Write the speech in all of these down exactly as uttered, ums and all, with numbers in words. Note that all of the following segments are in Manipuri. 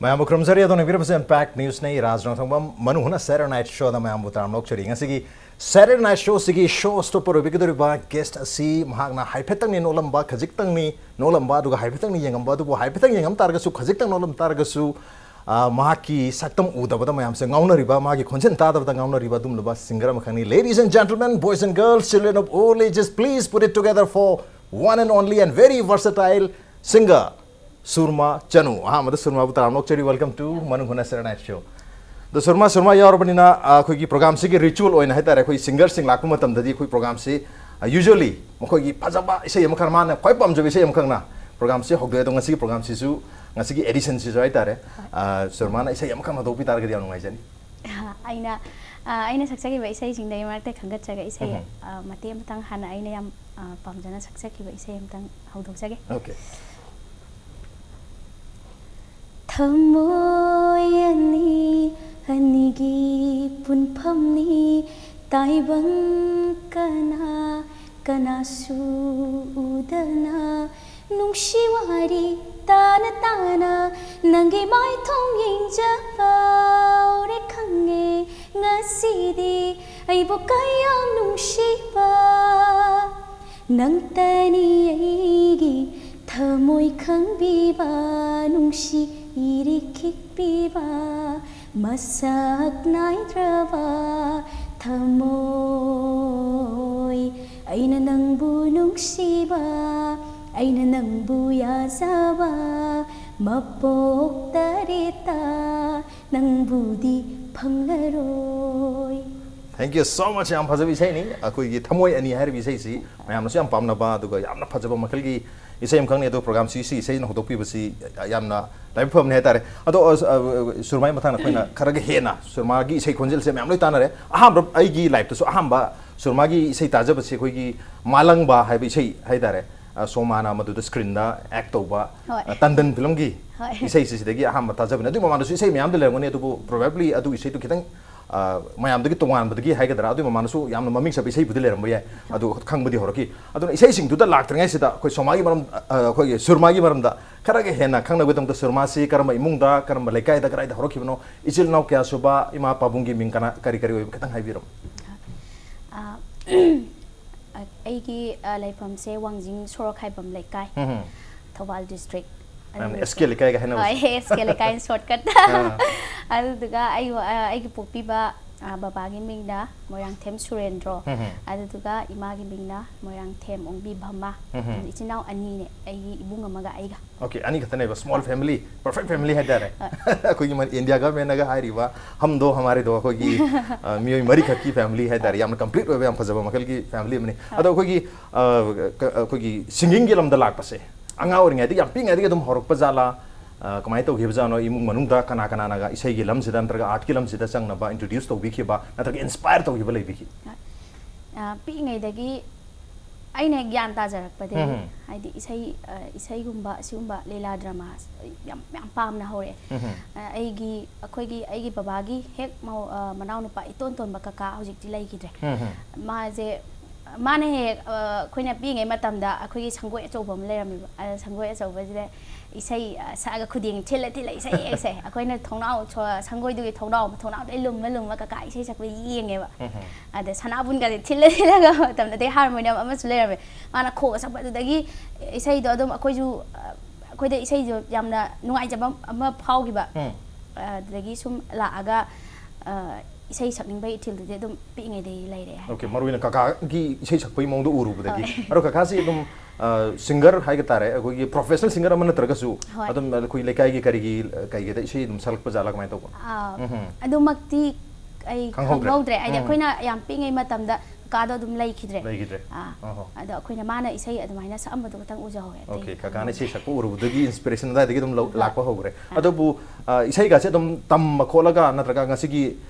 ꯃꯌꯥꯝꯕꯨ ꯈꯨꯔꯨꯝꯖꯔꯤ꯫ ꯑꯗꯣꯝꯅ ꯌꯦꯡꯕꯤꯔꯤꯕꯁꯤ Impact News ꯅꯤ꯫ ꯔꯥꯖ ꯔꯣꯡꯊꯣꯡꯕꯝ ꯃꯅꯨꯡ ꯍꯨꯠꯅ Saturday Night Show ꯗ ꯃꯌꯥꯝꯕꯨ ꯇꯔꯥꯝꯅ ꯑꯣꯛꯆꯔꯤ꯫ ꯉꯁꯤꯒꯤ Saturday Night Show ꯁꯤꯒꯤ show stopper ꯑꯣꯏꯕꯤꯒꯗꯧꯔꯤꯕ guest ꯑꯁꯤ ꯃꯍꯥꯛꯅ ꯍꯥꯏꯐꯦꯠꯇꯪꯅꯤ ꯅꯣꯛꯂꯝꯕ, ꯈꯖꯤꯛꯇꯪꯅꯤ ꯅꯣꯛꯂꯝꯕ, ꯑꯗꯨꯒ ꯍꯥꯏꯐꯦꯠꯇꯪꯅꯤ ꯌꯦꯡꯉꯝꯕ꯫ ꯑꯗꯨꯕꯨ ꯍꯥꯏꯐꯦꯠꯇꯪ ꯌꯦꯡꯉꯝ ꯇꯥꯔꯒꯁꯨ, ꯈꯖꯤꯛꯇꯪ ꯅꯣꯛꯂꯝ ꯇꯥꯔꯒꯁꯨ, ꯑ, ꯃꯍꯥꯛꯀꯤ ꯁꯛꯇꯝ ꯎꯗꯕꯗ ꯃꯌꯥꯝꯁꯦ ꯉꯥꯎꯅꯔꯤꯕ, ꯃꯥꯒꯤ ꯈꯣꯟꯖꯦꯜ ꯇꯥꯗꯕꯗ ꯉꯥꯎꯅꯔꯤꯕ ꯑꯗꯨꯒꯨꯝꯂꯕ singer ꯑꯃꯈꯛꯅꯤ꯫ Ladies and gentlemen, boys and girls, children of all ages, please put it together for one and only and very versatile singer ꯁꯨꯔꯃꯥ ꯆꯅꯨ꯫ ꯑꯍꯥꯟꯕꯗ ꯁꯨꯔꯃꯥꯕꯨ ꯇꯔꯥꯝꯅ ꯑꯣꯛꯆꯔꯤ꯫ Welcome to ꯃꯅꯨꯡ ꯍꯨꯠꯅ Saturday Night Show꯫ ꯑꯗꯣ ꯁꯨꯔꯃꯥ, ꯁꯨꯔꯃꯥ ꯌꯥꯎꯔꯕꯅꯤꯅ, ꯑ, ꯑꯩꯈꯣꯏꯒꯤ program ꯁꯤꯒꯤ ritual ꯑꯣꯏꯅ ꯍꯥꯏꯇꯥꯔꯦ, ꯑꯩꯈꯣꯏ singer ꯁꯤꯡ ꯂꯥꯛꯄ ꯃꯇꯝꯗꯗꯤ ꯑꯩꯈꯣꯏ program ꯁꯤ, ꯑ, usually ꯃꯈꯣꯏꯒꯤ ꯐꯖꯕ ꯏꯁꯩ ꯑꯃꯈꯛ, ꯃꯥꯅ ꯈ꯭ꯋꯥꯏ ꯄꯥꯝꯖꯕ ꯏꯁꯩ ꯑꯃꯈꯛꯅ program ꯁꯤ ꯍꯧꯗꯣꯛꯑꯦ꯫ ꯑꯗꯣ ꯉꯁꯤꯒꯤ program ꯁꯤꯁꯨ, ꯉꯁꯤꯒꯤ edition ꯁꯤꯁꯨ ꯍꯥꯏꯇꯥꯔꯦ, ꯑ, ꯁꯨꯔꯃꯥꯅ ꯏꯁꯩ ꯑꯃꯈꯛ ꯍꯧꯗꯣꯛꯄꯤ ꯇꯥꯔꯒꯗꯤ ꯌꯥꯝ ꯅꯨꯡꯉꯥꯏꯖꯅꯤ꯫ ꯑꯩꯅ, ꯑ, ꯑꯩꯅ ꯁꯛꯆꯈꯤꯕ ꯏꯁꯩꯁꯤꯡꯗꯒꯤ ꯃꯔꯛꯇ ꯈꯟꯒꯠꯆꯒꯦ꯫ ꯏꯁꯩ, ꯎꯝ꯫ ꯑ, ꯃꯇꯦꯛ ꯑꯃꯇꯪ ꯍꯥꯟꯅ ꯑꯩꯅ ꯌꯥꯝ, ꯑ, ꯄꯥꯝꯖꯅ ꯁꯛꯆꯈꯤꯕ ꯏꯁꯩ ꯑꯃꯇꯪ ꯍꯧꯗꯣꯛꯆꯒꯦ꯫ Okay꯫ ꯊꯃꯣꯏ ꯑꯅꯤ, ꯑꯅꯤꯒꯤ ꯄꯨꯟꯐꯝꯅꯤ, ꯇꯥꯏꯕꯪ ꯀꯅꯥ, ꯀꯅꯥꯁꯨ ꯎꯗꯅ, ꯅꯨꯡꯁꯤ ꯋꯥꯔꯤ ꯇꯥꯅ ꯇꯥꯅ, ꯅꯪꯒꯤ ꯃꯥꯏꯊꯣꯡ ꯌꯦꯡꯖꯕ ꯎꯔꯦ ꯈꯪꯉꯦ ꯉꯁꯤꯗꯤ, ꯑꯩꯕꯨ ꯀꯌꯥꯝ ꯅꯨꯡꯁꯤꯕ꯫ ꯅꯪꯇꯅꯤ ꯑꯩꯒꯤ ꯊꯃꯣꯏ ꯈꯪꯕꯤꯕ, ꯅꯨꯡꯁꯤ ꯏꯔꯤꯛ ꯈꯤꯛꯄꯤꯕ, ꯃꯁꯛ ꯅꯥꯏꯗ꯭ꯔꯕ ꯊꯃꯣꯏ꯫ ꯑꯩꯅ ꯅꯪꯕꯨ ꯅꯨꯡꯁꯤꯕ, ꯑꯩꯅ ꯅꯪꯕꯨ ꯌꯥꯖꯕ, ꯃꯄꯣꯛ ꯇꯔꯦꯠꯇ ꯅꯪꯕꯨꯗꯤ ꯐꯪꯂꯔꯣꯏ꯫ Thank you so much꯫ ꯌꯥꯝ ꯐꯖꯕ ꯏꯁꯩꯅꯤ꯫ ꯑꯩꯈꯣꯏꯒꯤ ꯊꯃꯣꯏ ꯑꯅꯤ ꯍꯥꯏꯔꯤꯕ ꯏꯁꯩꯁꯤ ꯃꯌꯥꯝꯅꯁꯨ ꯌꯥꯝ ꯄꯥꯝꯅꯕ, ꯑꯗꯨꯒ ꯌꯥꯝꯅ ꯐꯖꯕ ꯃꯈꯜꯒꯤ ꯏꯁꯩ ꯑꯃꯈꯛꯅꯤ꯫ ꯑꯗꯣ program ꯁꯤ, ꯁꯤ ꯏꯁꯩꯅ ꯍꯧꯗꯣꯛꯄꯤꯕꯁꯤ ꯌꯥꯝꯅ ꯂꯥꯏꯕꯛ ꯐꯕꯅꯤ ꯍꯥꯏꯇꯥꯔꯦ꯫ ꯑꯗꯣ, ꯑ, ꯑ, ꯁꯨꯔꯃꯥꯒꯤ ꯃꯇꯥꯡꯗ ꯑꯩꯈꯣꯏꯅ ꯈꯔꯒ ꯍꯦꯟꯅ, ꯁꯨꯔꯃꯥꯒꯤ ꯏꯁꯩ ꯈꯣꯟꯖꯦꯜꯁꯦ ꯃꯌꯥꯝ ꯂꯣꯏ ꯇꯥꯟꯅꯔꯦ꯫ ꯑꯍꯥꯟꯕ ꯑꯩꯒꯤ life ꯇꯁꯨ ꯑꯍꯥꯟꯕ ꯁꯨꯔꯃꯥꯒꯤ ꯏꯁꯩ ꯇꯥꯖꯕꯁꯤ ꯑꯩꯈꯣꯏꯒꯤ ꯃꯥꯂꯪꯕ ꯍꯥꯏꯕ ꯏꯁꯩ ꯍꯥꯏꯇꯥꯔꯦ꯫ ꯑ, ꯁꯣꯃꯥꯅ ꯃꯗꯨꯗ screen ꯗ act ꯇꯧꯕ, ꯍꯣꯏ꯫ ꯑ, ꯇꯟꯗꯟ film ꯒꯤ ꯍꯣꯏ꯫ ꯏꯁꯩꯁꯤ ꯁꯤꯗꯒꯤ ꯑꯍꯥꯟꯕ ꯇꯥꯖꯕꯅꯤ꯫ ꯑꯗꯨꯒꯤ ꯃꯃꯥꯡꯗꯁꯨ ꯏꯁꯩ ꯃꯌꯥꯝꯗꯤ ꯂꯩꯔꯝꯒꯅꯤ, ꯑꯗꯨꯕꯨ probably ꯑꯗꯨ ꯏꯁꯩꯗꯨ ꯈꯤꯇꯪ ꯑ, ꯃꯌꯥꯝꯗꯒꯤ ꯇꯣꯉꯥꯟꯕꯗꯒꯤ ꯍꯥꯏꯒꯗ꯭ꯔꯥ, ꯑꯗꯨꯒꯤ ꯃꯃꯥꯅꯁꯨ ꯌꯥꯝꯅ ꯃꯃꯤꯡ ꯆꯠꯄ ꯏꯁꯩꯕꯨꯗꯤ ꯂꯩꯔꯝꯕ ꯌꯥꯏ, ꯑꯗꯨ ꯈꯪꯕꯗꯤ ꯍꯧꯔꯛꯈꯤ꯫ ꯑꯗꯨꯅ ꯏꯁꯩꯁꯤꯡꯗꯨꯗ ꯂꯥꯛꯇ꯭ꯔꯤꯉꯩꯁꯤꯗ ꯑꯩꯈꯣꯏ ꯁꯣꯃꯥꯒꯤ ꯃꯔꯝ, ꯑ, ꯑꯩꯈꯣꯏꯒꯤ ꯁꯨꯔꯃꯥꯒꯤ ꯃꯔꯝꯗ ꯈꯔꯒ ꯍꯦꯟꯅ ꯈꯪꯅꯕꯒꯤꯗꯃꯛꯇ ꯁꯨꯔꯃꯥꯁꯤ ꯀꯔꯝꯕ ꯏꯃꯨꯡꯗ, ꯀꯔꯝꯕ ꯂꯩꯀꯥꯏꯗ, ꯀꯗꯥꯏꯗ ꯍꯧꯔꯛꯈꯤꯕꯅꯣ, ꯏꯆꯤꯜ ꯏꯅꯥꯎ ꯀꯌꯥ ꯁꯨꯕ, ꯏꯃꯥ ꯄꯥꯕꯨꯡꯒꯤ ꯃꯤꯡ ꯀꯅꯥ, ꯀꯔꯤ ꯀꯔꯤ ꯑꯣꯏꯕ, ꯈꯤꯇꯪ ꯍꯥꯏꯕꯤꯔꯝꯃꯨ꯫ ꯑ, ꯑꯩꯒꯤ, ꯑ, ꯂꯩꯐꯝꯁꯦ ꯋꯥꯡꯖꯤꯡ ꯁꯣꯔꯣꯛꯈꯥꯏꯕꯝ ꯂꯩꯀꯥꯏ, ꯎꯝ꯫ ꯊꯧꯕꯥꯜ district꯫ ꯃꯌꯥꯝꯅ ꯑꯗꯨꯒ ꯑꯦꯁ ꯀꯦ ꯂꯩꯀꯥꯏꯒ ꯍꯥꯏꯅꯕꯁꯦ꯫ ꯍꯣꯏ, ꯑꯦꯁ ꯀꯦ ꯂꯩꯀꯥꯏ shortcut꯫ ꯑꯥ꯫ ꯑꯗꯨꯗꯨꯒ ꯑꯩ, ꯑ, ꯑꯩꯒꯤ ꯄꯣꯛꯄꯤꯕ, ꯑ, ꯕꯕꯥꯒꯤ ꯃꯤꯡꯅ ꯃꯣꯏꯔꯥꯡꯊꯦꯝ ꯁꯨꯔꯦꯟꯗ꯭ꯔꯣ, ꯎꯝ꯫ ꯑꯗꯨꯗꯨꯒ ꯏꯃꯥꯒꯤ ꯃꯤꯡꯅ ꯃꯣꯏꯔꯥꯡꯊꯦꯝ ꯑꯣꯡꯕꯤ ꯚꯝꯃ꯫ ꯎꯝ꯫ ꯑꯗꯨ ꯏꯆꯤꯟ ꯏꯅꯥꯎ ꯑꯅꯤꯅꯦ, ꯑꯩꯒꯤ ꯏꯕꯨꯡ ꯑꯃꯒ ꯑꯩꯒ꯫ Okay, ꯑꯅꯤ ꯈꯛꯇꯅꯦꯕ, small family, perfect family ꯍꯥꯏꯇꯥꯔꯦ꯫ ꯍꯣꯏ꯫ ꯑꯩꯈꯣꯏꯒꯤ ꯃꯅꯤ-, ꯏꯟꯗꯤꯌꯥ government ꯅꯒ ꯍꯥꯏꯔꯤꯕ "ꯍꯝ ꯗꯣ ꯍꯃꯥꯔꯦ ꯗꯣ", ꯑꯩꯈꯣꯏꯒꯤ, ꯑ, ꯃꯤꯑꯣꯏ ꯃꯔꯤꯈꯛꯀꯤ family ꯍꯥꯏꯇꯥꯔꯦ꯫ ꯌꯥꯝꯅ complete ꯑꯣꯏꯕ, ꯌꯥꯝ ꯐꯖꯕ ꯃꯈꯜꯒꯤ family ꯑꯃꯅꯤ꯫ ꯍꯣꯏ꯫ ꯑꯗꯣ ꯑꯩꯈꯣꯏꯒꯤ, ꯑ, ꯀ-, ꯑꯩꯈꯣꯏꯒꯤ singing ꯒꯤ ꯂꯝꯗ ꯂꯥꯛꯄꯁꯦ, ꯑꯉꯥꯡ ꯑꯣꯏꯔꯤꯉꯩꯗꯒꯤ, ꯌꯥꯝ ꯄꯤꯛꯏꯉꯩꯗꯒꯤ ꯑꯗꯨꯝ ꯍꯧꯔꯛꯄ ꯖꯥꯠꯂꯥ? ꯑ, ꯀꯃꯥꯏꯅ ꯇꯧꯈꯤꯕ ꯖꯥꯠꯅꯣ? ꯏꯃꯨꯡ ꯃꯅꯨꯡꯗ ꯀꯅꯥ ꯀꯅꯥꯅꯒ ꯏꯁꯩꯒꯤ ꯂꯝꯁꯤꯗ ꯅꯠꯇ꯭ꯔꯒ art ꯀꯤ ꯂꯝꯁꯤꯗ ꯆꯪꯅꯕ introduce ꯇꯧꯕꯤꯈꯤꯕ ꯅꯠꯇ꯭ꯔꯒ inspire ꯇꯧꯈꯤꯕ ꯂꯩꯕꯤꯈꯤ? ꯑ, ꯄꯤꯛꯏꯉꯩꯗꯒꯤ ꯑꯩꯅ ꯒ꯭ꯌꯥꯟ ꯇꯥꯖꯔꯛꯄꯗꯒꯤ, ꯎꯝ꯫ ꯍꯥꯏꯗꯤ ꯏꯁꯩ, ꯑ, ꯏꯁꯩꯒꯨꯝꯕ, ꯑꯁꯤꯒꯨꯝꯕ ꯂꯤꯂꯥ drama ꯌꯥꯝ, ꯌꯥꯝ ꯄꯥꯝꯅ ꯍꯧꯔꯛꯑꯦ꯫ ꯎꯝ꯫ ꯑ, ꯑꯩꯒꯤ, ꯑꯩꯈꯣꯏꯒꯤ, ꯑꯩꯒꯤ ꯕꯕꯥꯒꯤ ꯍꯦꯛ ꯃꯧ-, ꯑ, ꯃꯅꯥꯎꯅꯨꯄꯥ ꯏꯇꯣꯟ ꯇꯣꯟꯕ ꯀꯀꯥ, ꯍꯧꯖꯤꯛꯇꯤ ꯂꯩꯈꯤꯗ꯭ꯔꯦ꯫ ꯎꯝ꯫ ꯃꯥꯁꯦ, ꯃꯥꯅ ꯍꯦꯛ, ꯑ, ꯑꯩꯈꯣꯏꯅ ꯄꯤꯛꯏꯉꯩ ꯃꯇꯝꯗ ꯑꯩꯈꯣꯏꯒꯤ ꯁꯪꯒꯣꯏ ꯑꯆꯧꯕ ꯑꯃ ꯂꯩꯔꯝꯃꯦꯕ꯫ ꯑ, ꯁꯪꯒꯣꯏ ꯑꯆꯧꯕꯁꯤꯗ ꯏꯁꯩ, ꯑ, ꯁꯛꯑꯒ ꯈꯨꯗꯦꯡ ꯊꯤꯜꯂ ꯊꯤꯜꯂ ꯏꯁꯩ ꯍꯦꯛ ꯁꯛꯑꯦ꯫ ꯑꯩꯈꯣꯏꯅ ꯊꯣꯡꯅꯥꯎ, ꯁꯣ-, ꯁꯪꯒꯣꯏꯗꯨꯒꯤ ꯊꯣꯡꯅꯥꯎ, ꯊꯣꯡꯅꯥꯎꯗꯩ ꯂꯨꯝꯃ ꯂꯨꯝꯃ ꯀꯀꯥ ꯏꯁꯩ ꯁꯛꯄ ꯌꯦꯡꯉꯦꯕ꯫ ꯎꯝ꯫ ꯑꯗ ꯁꯅꯥꯕꯨꯟꯒꯁꯦ ꯊꯤꯜꯂ ꯊꯤꯜꯂꯒ ꯃꯇꯝꯗꯨꯗꯩ harmonium ꯑꯃꯁꯨ ꯂꯩꯔꯝꯃꯦ꯫ ꯃꯥꯅ ꯈꯣꯡꯒ ꯁꯛꯄꯗꯨꯗꯒꯤ ꯏꯁꯩꯗꯣ ꯑꯗꯨꯝ ꯑꯩꯈꯣꯏꯁꯨ, ꯑ, ꯑꯩꯈꯣꯏꯗ ꯏꯁꯩꯁꯨ ꯌꯥꯝꯅ ꯅꯨꯡꯉꯥꯏꯖꯕ ꯑꯃ ꯐꯥꯎꯈꯤꯕ꯫ ꯎꯝ꯫ ꯑꯗꯨꯗꯒꯤ ꯁꯨꯝ ꯂꯥꯛꯑꯒ, ꯑ, ꯏꯁꯩ ꯁꯛꯅꯤꯡꯕꯒꯤ ꯏꯊꯤꯜꯗꯨꯗꯤ ꯑꯗꯨꯝ ꯄꯤꯛꯏꯉꯩꯗꯒꯤ ꯂꯩꯔꯦ ꯍꯥꯏꯇꯥꯔꯦ꯫ Okay, ꯃꯔꯨ ꯑꯣꯏꯅ ꯀꯀꯥꯒꯤ ꯏꯁꯩ ꯁꯛꯄꯒꯤ ꯃꯑꯣꯡꯗꯣ ꯎꯔꯨꯕꯗꯒꯤ꯫ ꯍꯣꯏ꯫ ꯑꯗꯣ ꯀꯀꯥꯁꯤ ꯑꯗꯨꯝ, ꯑ, singer ꯍꯥꯏꯕ ꯇꯥꯔꯦ, ꯑꯩꯈꯣꯏꯒꯤ professional singer ꯑꯃ ꯅꯠꯇ꯭ꯔꯒꯁꯨ, ꯍꯣꯏ꯫ ꯑꯗꯨꯝ ꯑꯩꯈꯣꯏ ꯂꯩꯀꯥꯏꯒꯤ ꯀꯔꯤꯒꯤ, ꯀꯩꯒꯤꯗ ꯏꯁꯩ ꯑꯗꯨꯝ ꯁꯛꯂꯛꯄ ꯖꯥꯠꯂꯥ, ꯀꯃꯥꯏꯅ ꯇꯧꯕ? ꯑ, ꯎꯝꯍꯨꯝ꯫ ꯑꯗꯨꯃꯛꯇꯤ ꯑꯩ ꯈꯪꯍꯧꯗ꯭ꯔꯦ꯫ ꯈꯪꯍꯧꯗ꯭ꯔꯦ꯫ ꯍꯥꯏꯗꯤ ꯎꯝ꯫ ꯑꯩꯈꯣꯏꯅ ꯌꯥꯝ ꯄꯤꯛꯏꯉꯩ ꯃꯇꯝꯗ ꯀꯀꯥꯗꯣ ꯑꯗꯨꯝ ꯂꯩꯈꯤꯗ꯭ꯔꯦ꯫ ꯂꯩꯈꯤꯗ꯭ꯔꯦ꯫ ꯑꯥ꯫ ꯑꯣꯍꯣ꯫ ꯑꯗꯣ ꯑꯩꯈꯣꯏꯅ ꯃꯥꯅ ꯏꯁꯩ ꯑꯗꯨꯃꯥꯏꯅ ꯁꯛꯑꯝꯕꯗꯣ ꯈꯛꯇꯪ ꯎꯖꯍꯧꯋꯦ, ꯑꯇꯩ Okay, ꯀꯀꯥꯅ ꯈꯪꯍꯧꯗ꯭ꯔꯦ꯫ ꯏꯁꯩ ꯁꯛꯄ ꯎꯔꯨꯕꯗꯒꯤ inspiration ꯑꯗꯨꯋꯥꯏꯗꯒꯤ ꯑꯗꯨꯝ ꯂꯧ-, ꯑꯥ꯫ ꯂꯥꯛꯄ ꯍꯧꯈ꯭ꯔꯦ꯫ ꯑꯥ꯫ ꯑꯗꯨꯕꯨ, ꯑ, ꯏꯁꯩꯒꯁꯦ ꯑꯗꯨꯝ ꯇꯝꯕ ꯈꯣꯠꯂꯒ ꯅꯠꯇ꯭ꯔꯒ ꯉꯁꯤꯒꯤ,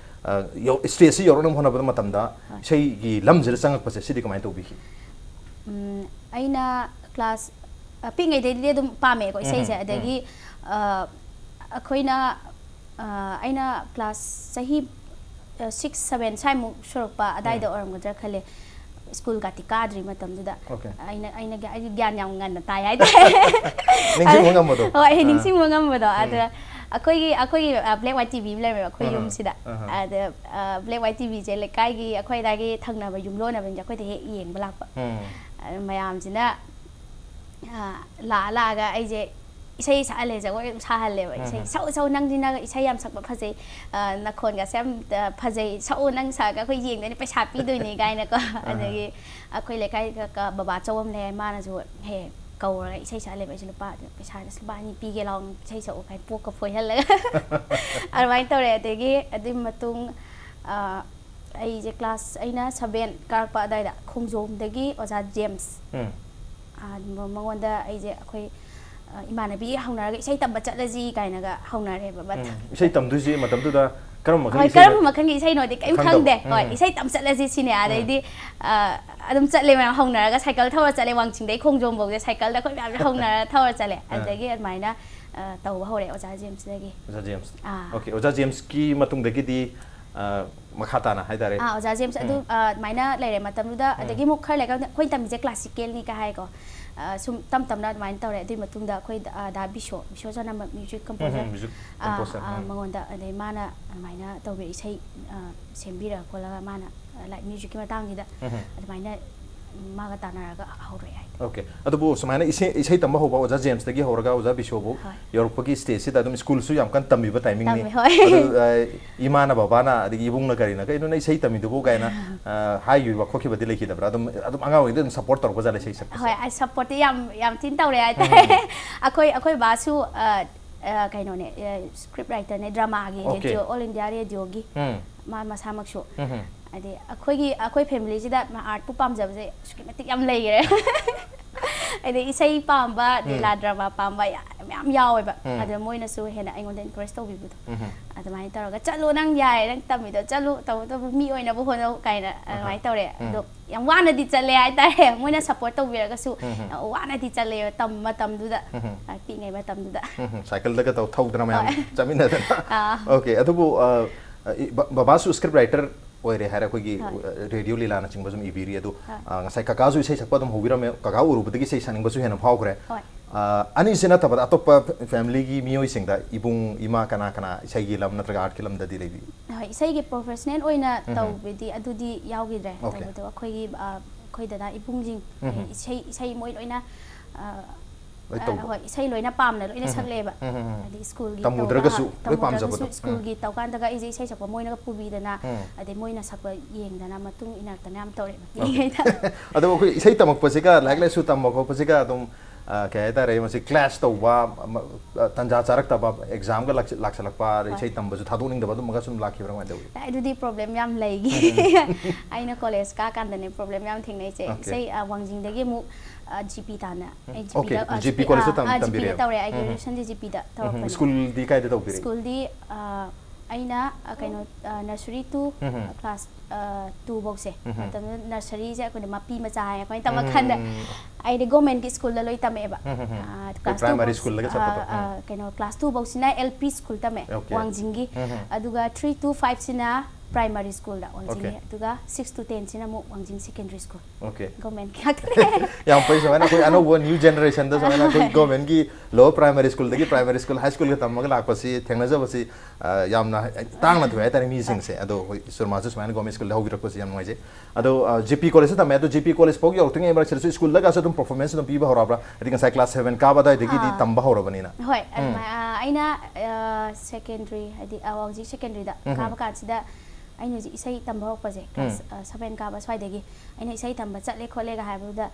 ꯑ, ꯌꯧ-, stage ꯁꯤ ꯌꯧꯔꯛꯅꯕ ꯍꯣꯠꯅꯕꯗ ꯃꯇꯝꯗ ꯍꯣꯏ꯫ ꯏꯁꯩꯒꯤ ꯂꯝꯁꯤꯗ ꯆꯪꯉꯛꯄꯁꯦ, ꯁꯤꯗꯤ ꯀꯃꯥꯏꯅ ꯇꯧꯕꯤꯈꯤ? ꯎꯝ, ꯑꯩꯅ class, ꯑ, ꯄꯤꯛꯏꯉꯩꯗꯩꯗꯤ ꯑꯗꯨꯝ ꯄꯥꯝꯃꯦꯀꯣ ꯏꯁꯩꯁꯦ꯫ ꯎꯝ, ꯎꯝ꯫ ꯑꯗꯒꯤ, ꯑ, ꯑꯩꯈꯣꯏꯅ, ꯑ, ꯑꯩꯅ class ꯆꯍꯤ ꯁꯤꯛꯁ ꯁꯚꯦꯟ ꯁ꯭ꯋꯥꯏꯃꯨꯛ ꯁꯨꯔꯛꯄ ꯑꯗꯥꯏꯗ ꯑꯣꯏꯔꯝꯒꯗ꯭ꯔꯥ ꯈꯜꯂꯦ꯫ ꯁ꯭ꯀꯨꯜꯒꯗꯤ ꯀꯥꯗ꯭ꯔꯤ ꯃꯇꯝꯗꯨꯗ꯫ Okay. ꯑꯩꯅ ꯑꯩꯅ ꯒ꯭ꯌꯥ- ꯑꯩꯗꯤ ꯒ꯭ꯌꯥꯟ ꯌꯥꯝ ꯉꯟꯅ ꯇꯥꯏ ꯍꯥꯏꯇꯥꯔꯦ꯫ ꯅꯤꯡꯁꯤꯡꯕ ꯉꯝꯕꯗꯣ? ꯍꯣꯏ, ꯑꯩ ꯑꯥ. ꯅꯤꯡꯁꯤꯡꯕ ꯉꯝꯕꯗꯣ꯫ ꯎꯝ. ꯑꯗ ꯑꯩꯈꯣꯏꯒꯤ ꯑꯩꯈꯣꯏꯒꯤ black white T V ꯑꯃ ꯂꯩꯔꯝꯃꯦꯕ ꯑꯩꯈꯣꯏ ꯑꯍꯥ, ꯌꯨꯝꯁꯤꯗ꯫ ꯑꯍꯥ. ꯑꯗ black white T Vꯁꯦ ꯂꯩꯀꯥꯏꯒꯤ ꯑꯩꯈꯣꯏ ꯑꯗꯥꯏꯒꯤ ꯊꯪꯅꯕ ꯌꯨꯝꯂꯣꯟꯅꯕꯁꯤꯡꯁꯦ ꯑꯩꯈꯣꯏꯗ ꯍꯦꯛ ꯌꯦꯡꯕ ꯂꯥꯛꯄ꯫ ꯎꯝ. ꯑꯗ ꯃꯌꯥꯝꯁꯤꯅ ꯑ, ꯂꯥꯛꯑ ꯂꯥꯛꯑꯒ ꯑꯩꯁꯦ ꯏꯁꯩ ꯁꯛꯍꯜꯂꯦ, ꯖꯒꯣꯏ ꯑꯗꯨꯝ ꯁꯥꯍꯜꯂꯦꯕ꯫ ꯏꯁꯩ ꯎꯝ. "ꯁꯛꯎ ꯁꯛꯎ, ꯅꯪꯗꯤ ꯅꯪ ꯏꯁꯩ ꯌꯥꯝ ꯁꯛꯄ ꯐꯖꯩ, ꯑ, ꯅꯈꯣꯟꯒꯁꯦ ꯌꯥꯝ, ꯑ, ꯐꯖꯩ, ꯁꯛꯎ, ꯅꯪ ꯁꯛꯑꯒ ꯑꯩꯈꯣꯏ ꯌꯦꯡꯗꯣꯏꯅꯦ, ꯄꯩꯁꯥ ꯄꯤꯗꯣꯏꯅꯦ" ꯀꯥꯏꯅꯀꯣ꯫ ꯑꯗꯒꯤ ꯑꯩꯈꯣꯏ ꯂꯩꯀꯥꯏꯗ ꯀ- ꯕꯕꯥ ꯆꯧ ꯑꯃ ꯂꯩ, ꯃꯥꯅꯁꯨ ꯍꯦꯛ ꯀꯧꯔꯒ ꯏꯁꯩ ꯁꯛꯍꯜꯂꯦꯕ꯫ ꯑꯩꯁꯨ ꯂꯨꯄꯥ, ꯄꯩꯁꯥꯁꯦ ꯂꯨꯄꯥ ꯑꯅꯤ ꯄꯤꯒꯦ ꯂꯥꯎ, ꯏꯁꯩ ꯁꯛꯎ ꯀꯥꯏꯅ ꯄꯣꯛꯀ ꯐꯣꯏꯍꯜꯂꯒ ꯑꯗꯨꯃꯥꯏꯅ ꯇꯧꯔꯦ꯫ ꯑꯗꯒꯤ ꯑꯗꯨꯒꯤ ꯃꯇꯨꯡ, ꯑ, ꯑꯩꯁꯦ ꯀ꯭ꯂꯥꯁ, ꯑꯩꯅ ꯁꯚꯦꯟ ꯀꯥꯔꯛꯄ ꯑꯗꯥꯏꯗ ꯈꯣꯡꯖꯣꯝꯗꯒꯤ ꯑꯣꯖꯥ ꯖꯦꯝꯁ, ꯎꯝ. ꯑ, ꯃ- ꯃꯉꯣꯟꯗ ꯑꯩꯁꯦ ꯑꯩꯈꯣꯏ, ꯑ, ꯏꯃꯥꯟꯅꯕꯤ ꯍꯧꯅꯔꯒ ꯏꯁꯩ ꯇꯝꯕ ꯆꯠꯂꯁꯤ ꯀꯥꯏꯅꯒ ꯍꯧꯅꯔꯦꯕ꯫ ꯕꯠ ꯎꯝ. ꯏꯁꯩ ꯇꯝꯗꯣꯏꯁꯤ ꯃꯇꯝꯗꯨꯗ ꯀꯔꯝꯕ ꯃꯈꯜꯒꯤ ꯍꯣꯏ, ꯏꯁꯩꯅꯣ? ꯀꯔꯝꯕ ꯃꯈꯜꯒꯤ ꯏꯁꯩꯅꯣꯗꯤ ꯀꯔꯤꯝ ꯈꯪꯗꯕ. ꯈꯪꯗꯦ꯫ ꯍꯣꯏ, ꯎꯝ. ꯏꯁꯩ ꯇꯝ ꯆꯠꯂꯁꯤ ꯁꯤꯅꯦ꯫ ꯑꯗꯩꯗꯤ, ꯑ, ꯑꯗꯨꯝ ꯆꯠꯂꯦ, ꯃꯌꯥꯝ ꯍꯧꯅꯔꯒ ꯁꯥꯏꯀꯜ ꯊꯧꯔ ꯆꯠꯂꯦ, ꯋꯥꯡꯆꯤꯡꯗꯩ ꯈꯣꯡꯖꯣꯝꯐꯥꯎꯁꯦ ꯁꯥꯏꯀꯜꯗ ꯑꯩꯈꯣꯏ ꯃꯌꯥꯝꯁꯦ ꯍꯧꯅꯔ ꯊꯧꯔ ꯆꯠꯂꯦ꯫ ꯑꯥ. ꯑꯗꯒꯤ ꯑꯗꯨꯃꯥꯏꯅ, ꯑ, ꯇꯧꯕ ꯍꯧꯔꯦ ꯑꯣꯖꯥ ꯖꯦꯝꯁꯇꯒꯤ꯫ ꯑꯣꯖꯥ ꯖꯦꯝꯁ. ꯑꯥ. Okay, ꯑꯣꯖꯥ ꯖꯦꯝꯁꯀꯤ ꯃꯇꯨꯡꯗꯒꯤꯗꯤ, ꯑ, ꯃꯈꯥ ꯇꯥꯅ ꯍꯥꯏꯇꯥꯔꯦ. ꯑꯥ, ꯑꯣꯖꯥ ꯖꯦꯝꯁ ꯑꯗꯨ, ꯎꯝ. ꯑ, ꯑꯗꯨꯃꯥꯏꯅ ꯂꯩꯔꯦ ꯃꯇꯝꯗꯨꯗ꯫ ꯎꯝ. ꯑꯗꯒꯤ ꯑꯃꯨꯛ ꯈꯔ ꯂꯩꯔꯒ ꯑꯩꯈꯣꯏꯅ ꯇꯝꯃꯤꯁꯦ classicalꯅꯤ ꯀ ꯍꯥꯏꯀꯣ꯫ ꯑ, ꯁꯨꯝ ꯇꯞ ꯇꯞꯅ ꯑꯗꯨꯃꯥꯏꯅ ꯇꯧꯔꯦ꯫ ꯑꯗꯨꯒꯤ ꯃꯇꯨꯡꯗ ꯑꯩꯈꯣꯏ ꯗ-, ꯑ, ꯗꯥ ꯕꯤꯁꯣ, ꯕꯤꯁꯣ ꯆꯅꯝꯕ, music composer꯫ ꯎꯝ, music ꯑ, composer, ꯑ, ꯎꯝ. ꯃꯉꯣꯟꯗ, ꯑꯗꯩ ꯃꯥꯅ ꯑꯗꯨꯃꯥꯏꯅ ꯇꯧꯕꯤꯔ ꯏꯁꯩ, ꯑ, ꯁꯦꯝꯕꯤꯔ ꯈꯣꯠꯂꯒ ꯃꯥꯅ, ꯑ, light musicꯀꯤ ꯃꯇꯥꯡꯁꯤꯗ ꯎꯝ. ꯑꯗꯨꯃꯥꯏꯅ ꯃꯥꯒ ꯇꯥꯟꯅꯔꯒ ꯍꯧꯔꯛꯑꯦ ꯍꯥꯏꯗꯤ꯫ Okay. ꯑꯗꯨꯕꯨ ꯁꯨꯃꯥꯏꯅ ꯏꯁꯩ, ꯏꯁꯩ ꯇꯝꯕ ꯍꯧꯕ ꯑꯣꯖꯥ ꯖꯦꯝꯁꯇꯒꯤ ꯍꯧꯔꯒ ꯑꯣꯖꯥ ꯕꯤꯁꯣꯕꯨ ꯍꯣꯏ꯫ ꯌꯧꯔꯛꯄꯒꯤ stageꯁꯤꯗ ꯑꯗꯨꯝ ꯁ꯭ꯀꯨꯜꯁꯨ ꯌꯥꯝ ꯀꯟꯅ ꯇꯝꯕꯤꯕ timingꯅꯤ꯫ ꯇꯝꯃꯤ, ꯍꯣꯏ꯫ ꯑꯗꯨ, ꯑ, ꯏꯃꯥꯅ ꯕꯕꯥꯅ ꯑꯗꯒꯤ ꯏꯕꯨꯡꯅ ꯀꯔꯤꯅ "ꯀꯩꯅꯣ ꯅꯪ ꯏꯁꯩ ꯇꯝꯃꯤꯗꯨꯕꯨ?" ꯀꯥꯏꯅ, ꯑ, ꯍꯥꯏꯈꯤꯕ ꯈꯣꯠꯈꯤꯕꯗꯤ ꯂꯩꯈꯤꯗꯕ꯭ꯔꯥ? ꯑꯗꯨꯝ, ꯑꯗꯨꯝ ꯑꯉꯥꯡ ꯑꯣꯏꯔꯤꯉꯩꯗ ꯑꯗꯨꯝ support ꯇꯧꯔꯛꯄ ꯖꯥꯠꯂ ꯏꯁꯩ ꯁꯛꯄꯁꯦ? ꯍꯣꯏ, ꯑ, supportꯇꯤ ꯌꯥꯝ, ꯌꯥꯝ ꯊꯤꯅ ꯇꯧꯔꯦ ꯍꯥꯏꯇꯥꯔꯦ꯫ ꯑꯩꯈꯣꯏ, ꯑꯩꯈꯣꯏ ꯕꯥꯁꯨ, ꯑ, ꯑ, ꯀꯩꯅꯣꯅꯦ, ꯑ, script writerꯅꯦ, dramaꯒꯤ, Okay. radio, All India Radioꯒꯤ꯫ ꯎꯝ. ꯃꯥ ꯃꯁꯥꯃꯛꯁꯨ꯫ ꯎꯝ. ꯍꯥꯏꯗꯤ ꯑꯩꯈꯣꯏꯒꯤ, ꯑꯩꯈꯣꯏ familyꯁꯤꯗ artꯄꯨ ꯄꯥꯝꯖꯕꯁꯦ ꯑꯁꯨꯛꯀꯤ ꯃꯇꯤꯛ ꯌꯥꯝ ꯂꯩꯈ꯭ꯔꯦ꯫ ꯍꯥꯏꯗꯤ ꯏꯁꯩ ꯄꯥꯝꯕ, ꯎꯝ. ꯂꯤꯂꯥ drama ꯄꯥꯝꯕ ꯌꯥꯝ, ꯃꯌꯥꯝ ꯌꯥꯎꯋꯦꯕ꯫ ꯎꯝ. ꯑꯗꯣ ꯃꯣꯏꯅꯁꯨ ꯍꯦꯟꯅ ꯑꯩꯉꯣꯟꯗ encourage ꯇꯧꯕꯤꯕꯗꯣ꯫ ꯎꯝ. ꯑꯗꯨꯃꯥꯏꯅ ꯇꯧꯔꯒ, "ꯆꯠꯂꯣ, ꯅꯪ ꯌꯥꯔꯦ, ꯅꯪ ꯇꯝꯃꯤꯗꯣ ꯆꯠꯂꯨ, ꯇꯧꯕꯇꯕꯨ ꯃꯤ ꯑꯣꯏꯅꯕ ꯍꯣꯠꯅꯧ" ꯀꯥꯏꯅ ꯑꯍꯥ. ꯑꯗꯨꯃꯥꯏꯅ ꯇꯧꯔꯦ꯫ ꯎꯝ. ꯑꯗꯣ ꯌꯥꯝ ꯋꯥꯅꯗꯤ ꯆꯠꯂꯦ ꯍꯥꯏꯇꯥꯔꯦ꯫ ꯃꯣꯏꯅ support ꯇꯧꯕꯤꯔꯒꯁꯨ ꯎꯝ. ꯌꯥꯝ ꯋꯥꯅꯗꯤ ꯆꯠꯂꯦꯕ ꯇꯝ-, ꯃꯇꯝꯗꯨꯗ, ꯎꯝ. ꯑ, ꯄꯤꯛꯏꯉꯩ ꯃꯇꯝꯗꯨꯗ꯫ ꯎꯝ. ꯁꯥꯏꯀꯜꯗꯒ ꯇꯧ ꯊꯧꯗꯅ ꯃꯌꯥꯝ ꯍꯣꯏ. ꯆꯠꯃꯤꯟꯅꯗꯅ꯫ ꯑꯥ. Okay, ꯑꯗꯨꯕꯨ, ꯑ, ꯑ, ꯏ-, ꯕ-, ꯕꯕꯥꯁꯨ script writer ꯑꯣꯏꯔꯦ ꯍꯥꯏꯔꯦ, ꯑꯩꯈꯣꯏꯒꯤ, ꯍꯣꯏ꯫ ꯑ, ꯔꯦꯗꯤꯑꯣ ꯂꯤꯂꯥꯅꯆꯤꯡꯕ ꯁꯨꯝ ꯏꯕꯤꯔꯤ꯫ ꯑꯗꯨ, ꯍꯣꯏ꯫ ꯑ, ꯉꯁꯥꯏ ꯀꯀꯥꯁꯨ ꯏꯁꯩ ꯁꯛꯄ ꯑꯗꯨꯝ ꯍꯧꯕꯤꯔꯝꯃꯦ, ꯀꯀꯥ ꯎꯔꯨꯕꯗꯒꯤ ꯏꯁꯩ ꯁꯛꯅꯤꯡꯕꯁꯨ ꯍꯦꯟꯅ ꯐꯥꯎꯈ꯭ꯔꯦ꯫ ꯍꯣꯏ꯫ ꯑ, ꯑꯅꯤꯁꯤ ꯅꯠꯇꯕꯗ ꯑꯇꯣꯞꯄ ꯐꯦꯃꯤꯂꯤꯒꯤ ꯃꯤꯑꯣꯏꯁꯤꯡꯗ, ꯏꯕꯨꯡ, ꯏꯃꯥ, ꯀꯅꯥ ꯀꯅꯥ ꯏꯁꯩꯒꯤ ꯂꯝ ꯅꯠꯇ꯭ꯔꯒ ꯑꯥꯔꯠꯀꯤ ꯂꯝꯗꯗꯤ ꯂꯩꯕꯤ? ꯍꯣꯏ, ꯏꯁꯩꯒꯤ professional ꯑꯣꯏꯅ ꯎꯝ꯫ ꯇꯧꯕꯗꯤ ꯑꯗꯨꯗꯤ ꯌꯥꯎꯈꯤꯗ꯭ꯔꯦ꯫ ꯑꯣꯀꯦ꯫ ꯇꯧꯕꯗꯣ ꯑꯩꯈꯣꯏꯒꯤ, ꯑ, ꯑꯩꯈꯣꯏ ꯗꯗꯥ ꯏꯕꯨꯡꯁꯤꯡ, ꯎꯝ꯫ ꯏꯁꯩ, ꯏꯁꯩ ꯃꯣꯏ ꯂꯣꯏꯅ, ꯑ, ꯂꯣꯏ ꯑ, ꯇꯧꯕ꯫ ꯍꯣꯏ, ꯏꯁꯩ ꯂꯣꯏꯅ ꯄꯥꯝꯅ ꯂꯣꯏꯅ ꯎꯝ꯫ ꯁꯛꯂꯛꯑꯦꯕ꯫ ꯎꯝ, ꯎꯝ, ꯎꯝ꯫ ꯍꯥꯏꯗꯤ ꯁ꯭ꯀꯨꯜꯒꯤ ꯇꯝꯃꯨꯗ꯭ꯔꯒꯁꯨ ꯇꯧꯕ, ꯂꯣꯏ ꯇꯝꯃꯨꯗ꯭ꯔꯒꯁꯨ ꯄꯥꯝꯖꯕꯗꯣ꯫ ꯁ꯭ꯀꯨꯜꯒꯤ ꯎꯝ꯫ ꯇꯧꯀꯥꯟꯗꯒ ꯑꯩꯁꯦ ꯏꯁꯩ ꯁꯛꯄ ꯃꯣꯏꯅꯒ ꯄꯨꯕꯤꯗꯅ, ꯎꯝ꯫ ꯑꯗꯩ ꯃꯣꯏꯅ ꯁꯛꯄ ꯌꯦꯡꯗꯅ ꯃꯇꯨꯡ ꯏꯟꯅꯔꯛꯇꯅ ꯌꯥꯝ ꯇꯧꯔꯛꯑꯦꯕ꯫ ꯑꯣꯀꯦ꯫ ꯄꯤꯛꯏꯉꯩꯗ꯫ ꯑꯗꯣ ꯑꯩꯈꯣꯏ ꯏꯁꯩ ꯇꯝꯃꯛꯄꯁꯤꯒ, ꯂꯥꯏꯔꯤꯛ ꯂꯥꯏꯁꯨ ꯇꯝꯕ ꯈꯣꯠꯄꯁꯤꯒ ꯑꯗꯨꯝ, ꯑ, ꯀꯩ ꯍꯥꯏꯇꯥꯔꯦ, ꯃꯁꯤ clash ꯇꯧꯕ, ꯑꯃ, ꯑ, ꯇꯟꯖꯥ ꯆꯥꯔꯛꯇꯕ, examꯒ ꯂꯥꯛꯁꯤ-, ꯂꯥꯛꯁꯤꯜꯂꯛꯄ, ꯑꯗꯩ ꯍꯣꯏ꯫ ꯏꯁꯩ ꯇꯝꯕꯁꯨ ꯊꯥꯗꯣꯛꯅꯤꯡꯗꯕ ꯑꯗꯨꯝꯕꯒ ꯁꯨꯝ ꯂꯥꯛꯈꯤꯕ꯭ꯔꯥ, ꯀꯃꯥꯏꯅ ꯇꯧꯋꯤ? ꯑꯗꯨꯗꯤ problem ꯌꯥꯝ ꯂꯩꯈꯤ꯫ ꯎꯝ꯫ ꯑꯩꯅ college ꯀꯥꯀꯥꯟꯗꯅꯦ problem ꯌꯥꯝ ꯊꯦꯡꯅꯩꯁꯦ꯫ ꯑꯣꯀꯦ꯫ ꯏꯁꯩ, ꯑ, ꯋꯥꯡꯖꯤꯡꯗꯒꯤ ꯑꯃꯨꯛ, ꯑ, GP ꯇꯥꯅ꯫ ꯑꯩ ꯎꯝ꯫ ꯑꯣꯀꯦ, GPꯗ, ꯑ, GP GP, collegeꯇ ꯑ, ꯇꯝ-, ꯑ, GPꯗ ꯇꯝꯕꯤꯔꯦꯕ꯫ ꯇꯧꯔꯦ꯫ ꯑꯩ ꯎꯝ, ꯎꯝ꯫ Graduationꯁꯦ GPꯗ ꯎꯝ, ꯎꯝ꯫ ꯇꯧꯔꯛꯄꯅꯦ꯫ ꯁ꯭ꯀꯨꯜꯗꯤ ꯀꯥꯏꯗ ꯇꯧꯕꯤꯔꯦ? ꯁ꯭ꯀꯨꯜꯗꯤ, ꯑ, ꯑꯩꯅ, ꯑ, ꯀꯩꯅꯣ, ꯑ, nursery to um, um. class, ꯑ, two ꯐꯧꯁꯦ꯫ ꯎꯝ, ꯎꯝ꯫ ꯃꯇꯝꯗꯨꯗ nurseryꯁꯦ ꯑꯩꯈꯣꯏꯅ ꯃꯄꯤ ꯃꯆꯥ ꯍꯥꯏ ꯑꯩꯈꯣꯏꯅ ꯇꯝꯃꯛ ꯀꯥꯟꯗ꯫ ꯎꯝ꯫ ꯑꯩꯗꯤ governmentꯀꯤ ꯁ꯭ꯀꯨꯜꯗ ꯂꯣꯏ ꯇꯝꯃꯛꯑꯦꯕ꯫ ꯎꯝ, ꯎꯝ, ꯎꯝ꯫ ꯑ, ꯑꯩꯈꯣꯏ class two primary ꯐꯧ-, ꯁ꯭ꯀꯨꯜꯗꯒ ꯑ, ꯆꯠꯄꯗꯣ꯫ ꯑ, ꯎꯝ꯫ ꯀꯩꯅꯣ, class two ꯐꯧꯁꯤꯅ LP ꯁ꯭ꯀꯨꯜ ꯇꯝꯃꯦ, ꯑꯣꯀꯦ꯫ ꯋꯥꯡꯖꯤꯡꯒꯤ꯫ ꯎꯝ, ꯎꯝ꯫ ꯑꯗꯨꯒ three to fiveꯁꯤꯅ primary ꯁ꯭ꯀꯨꯜꯗ, ꯋꯥꯡꯖꯤꯡꯒꯤ꯫ ꯑꯣꯀꯦ꯫ ꯑꯗꯨꯒ six to tenꯁꯤꯅ ꯑꯃꯨꯛ ꯋꯥꯡꯖꯤꯡ secondary ꯁ꯭ꯀꯨꯜ꯫ ꯑꯣꯀꯦ꯫ Governmentꯀꯤ ꯉꯥꯛꯇꯅꯦ꯫ ꯌꯥꯝ ꯐꯩ꯫ ꯁꯨꯃꯥꯏꯅ ꯑꯩꯈꯣꯏ ꯑꯅꯧꯕ new generationꯗ ꯁꯨꯃꯥꯏꯅ ꯑꯩꯈꯣꯏ governmentꯀꯤ lower primary ꯁ꯭ꯀꯨꯜꯗꯒꯤ primary ꯁ꯭ꯀꯨꯜ, high ꯁ꯭ꯀꯨꯜꯒ ꯇꯝꯃꯒ ꯂꯥꯛꯄꯁꯤ ꯊꯦꯡꯅꯖꯕꯁꯤ, ꯑ, ꯌꯥꯝꯅ ꯇꯥꯡꯅ ꯊꯣꯛꯑꯦ ꯍꯥꯏꯇꯥꯔꯦ ꯃꯤꯁꯤꯡꯁꯦ꯫ ꯑꯗꯣ ꯑꯩꯈꯣꯏ ꯁꯨꯔꯃꯥꯁꯨ ꯁꯨꯃꯥꯏꯅ government ꯁ꯭ꯀꯨꯜꯗ ꯍꯧꯕꯤꯔꯛꯄꯁꯤ ꯌꯥꯝ ꯅꯨꯡꯉꯥꯏꯖꯩ꯫ ꯑꯗꯣ, ꯑ, GP collegeꯇ ꯇꯝꯃꯦ꯫ ꯑꯗꯣ GP college ꯐꯥꯎ ꯌꯧꯔꯛꯇ꯭ꯔꯤꯉꯩ ꯃꯔꯛꯁꯤꯗꯁꯨ ꯁ꯭ꯀꯨꯜꯗꯒꯁꯨ ꯑꯗꯨꯝ performance ꯑꯗꯨꯝ ꯄꯤꯕ ꯍꯧꯔꯛꯑꯕ꯭ꯔꯥ? ꯍꯥꯏꯗꯤ ꯉꯁꯥꯏ class seven ꯀꯥꯕ ꯑꯗꯨꯋꯥꯏꯗꯒꯤꯗꯤ ꯑꯥ꯫ ꯇꯝꯕ ꯍꯧꯔꯕꯅꯤꯅ꯫ ꯍꯣꯏ, ꯎꯝ꯫ ꯑꯗꯨꯃꯥꯏ-, ꯑ, ꯑꯩꯅ, ꯑ, secondary, ꯍꯥꯏꯗꯤ, ꯑ, ꯋꯥꯡꯖꯤꯡ secondary ꯗ ꯎꯝ꯫ ꯀꯥꯕ ꯀꯥꯟꯁꯤꯗ ꯑꯩꯅ ꯍꯧꯖꯤꯛ ꯏꯁꯩ ꯇꯝꯕ ꯍꯧꯔꯛꯄꯁꯦ, class, ꯎꯝ꯫ ꯑ, seven ꯀꯥꯕ ꯁ꯭ꯋꯥꯏꯗꯒꯤ ꯑꯩꯅ ꯏꯁꯩ ꯇꯝꯕ ꯆꯠꯂꯦ ꯈꯣꯠꯂꯦꯒ ꯍꯥꯏꯕꯗꯨꯗ,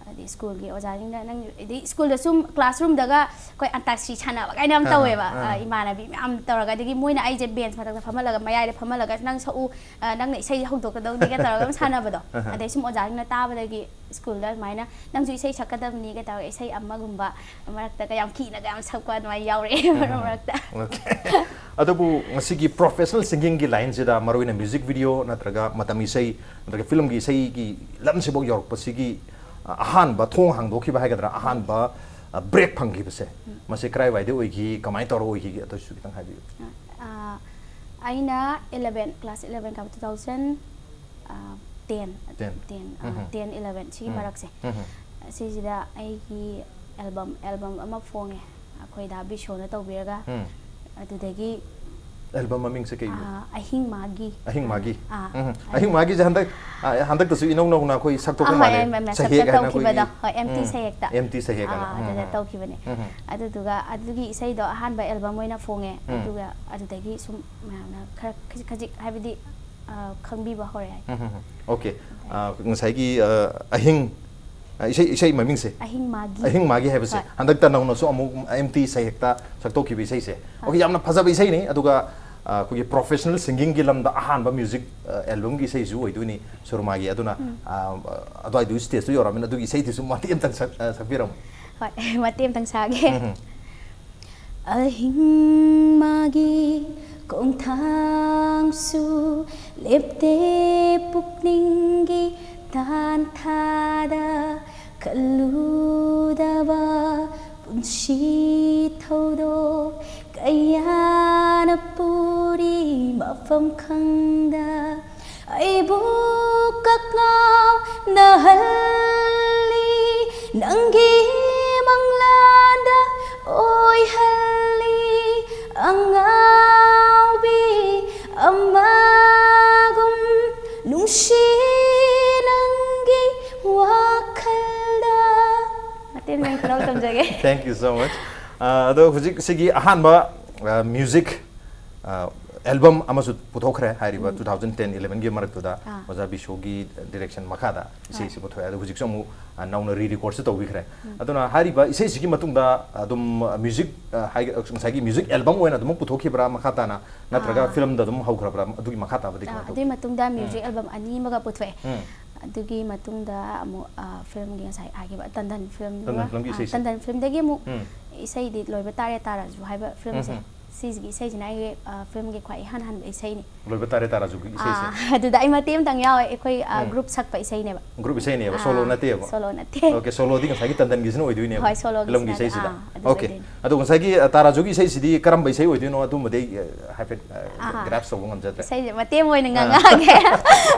ꯍꯥꯏꯗꯤ ꯁ꯭ꯀꯨꯜꯒꯤ ꯑꯣꯖꯥꯁꯤꯡꯅ, ꯅꯪ, ꯑꯗꯩ ꯁ꯭ꯀꯨꯜꯗ ꯁꯨꯝ classroomꯗꯒ ꯑꯩꯈꯣꯏ ꯑꯟꯇꯥꯛꯁꯤ ꯁꯥꯟꯅꯕ ꯀꯥꯏꯅ ꯌꯥꯝ ꯑꯥ, ꯇꯧꯋꯦꯕ꯫ ꯑꯥ꯫ ꯑ, ꯏꯃꯥꯟꯅꯕꯤ ꯃꯌꯥꯝ ꯇꯧꯔꯒ, ꯑꯗꯒꯤ ꯃꯣꯏꯅ ꯑꯩꯁꯦ bench ꯃꯊꯛꯇ ꯐꯝꯍꯜꯂꯒ, ꯃꯌꯥꯏꯗ ꯐꯝꯍꯜꯂꯒ, "ꯅꯪ ꯁꯛꯎ, ꯑ, ꯅꯪꯅ ꯏꯁꯩ ꯍꯧꯗꯣꯛꯀꯗꯧꯅꯤꯒ" ꯇꯧꯔꯒ ꯑꯗꯨꯝ ꯁꯥꯟꯅꯕꯗꯣ꯫ ꯑꯍꯥ꯫ ꯑꯗꯩ ꯁꯨꯝ ꯑꯣꯖꯥꯁꯤꯡꯅ ꯇꯥꯕꯗꯒꯤ ꯁ꯭ꯀꯨꯜꯗ ꯑꯗꯨꯃꯥꯏꯅ, "ꯅꯪꯁꯨ ꯏꯁꯩ ꯁꯛꯀꯗꯕꯅꯤꯒ" ꯇꯧꯔꯒ, ꯏꯁꯩ ꯑꯃꯒꯨꯝꯕ ꯃꯔꯛꯇꯒ ꯌꯥꯝ ꯀꯤꯅꯒ ꯌꯥꯝ ꯁꯛꯄ ꯑꯗꯨꯃꯥꯏꯅ ꯌꯥꯎꯔꯛꯑꯦ ꯃꯔꯛ ꯎꯝ꯫ ꯃꯔꯛꯇ꯫ ꯑꯣꯀꯦ꯫ ꯑꯗꯨꯕꯨ ꯉꯁꯤꯒꯤ professional singingꯒꯤ lineꯁꯤꯗ, ꯃꯔꯨꯑꯣꯏꯅ music video ꯅꯠꯇ꯭ꯔꯒ ꯃꯇꯝ ꯏꯁꯩ ꯅꯠꯇ꯭ꯔꯒ filmꯒꯤ ꯏꯁꯩꯒꯤ ꯂꯝꯁꯤꯐꯥꯎ ꯌꯧꯔꯛꯄꯁꯤꯒꯤ, ꯑ, ꯑꯍꯥꯟꯕ ꯊꯣꯡ ꯍꯥꯡꯗꯣꯛꯈꯤꯕ ꯍꯥꯏꯒꯗ꯭ꯔꯥ, ꯑꯍꯥꯟꯕ, ꯑ, break ꯐꯪꯈꯤꯕꯁꯦ, ꯎꯝ꯫ ꯃꯁꯤ ꯀꯔꯥꯏꯋꯥꯏꯗ ꯑꯣꯏꯈꯤ, ꯀꯃꯥꯏꯅ ꯇꯧꯔ ꯑꯣꯏꯈꯤꯒꯦ, ꯑꯗꯨꯁꯨ ꯈꯤꯇꯪ ꯍꯥꯏꯕꯤꯌꯨ꯫ ꯑ, ꯑꯩꯅ eleven, class eleven ꯀꯥꯕ two thousand ten, Ten. ten, ꯎꯝ꯫ ten eleven ꯁꯤꯒꯤ ꯎꯝ꯫ ꯃꯔꯛꯁꯦ, ꯎꯝ꯫ ꯁꯤꯁꯤꯗ ꯑꯩꯒꯤ album, album ꯑꯃ ꯐꯣꯡꯉꯦ, ꯑꯩꯈꯣꯏ ꯗꯥ ꯕꯤꯁꯣꯅ ꯇꯧꯕꯤꯔꯒ꯫ ꯎꯝ꯫ ꯑꯗꯨꯗꯒꯤ Album ꯃꯃꯤꯡꯁꯦ ꯀꯩ? ꯑꯥ, ꯑꯍꯤꯡ ꯃꯥꯒꯤ꯫ ꯑꯍꯤꯡ ꯃꯥꯒꯤ꯫ ꯑꯥ, ꯎꯝ꯫ ꯑꯍꯤꯡ ꯑꯍꯤꯡ ꯃꯥꯒꯤꯁꯦ ꯍꯟꯗꯛ, ꯑꯥ, ꯍꯟꯗꯛꯇꯁꯨ ꯏꯅꯧ ꯅꯧꯅ ꯑꯩꯈꯣꯏ ꯁꯛꯇꯣꯛꯄ ꯑꯍꯣꯏ, ꯃꯥꯜꯂꯦ꯫ ꯑꯩ ꯃ-, ꯃ-, ꯁꯍꯦꯛ ꯁꯛꯇ ꯍꯥꯏꯅ ꯇꯧꯈꯤꯕꯗꯣ, ꯑꯩꯈꯣꯏꯒꯤ, ꯍꯣꯏ, empty ꯎꯝ, ꯁꯍꯦꯛꯇ꯫ empty ꯁꯍꯦꯛ ꯍꯥꯏꯅ꯫ ꯑꯥ, ꯎꯝ, ꯑꯗꯨꯗ ꯎꯝ꯫ ꯇꯧꯈꯤꯕꯅꯦ꯫ ꯎꯝ, ꯎꯝ꯫ ꯑꯗꯨꯗꯨꯒ ꯑꯗꯨꯒꯤ ꯏꯁꯩꯗꯣ ꯑꯍꯥꯟꯕ album ꯑꯣꯏꯅ ꯐꯣꯡꯉꯦ꯫ ꯎꯝ꯫ ꯑꯗꯨꯒ ꯑꯗꯨꯗꯒꯤ ꯁꯨꯝ ꯃꯌꯥꯝꯅ ꯈꯔ ꯈꯖꯤꯛ ꯈꯖꯤꯛ ꯍꯥꯏꯕꯗꯤ, ꯑꯥ, ꯈꯪꯕꯤꯕ ꯍꯧꯔꯛꯑꯦ꯫ ꯎꯝ, ꯎꯝ, ꯎꯝ꯫ Okay꯫ ꯑꯥ, ꯉꯁꯥꯏꯒꯤ, ꯑꯥ, ꯑꯍꯤꯡ, ꯑꯥ, ꯏꯁꯩ, ꯏꯁꯩ ꯃꯃꯤꯡꯁꯦ? ꯑꯍꯤꯡ ꯃꯥꯒꯤ꯫ ꯑꯍꯤꯡ ꯃꯥꯒꯤ ꯍꯥꯏꯕꯁꯦ ꯍꯣꯏ꯫ ꯍꯟꯗꯛꯇ ꯅꯧꯅꯁꯨ ꯑꯃꯨꯛ empty ꯁꯍꯦꯛꯇ ꯁꯛꯇꯣꯛꯈꯤꯕ ꯏꯁꯩꯁꯦ꯫ Okay, ꯌꯥꯝꯅ ꯐꯖꯕ ꯏꯁꯩꯅꯤ꯫ ꯑꯗꯨꯒ, ꯑꯥ, ꯑꯩꯈꯣꯏꯒꯤ professional singingꯒꯤ ꯂꯝꯗ ꯑꯍꯥꯟꯕ music, ꯑꯥ, albumꯒꯤ ꯏꯁꯩꯁꯨ ꯑꯣꯏꯗꯣꯏꯅꯤ ꯁꯨꯔꯃꯥꯒꯤ꯫ ꯑꯗꯨꯅ, ꯎꯝ꯫ ꯑꯥ, ꯑꯗꯨꯋꯥꯏꯗꯨ stageꯇꯨ ꯌꯧꯔꯛꯑꯕꯅꯤꯅ ꯑꯗꯨꯒꯤ ꯏꯁꯩꯗꯨꯁꯨ ꯃꯇꯦꯛ ꯑꯃꯇꯪ ꯁꯛ-, ꯑꯥ, ꯁꯛꯄꯤꯔꯝꯃꯨ꯫ ꯍꯣꯏ, ꯃꯇꯦꯛ ꯑꯃꯇꯪ ꯁꯥꯒꯦ꯫ ꯎꯝ, ꯎꯝ꯫ ꯑꯍꯤꯡ ꯃꯥꯒꯤ ꯈꯣꯡꯊꯥꯡꯁꯨ ꯂꯦꯞꯇꯦ ꯄꯨꯛꯅꯤꯡꯒꯤ ꯇꯥꯟꯊꯥꯗ ꯈꯜꯂꯨꯗꯕ ꯄꯨꯟꯁꯤ ꯊꯧꯗꯣꯛ ꯀꯌꯥꯅ ꯄꯨꯔꯤ ꯃꯐꯝ ꯈꯪꯗ ꯑꯩꯕꯨ ꯀꯛꯉꯥꯎꯅꯍꯜꯂꯤ ꯅꯪꯒꯤ ꯃꯪꯂꯥꯟꯗ ꯑꯣꯏꯍꯜꯂꯤ ꯑꯉꯥꯎꯕꯤ ꯑꯃꯒꯨꯝ ꯅꯨꯡꯁꯤ ꯅꯪꯒꯤ ꯋꯥꯈꯜꯗ꯫ ꯃꯇꯦꯛ ꯃꯌꯥꯝ ꯈꯔ ꯇꯝꯖꯒꯦ꯫ Thank you so much꯫ ꯑꯥ, ꯑꯗꯣ ꯍꯧꯖꯤꯛ ꯁꯤꯒꯤ ꯑꯍꯥꯟꯕ, ꯑꯥ, music, ꯑꯥ, album ꯑꯃꯁꯨ ꯄꯨꯊꯣꯛꯈ꯭ꯔꯦ ꯍꯥꯏꯔꯤꯕ ꯎꯝ꯫ two thousand ten elevenꯒꯤ ꯃꯔꯛꯇꯨꯗ ꯑꯥ꯫ ꯑꯣꯖꯥ ꯕꯤꯁꯣꯒꯤ direction ꯃꯈꯥꯗ ꯏꯁꯩꯁꯤ ꯑꯥ꯫ ꯄꯨꯊꯣꯛꯑꯦ꯫ ꯑꯗꯣ ꯍꯧꯖꯤꯛꯁꯨ ꯑꯃꯨꯛ, ꯑꯥ, ꯅꯧꯅ re-recordꯁꯨ ꯇꯧꯕꯤꯈ꯭ꯔꯦ꯫ ꯎꯝ꯫ ꯑꯗꯨꯅ ꯍꯥꯏꯔꯤꯕ ꯏꯁꯩꯁꯤꯒꯤ ꯃꯇꯨꯡꯗ ꯑꯗꯨꯝ, ꯑꯥ, music, ꯑꯥ, ꯍꯥꯏ-, ꯉꯁꯥꯏꯒꯤ music album ꯑꯣꯏꯅ ꯑꯗꯨꯃꯛ ꯄꯨꯊꯣꯛꯈꯤꯕ꯭ꯔꯥ ꯃꯈꯥ ꯇꯥꯅ, ꯅꯠꯇ꯭ꯔꯒ ꯑꯥ꯫ filmꯗ ꯑꯗꯨꯝ ꯍꯧꯈ꯭ꯔꯕ꯭ꯔꯥ? ꯑꯗꯨꯒꯤ ꯃꯈꯥ ꯇꯥꯕꯗꯤ ꯑꯥ, ꯀꯃꯥꯏꯅ ꯑꯗꯨꯒꯤ ꯇꯧꯒꯦ? ꯃꯇꯨꯡꯗ ꯎꯝ꯫ music album ꯑꯅꯤ ꯑꯃꯒ ꯄꯨꯊꯣꯛꯑꯦ꯫ ꯎꯝ꯫ ꯑꯗꯨꯒꯤ ꯃꯇꯨꯡꯗ ꯑꯃꯨꯛ, ꯑꯥ, filmꯒꯤ ꯉꯁꯥꯏ ꯍꯥꯏꯈꯤꯕ ꯇꯟꯗꯟ filmꯗꯨꯒ, ꯇꯟꯗꯟ filmꯒꯤ ꯑꯥ, ꯏꯁꯩꯁꯦ? ꯇꯟꯗꯟ filmꯗꯒꯤ ꯑꯃꯨꯛ ꯎꯝ꯫ ꯏꯁꯩꯗꯤ ꯂꯣꯏꯕ ꯇꯥꯔꯦ ꯇꯥꯔꯁꯨ ꯍꯥꯏꯕ filmꯁꯦ꯫ ꯎꯝ, ꯎꯝ꯫ ꯁꯤꯁꯤꯒꯤ ꯏꯁꯩꯁꯤꯅ ꯑꯩꯒꯤ ꯐꯤꯂꯝꯒꯤ ꯈ꯭ꯋꯥꯏ ꯏꯍꯥꯟ ꯍꯥꯟꯕ ꯏꯁꯩꯅꯤ꯫ ꯂꯣꯏꯕ ꯇꯥꯔꯦ ꯇꯥ ꯔꯥꯖꯨꯒꯤ ꯏꯁꯩꯁꯦ꯫ ꯑꯥ, ꯑꯗꯨꯗ ꯑꯩ ꯃꯇꯦꯛ ꯑꯃꯇꯪ ꯌꯥꯎꯋꯦ꯫ ꯑꯩꯈꯣꯏ ꯒ꯭ꯔꯨꯞ ꯁꯛꯄ ꯏꯁꯩꯅꯦꯕ꯫ ꯒ꯭ꯔꯨꯞ ꯏꯁꯩꯅꯦꯕ, ꯁꯣꯂꯣ ꯅꯠꯇꯦꯕ꯫ ꯁꯣꯂꯣ ꯅꯠꯇꯦ꯫ ꯑꯣꯀꯦ, ꯁꯣꯂꯣꯗꯤ ꯉꯁꯥꯏꯒꯤ ꯇꯟꯗꯟꯒꯤꯁꯤꯅ ꯑꯣꯏꯗꯣꯏꯅꯦꯕ, ꯍꯣꯏ, ꯁꯣꯂꯣꯒꯤꯁꯤꯅ꯫ ꯐꯤꯂꯝꯒꯤ ꯏꯁꯩꯁꯤꯗ꯫ ꯑꯥ, ꯑꯗꯨ ꯑꯣꯀꯦ꯫ ꯑꯣꯏꯗꯣꯏꯅꯦ꯫ ꯑꯗꯣ ꯉꯁꯥꯏꯒꯤ ꯑ, ꯇꯥ ꯔꯥꯖꯨꯒꯤ ꯏꯁꯩꯁꯤꯗꯤ ꯀꯔꯝꯕ ꯏꯁꯩ ꯑꯣꯏꯗꯣꯏꯅꯣ, ꯑꯗꯨꯝꯕꯗꯤ ꯑꯩ, ꯑ, ꯍꯥꯏꯐꯦꯠ ꯑꯥ꯫ ꯒ꯭ꯔꯥꯁ ꯇꯧꯕ ꯉꯝꯖꯗ꯭ꯔꯦ꯫ ꯏꯁꯩꯁꯦ ꯃꯇꯦꯛ ꯑꯃ ꯑꯣꯏꯅ ꯑꯥ꯫ ꯉꯥꯡꯉꯛꯑꯒꯦ꯫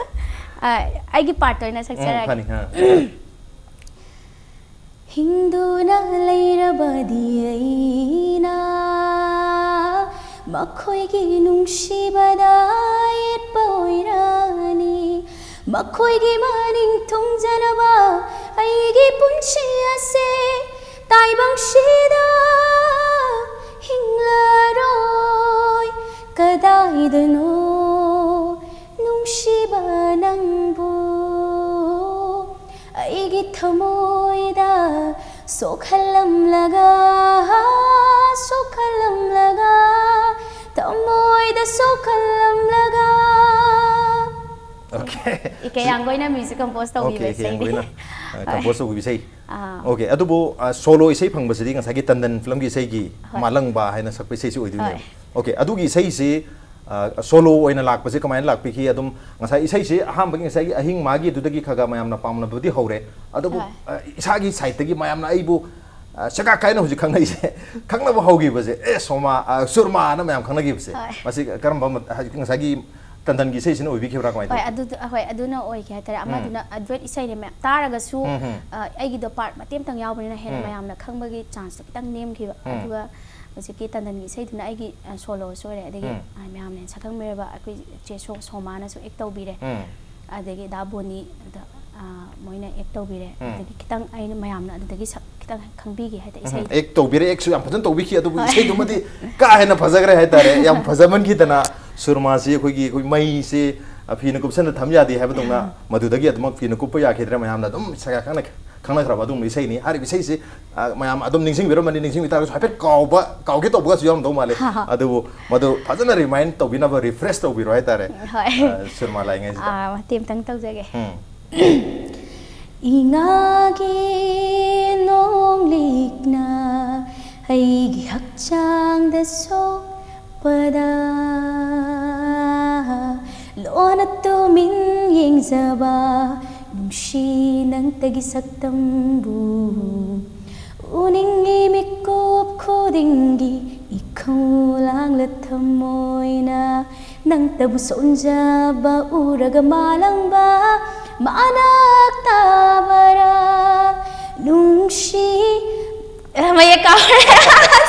ꯑꯥ, ꯑꯩꯒꯤ ꯄꯥꯔꯠꯇ ꯑꯣꯏꯅ ꯎꯝ, ꯁꯛꯆꯔꯛꯑꯒꯦ꯫ ꯐꯅꯤ, ꯑꯥ꯫ ꯍꯤꯡꯗꯨꯅ ꯂꯩꯔꯕꯗꯤ ꯑꯩꯅ ꯃꯈꯣꯏꯒꯤ ꯅꯨꯡꯁꯤꯕꯗ ꯌꯦꯠꯄ ꯑꯣꯏꯔꯅꯤ꯫ ꯃꯈꯣꯏꯒꯤ ꯃꯅꯤꯡ ꯊꯨꯡꯖꯅꯕ ꯑꯩꯒꯤ ꯄꯨꯟꯁꯤ ꯑꯁꯦ ꯇꯥꯏꯕꯪꯁꯤꯗ ꯍꯤꯡꯂꯔꯣꯏ꯫ ꯀꯗꯥꯏꯗꯅꯣ ꯅꯨꯡꯁꯤꯕ ꯅꯪꯕꯨ ꯑꯩꯒꯤ ꯊꯃꯣꯏꯗ ꯁꯣꯛꯍꯜꯂꯝꯂꯒ, ꯁꯣꯛꯍꯜꯂꯝꯂꯒ, ꯊꯃꯣꯏꯗ ꯁꯣꯛꯍꯜꯂꯝꯂꯒ꯫ ꯑꯣꯀꯦ꯫ ꯏꯀꯦ ꯌꯥꯡꯒꯣꯏꯅ ꯃ꯭ꯌꯨꯖꯤꯛ ꯀꯝꯄꯣꯁ ꯑꯣꯀꯦ, ꯇꯧꯕꯤꯕ ꯏꯀꯦ ꯌꯥꯡꯒꯣꯏꯅ, ꯏꯁꯩꯅꯤ꯫ ꯑ, ꯀꯝꯄꯣꯁ ꯇꯧꯕꯤꯕ ꯏꯁꯩ꯫ ꯑꯥ꯫ ꯑꯣꯀꯦ, ꯑꯗꯨꯕꯨ, ꯑ, ꯁꯣꯂꯣ ꯏꯁꯩ ꯐꯪꯕꯁꯤꯗꯤ ꯉꯁꯥꯏꯒꯤ ꯇꯟꯗꯟ ꯐꯤꯂꯝꯒꯤ ꯏꯁꯩꯒꯤ ꯍꯣꯏ꯫ ꯃꯥꯂꯪꯕ ꯍꯥꯏꯅ ꯁꯛꯄ ꯏꯁꯩꯁꯤ ꯑꯣꯏꯗꯣꯏꯅꯦꯕ꯫ ꯍꯣꯏ꯫ ꯑꯣꯀꯦ, ꯑꯗꯨꯒꯤ ꯏꯁꯩꯁꯤ, ꯑ, ꯁꯣꯂꯣ ꯑꯣꯏꯅ ꯂꯥꯛꯄꯁꯦ ꯀꯃꯥꯏꯅ ꯂꯥꯛꯄꯤꯈꯤ? ꯑꯗꯨꯝ ꯉꯁꯥꯏ ꯏꯁꯩꯁꯤ ꯑꯍꯥꯟꯕꯒꯤ ꯉꯁꯥꯏꯒꯤ ꯑꯍꯤꯡ ꯃꯥꯒꯤ ꯑꯗꯨꯗꯒꯤ ꯈꯔ ꯈꯔ ꯃꯌꯥꯝꯅ ꯄꯥꯝꯅꯕꯗꯤ ꯍꯧꯔꯦ, ꯑꯗꯨꯕꯨ, ꯍꯣꯏ꯫ ꯑ, ꯏꯁꯥꯒꯤ ꯁꯥꯏꯠꯇꯒꯤ ꯃꯌꯥꯝꯅ ꯑꯩꯕꯨ, ꯑ, ꯁꯦꯒꯥ ꯀꯥꯏꯅ ꯍꯧꯖꯤꯛ ꯈꯪꯅꯩꯁꯦ, ꯈꯪꯅꯕ ꯍꯧꯈꯤꯕꯁꯦ, "ꯑꯦ, ꯁꯣꯃꯥ, ꯑ, ꯁꯨꯔꯃꯥꯅ ꯃꯌꯥꯝ ꯈꯪꯅꯈꯤꯕꯁꯦ", ꯍꯣꯏ꯫ ꯃꯁꯤ ꯀꯔꯝꯕ ꯃ-, ꯍꯥꯏꯗꯤ ꯉꯁꯥꯏꯒꯤ ꯇꯟꯗꯟꯒꯤ ꯏꯁꯩꯁꯤꯅ ꯑꯣꯏꯕꯤꯈꯤꯕ꯭ꯔꯥ, ꯀꯃꯥꯏꯅ ꯍꯣꯏ, ꯇꯧꯏ? ꯑꯗꯨꯗ, ꯍꯣꯏ, ꯑꯗꯨꯅ ꯑꯣꯏꯈꯤ ꯍꯥꯏꯇꯥꯔꯦ꯫ ꯎꯝ꯫ ꯑꯃꯗꯨꯅ, ꯑ, ꯗꯨꯋꯦꯠ ꯏꯁꯩꯅꯦ ꯃꯌꯥꯝ ꯇꯥꯔꯒꯁꯨ, ꯎꯝ, ꯎꯝ꯫ ꯑ, ꯑꯩꯒꯤꯗꯣ ꯄꯥꯔꯠ ꯃꯇꯦꯛ ꯑꯃꯇꯪ ꯌꯥꯎꯕꯅꯤꯅ ꯍꯦꯟꯅ ꯎꯝ꯫ ꯃꯌꯥꯝꯅ ꯈꯪꯕꯒꯤ ꯆꯥꯟꯁꯇꯣ ꯈꯤꯇꯪ ꯅꯦꯝꯈꯤꯕ꯫ ꯎꯝ꯫ ꯑꯗꯨꯒ ꯍꯧꯖꯤꯛꯀꯤ ꯇꯟꯗꯟꯒꯤ ꯏꯁꯩꯗꯨꯅ ꯑꯩꯒꯤ, ꯑ, ꯁꯣꯂꯣꯁꯨ ꯑꯣꯏꯔꯦ꯫ ꯑꯗꯒꯤ, ꯎꯝ꯫ ꯑ, ꯃꯌꯥꯝꯅ ꯁꯛꯈꯪꯕꯤꯔꯕ ꯑꯩꯈꯣꯏ ꯆꯦ ꯁꯣ-, ꯁꯣꯃꯥꯅꯁꯨ ꯑꯦꯛ ꯇꯧꯕꯤꯔꯦ꯫ ꯎꯝ꯫ ꯑꯗꯒꯤ ꯗꯥ ꯕꯣꯅꯤ, ꯑꯗ, ꯑ, ꯃꯣꯏꯅ ꯑꯦꯛ ꯇꯧꯕꯤꯔꯦ꯫ ꯎꯝ꯫ ꯑꯗꯒꯤ ꯈꯤꯇꯪ ꯑꯩꯅ ꯃꯌꯥꯝꯅ ꯑꯗꯨꯗꯒꯤ ꯁꯛ-, ꯈꯤꯇꯪ ꯈꯪꯕꯤꯒꯦ ꯍꯥꯏꯗꯤ ꯎꯝ, ꯏꯁꯩꯗꯣ꯫ ꯑꯦꯛ ꯇꯧꯕꯤꯔꯦ, ꯑꯦꯛꯁꯨ ꯌꯥꯝ ꯐꯖꯅ ꯇꯧꯕꯤꯈꯤ, ꯑꯗꯨꯕꯨ ꯍꯣꯏ꯫ ꯏꯁꯩꯗꯨꯃꯗꯤ ꯀꯥ ꯍꯦꯟꯅ ꯐꯖꯈ꯭ꯔꯦ ꯍꯥꯏꯇꯥꯔꯦ꯫ ꯌꯥꯝ ꯐꯖꯃꯟꯈꯤꯗꯅ ꯁꯨꯔꯃꯥꯁꯤ ꯑꯩꯈꯣꯏꯒꯤ, ꯑꯩꯈꯣꯏ ꯃꯩꯁꯤ, ꯑ, ꯐꯤꯅ ꯀꯨꯞꯁꯟꯅ ꯊꯝ ꯌꯥꯗꯦ ꯍꯥꯏꯕꯗꯧꯅ, ꯃꯗꯨꯗꯒꯤ ꯑꯗꯨꯃꯛ ꯐꯤꯅ ꯀꯨꯞꯄ ꯌꯥꯈꯤꯗ꯭ꯔꯦ꯫ ꯃꯌꯥꯝꯅ ꯑꯗꯨꯝ ꯁꯒꯥ ꯈꯪꯅ-, ꯈꯪꯅꯈ꯭ꯔꯕ ꯑꯗꯨꯒꯨꯝꯕ ꯏꯁꯩꯅꯤ꯫ ꯍꯥꯏꯔꯤꯕ ꯏꯁꯩꯁꯤ, ꯑ, ꯃꯌꯥꯝ ꯑꯗꯨꯝ ꯅꯤꯡꯁꯤꯡꯕꯤꯔꯝꯃꯅꯤ, ꯅꯤꯡꯁꯤꯡꯕꯤ ꯇꯥꯔꯒꯁꯨ ꯍꯥꯏꯐꯦꯠ ꯀꯥꯎꯕ, ꯀꯥꯎꯒꯦ ꯇꯧꯕꯒꯁꯨ ꯌꯥꯎꯔꯝꯗꯧ ꯃꯥꯜꯂꯦ꯫ ꯑꯗꯨꯕꯨ ꯃꯗꯨ ꯐꯖꯅ ꯔꯤꯃꯥꯏꯟ ꯇꯧꯕꯤꯅꯕ, ꯔꯤꯐ꯭ꯔꯦꯁ ꯇꯧꯕꯤꯔꯣ ꯍꯥꯏꯇꯥꯔꯦ꯫ ꯍꯣꯏ꯫ ꯑ, ꯁꯨꯔꯃꯥ ꯂꯥꯛꯏꯉꯩꯁꯤꯗ꯫ ꯑꯥ, ꯃꯇꯦꯛ ꯑꯃꯇꯪ ꯇꯧꯖꯒꯦ꯫ ꯎꯝ꯫ ꯏꯉꯥꯒꯤ ꯅꯣꯡꯂꯤꯛꯅ ꯑꯩꯒꯤ ꯍꯛꯆꯥꯡ ꯍꯛꯆꯥꯡꯗ ꯁꯣꯛꯄꯗ ꯂꯣꯟꯅ ꯇꯨꯃꯤꯟ ꯌꯦꯡꯖꯕ ꯅꯨꯡꯁꯤ ꯅꯪꯇꯒꯤ ꯁꯛꯇꯝꯕꯨ ꯎꯅꯤꯡꯉꯤ ꯃꯤꯀꯨꯞ ꯈꯨꯗꯤꯡꯒꯤ ꯏꯈꯧ ꯂꯥꯡꯂ ꯊꯃꯣꯏꯅ ꯅꯪꯇꯕꯨ ꯁꯣꯟꯖꯕ ꯎꯔꯒ ꯃꯥꯂꯪꯕ ꯃꯥꯅꯛ ꯇꯥꯕꯔꯥ ꯅꯨꯡꯁꯤ ꯃꯌꯦꯛ ꯀꯥꯎꯔꯦ꯫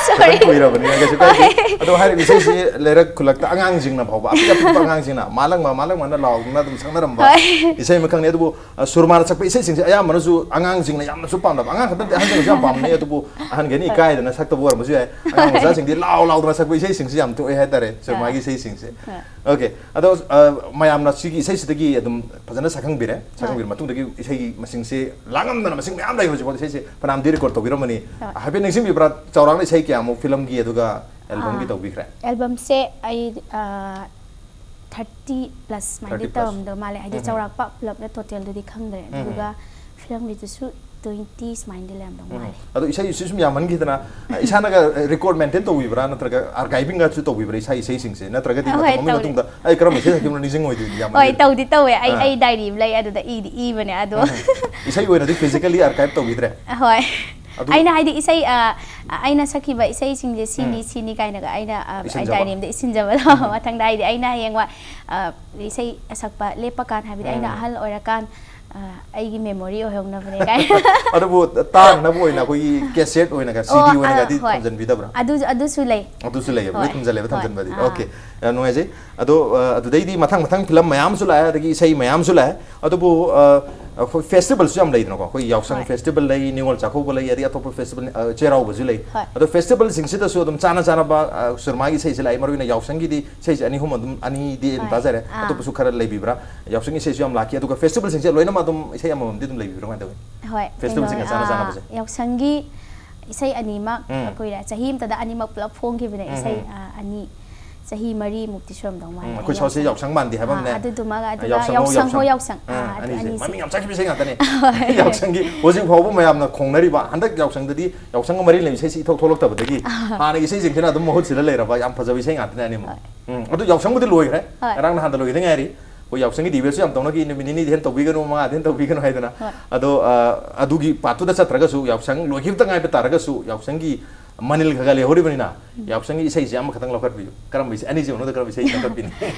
Sorry꯫ ꯈꯤꯇꯪ ꯀꯨꯏꯔꯕꯅꯤꯅ ꯀꯩꯁꯨ ꯀꯥꯏꯗꯦ꯫ ꯑꯗꯣ ꯍꯥꯏꯔꯤꯕ ꯏꯁꯩꯁꯤ ꯂꯩꯔꯛ ꯈꯨꯜꯂꯛꯇ ꯑꯉꯥꯡꯁꯤꯡꯅ ꯐꯥꯎꯕ ꯑꯄꯤꯛ ꯑꯄꯤꯛꯄ ꯑꯉꯥꯡꯁꯤꯡꯅ ꯃꯥꯂꯪꯕ ꯃꯥꯂꯪꯕꯅ ꯂꯥꯎꯗꯨꯅ ꯑꯗꯨꯝ ꯁꯛꯅꯔꯝꯕ ꯍꯣꯏ꯫ ꯏꯁꯩ ꯑꯃꯈꯛꯅꯤ꯫ ꯑꯗꯨꯕꯨ ꯑ, ꯁꯨꯔꯃꯥꯅ ꯁꯛꯄ ꯏꯁꯩꯁꯤꯡꯁꯦ ꯑꯌꯥꯝꯕꯅꯁꯨ ꯑꯉꯥꯡꯁꯤꯡꯅ ꯌꯥꯝꯅꯁꯨ ꯄꯥꯝꯅꯕ, ꯑꯉꯥꯡ ꯈꯛꯇ ꯅꯠꯇꯦ, ꯑꯍꯟꯁꯤꯡꯅꯁꯨ ꯌꯥꯝ ꯄꯥꯝꯅꯩ꯫ ꯑꯗꯨꯕꯨ ꯑꯍꯟꯈꯩꯅ ꯏꯀꯥꯏꯗꯅ ꯁꯛꯇꯕ ꯑꯣꯏꯔꯝꯕꯁꯨ ꯌꯥꯏ꯫ ꯑꯉꯥꯡ ꯃꯆꯥꯁꯤꯡꯗꯤ ꯂꯥꯎ ꯂꯥꯎꯗꯅ ꯁꯛꯄ ꯏꯁꯩꯁꯤꯡꯁꯤ ꯌꯥꯝ ꯊꯣꯛꯑꯦ ꯍꯥꯏꯇꯥꯔꯦ ꯁꯨꯔꯃꯥꯒꯤ ꯏꯁꯩꯁꯤꯡꯁꯦ꯫ ꯍꯣꯏ꯫ Okay꯫ ꯑꯗꯣ ꯑ, ꯃꯌꯥꯝꯅ ꯁꯤꯒꯤ ꯏꯁꯩꯁꯤꯗꯒꯤ ꯑꯗꯨꯝ ꯐꯖꯅ ꯁꯛꯈꯪꯕꯤꯔꯦ꯫ ꯁꯛꯈꯪꯕꯤꯔ ꯃꯇꯨꯡꯗꯒꯤ ꯏꯁꯩꯒꯤ ꯃꯁꯤꯡꯁꯦ ꯂꯥꯡꯉꯝꯗꯅ ꯃꯁꯤꯡ ꯃꯌꯥꯝ ꯂꯩ ꯍꯧꯖꯤꯛꯐꯥꯎꯗ꯫ ꯏꯁꯩꯁꯦ ꯐꯅꯌꯥꯝꯗꯤ record ꯇꯧꯕꯤꯔꯝꯃꯅꯤ꯫ ꯍꯣꯏ꯫ ꯍꯥꯏꯐꯦꯠ ꯅꯤꯡꯁꯤꯡꯕꯤꯕ꯭ꯔꯥ? ꯆꯥꯎꯔꯥꯛꯅ ꯏꯁꯩ ꯀꯌꯥꯃꯨꯛ ꯐꯤꯂꯝꯒꯤ ꯑꯗꯨꯒ ꯑꯦꯜꯕꯝꯒꯤ ꯑꯥ꯫ ꯇꯧꯕꯤꯈ꯭ꯔꯦ? ꯑꯦꯜꯕꯝꯁꯦ ꯑꯩ ꯊꯥꯔꯇꯤ ꯄ꯭ꯂꯁ ꯁꯨꯃꯥꯏꯅꯗꯤ Thirty plus꯫ ꯇꯧꯔꯝꯗꯧ ꯃꯥꯜꯂꯦ, ꯍꯥꯏꯗꯤ ꯎꯝ꯫ ꯆꯥꯎꯔꯥꯛꯄ ꯄꯨꯂꯞꯅ ꯇꯣꯇꯦꯜꯗꯨꯗꯤ ꯈꯪꯗ꯭ꯔꯦ꯫ ꯎꯝ꯫ ꯑꯗꯨꯒ ꯐꯤꯂꯝꯒꯤꯗꯨꯁꯨ ꯇ꯭ꯋꯦꯟꯇꯤ ꯁꯨꯃꯥꯏꯅꯗꯤ ꯂꯩꯔꯝꯗꯧ ꯎꯝ꯫ ꯃꯥꯜꯂꯦ꯫ ꯑꯗꯣ ꯏꯁꯩꯁꯤ ꯁꯨꯝ ꯌꯥꯝꯃꯟꯈꯤꯗꯅ ꯏꯁꯥꯅꯒ record maintain ꯇꯧꯕꯤꯕ꯭ꯔꯥ, ꯅꯠꯇ꯭ꯔꯒ archivingꯒꯁꯨ ꯇꯧꯕꯤꯕ꯭ꯔꯥ ꯏꯁꯥ ꯏꯁꯩꯁꯤꯡꯁꯦ? ꯅꯠꯇ꯭ꯔꯒꯗꯤ ꯑꯍꯣꯏ, ꯃꯇꯝ ꯑꯃꯒꯤ ꯇꯧꯔꯦ꯫ ꯃꯇꯨꯡꯗ ꯑꯩ ꯀꯔꯝꯕ ꯏꯁꯩ ꯁꯛꯈꯤꯕꯅꯣ ꯅꯤꯡꯁꯤꯡꯉꯣꯏꯗꯣꯏꯅꯤ ꯍꯣꯏ, ꯌꯥꯝꯃꯟꯈꯤꯗꯅ? ꯇꯧꯗꯤ ꯇꯧꯋꯦ꯫ ꯑꯩ ꯑꯥ꯫ ꯑꯩ ꯗꯥꯏꯔꯤ ꯑꯃ ꯂꯩ, ꯑꯗꯨꯗ ꯏꯗꯤ ꯏꯕꯅꯦ ꯑꯗꯣ꯫ ꯎꯝ꯫ ꯏꯁꯩ ꯑꯣꯏꯅꯗꯤ physically archive ꯇꯧꯕꯤꯗ꯭ꯔꯦ? ꯍꯣꯏ꯫ ꯑꯗꯨ ꯑꯩꯅ ꯍꯥꯏꯗꯤ ꯏꯁꯩ ꯑ, ꯑꯩꯅ ꯁꯛꯈꯤꯕ ꯏꯁꯩꯁꯤꯡꯁꯦ ꯁꯤꯅꯤ ꯎꯝ꯫ ꯁꯤꯅꯤ ꯀꯥꯏꯅꯒ ꯑꯩꯅ ꯑ, ꯑꯩ ꯏꯁꯤꯟꯖꯕ꯫ ꯗꯥꯏꯔꯤ ꯑꯃꯗ ꯏꯁꯤꯟꯖꯕꯗꯣ꯫ ꯎꯝ꯫ ꯃꯊꯪꯗ ꯍꯥꯏꯗꯤ ꯑꯩꯅ ꯍꯌꯦꯡꯋꯥꯏ ꯑ, ꯏꯁꯩ ꯁꯛꯄ ꯂꯦꯞꯄꯀꯥꯟ, ꯍꯥꯏꯕꯗꯤ ꯑꯩꯅ ꯎꯝ꯫ ꯑꯍꯜ ꯑꯣꯏꯔꯀꯥꯟ ꯑ, ꯑꯩꯒꯤ memory ꯑꯣꯏꯍꯧꯅꯕꯅꯦ ꯀꯥꯏꯅ꯫ ꯑꯗꯨꯕꯨ ꯇꯥꯅꯅꯕ ꯑꯣꯏꯅ ꯑꯩꯈꯣꯏꯒꯤ cassette ꯑꯣꯏꯅꯒ, ꯑꯣ, CD ꯑ, ꯑꯣꯏꯅꯒꯗꯤ ꯍꯣꯏ꯫ ꯊꯝꯖꯤꯟꯕꯤꯗꯕ꯭ꯔꯥ? ꯑꯗꯨ ꯑꯗꯨꯁꯨ ꯂꯩ꯫ ꯑꯗꯨꯁꯨ ꯂꯩꯌꯦꯕ, ꯍꯣꯏ꯫ ꯂꯣꯏ ꯊꯝꯖꯜꯂꯦꯕ, ꯍꯣꯏ꯫ ꯊꯝꯖꯟꯕꯗꯤ꯫ ꯑꯥ꯫ Okay꯫ ꯌꯥꯝ ꯅꯨꯡꯉꯥꯏꯖꯩ꯫ ꯑꯗꯣ ꯑ, ꯑꯗꯨꯗꯩꯗꯤ ꯃꯊꯪ ꯃꯊꯪ ꯐꯤꯂꯝ ꯃꯌꯥꯝꯁꯨ ꯂꯥꯛꯑꯦ, ꯑꯗꯒꯤ ꯏꯁꯩ ꯃꯌꯥꯝꯁꯨ ꯂꯥꯛꯑꯦ꯫ ꯑꯗꯨꯕꯨ ꯑ, ꯑꯩꯈꯣꯏ festivalꯁꯨ ꯌꯥꯝ ꯂꯩꯗꯅꯀꯣ꯫ ꯑꯩꯈꯣꯏ ꯌꯥꯎꯁꯪ ꯍꯣꯏ꯫ festival ꯂꯩ, ꯅꯤꯉꯣꯜ ꯆꯥꯛꯀꯧꯕ ꯂꯩ, ꯑꯗꯩ ꯑꯇꯣꯞꯄ festival, ꯑ, ꯆꯩꯔꯥꯎꯕꯁꯨ ꯂꯩ꯫ ꯍꯣꯏ꯫ ꯑꯗꯣ festivalꯁꯤꯡꯁꯤꯗꯁꯨ ꯑꯗꯨꯝ ꯆꯥꯅ ꯆꯥꯅꯕ, ꯑ, ꯁꯨꯔꯃꯥꯒꯤ ꯏꯁꯩꯁꯦ ꯂꯥꯛꯑꯦ, ꯃꯔꯨꯑꯣꯏꯅ ꯌꯥꯎꯁꯪꯒꯤꯗꯤ ꯏꯁꯩꯁꯦ ꯑꯅꯤ ꯑꯍꯨꯝ ꯑꯗꯨꯝ, ꯑꯅꯤꯗꯤ ꯑꯗꯨꯝ ꯍꯣꯏ꯫ ꯇꯥꯖꯔꯦ꯫ ꯑꯥ꯫ ꯑꯇꯣꯞꯄꯁꯨ ꯈꯔ ꯂꯩꯕꯤꯕ꯭ꯔꯥ? ꯌꯥꯎꯁꯪꯒꯤ ꯏꯁꯩꯁꯨ ꯌꯥꯝ ꯂꯥꯛꯈꯤ꯫ ꯑꯗꯨꯒ festivalꯁꯤꯡꯁꯦ ꯂꯣꯏꯅꯃꯛ ꯑꯗꯨꯝ ꯏꯁꯩ ꯑꯃꯃꯝꯗꯤ ꯑꯗꯨꯝ ꯂꯩꯕꯤꯕ꯭ꯔꯥ, ꯀꯃꯥꯏꯅ ꯇꯧꯋꯤ? ꯍꯣꯏ, Festivalꯁꯤꯡꯒ ꯀꯩꯅꯣ, ꯆꯥꯅ ꯑꯥ, ꯆꯥꯅꯕꯁꯦ꯫ ꯌꯥꯎꯁꯪꯒꯤ ꯏꯁꯩ ꯑꯅꯤꯃꯛ ꯎꯝ꯫ ꯀꯨꯏꯔꯦ꯫ ꯆꯍꯤ ꯑꯃꯇꯗ ꯑꯅꯤꯃꯛ ꯄꯨꯂꯞ ꯐꯣꯡꯈꯤꯕꯅꯦ, ꯎꯝ, ꯏꯁꯩ, ꯎꯝ꯫ ꯑꯥ, ꯑꯅꯤ꯫ ꯆꯍꯤ ꯃꯔꯤꯃꯨꯛꯇꯤ ꯁꯨꯔꯝꯗꯧ ꯃꯥꯜꯂꯦ꯫ ꯑꯩꯈꯣꯏ ꯁꯥꯎꯠꯁꯦ ꯌꯥꯎꯁꯪ ꯃꯥꯟꯗꯦ ꯍꯥꯏꯕ ꯑꯃꯅꯦ꯫ ꯑꯗꯨꯗꯨꯃꯒ ꯑꯗꯨꯒ ꯌꯥꯎꯁꯪ ꯍꯣ ꯌꯥꯎꯁꯪ ꯍꯣ ꯌꯥꯎꯁꯪ꯫ ꯌꯥꯎꯁꯪ꯫ ꯑꯥ, ꯑꯥ, ꯑꯗꯨ ꯑꯅꯤꯁꯦ ꯑꯅꯤꯁꯦ꯫ ꯃꯃꯤꯡ ꯌꯥꯝ ꯆꯠꯈꯤꯕ ꯏꯁꯩ ꯉꯥꯛꯇꯅꯦ꯫ ꯌꯥꯎꯁꯪꯒꯤ ꯍꯧꯖꯤꯛ ꯐꯥꯎꯕ ꯃꯌꯥꯝꯅ ꯈꯣꯡꯅꯔꯤꯕ, ꯍꯟꯗꯛ ꯌꯥꯎꯁꯪꯗꯗꯤ ꯌꯥꯎꯁꯪꯒ ꯃꯔꯤ ꯂꯩꯅꯕ ꯏꯁꯩꯁꯤ ꯏꯊꯣꯛ ꯊꯣꯛꯂꯛꯇꯕꯗꯒꯤ ꯍꯥꯟꯅꯒꯤ ꯏꯁꯩꯁꯤꯡꯁꯤꯅ ꯑꯗꯨꯝ ꯃꯍꯨꯠ ꯁꯤꯜꯂ ꯂꯩꯔꯕ ꯌꯥꯝ ꯐꯖꯕ ꯏꯁꯩ ꯉꯥꯛꯇꯅꯦ ꯑꯅꯤꯃꯛ꯫ ꯎꯝ, ꯑꯗꯨ ꯌꯥꯎꯁꯪꯕꯨꯗꯤ ꯂꯣꯏꯈ꯭ꯔꯦ꯫ ꯍꯣꯏ꯫ ꯉꯔꯥꯡ ꯅꯍꯥꯟꯗ ꯂꯣꯏꯈꯤꯗ ꯉꯥꯏꯔꯤ꯫ ꯑꯩꯈꯣꯏ ꯌꯥꯎꯁꯪꯒꯤ ꯗꯤꯕꯦꯠꯁꯨ ꯌꯥꯝ ꯇꯧꯅꯈꯤ, ꯅꯨꯃꯤꯠ ꯅꯤꯅꯤꯗꯤ ꯍꯦꯟꯅ ꯇꯧꯕꯤꯒꯅꯨ, ꯃꯉꯥꯗꯤ ꯍꯦꯟꯅ ꯇꯧꯕꯤꯒꯅꯨ ꯍꯥꯏꯗꯅ꯫ ꯍꯣꯏ꯫ ꯑꯗꯣ ꯑ, ꯑꯗꯨꯒꯤ ꯄꯥꯔꯠꯇꯨꯗ ꯆꯠꯇ꯭ꯔꯒꯁꯨ, ꯌꯥꯎꯁꯪ ꯂꯣꯏꯈꯤꯕꯇ ꯉꯥꯏꯕ ꯇꯥꯔꯒꯁꯨ, ꯌꯥꯎꯁꯪꯒꯤ ꯃꯅꯤꯜ ꯈꯔ ꯈꯔ ꯂꯩꯍꯧꯔꯤꯕꯅꯤꯅ, ꯌꯥꯎꯁꯪꯒꯤ ꯏꯁꯩꯁꯦ ꯑꯃꯈꯛꯇꯪ ꯂꯧꯈꯠꯄꯤꯌꯨ꯫ ꯀꯔꯝꯕ ꯏꯁꯩ, ꯑꯅꯤꯁꯤ ꯃꯅꯨꯡꯗ ꯀꯔꯝꯕ ꯏꯁꯩ ꯂꯧꯈꯠꯄꯤꯅꯤ?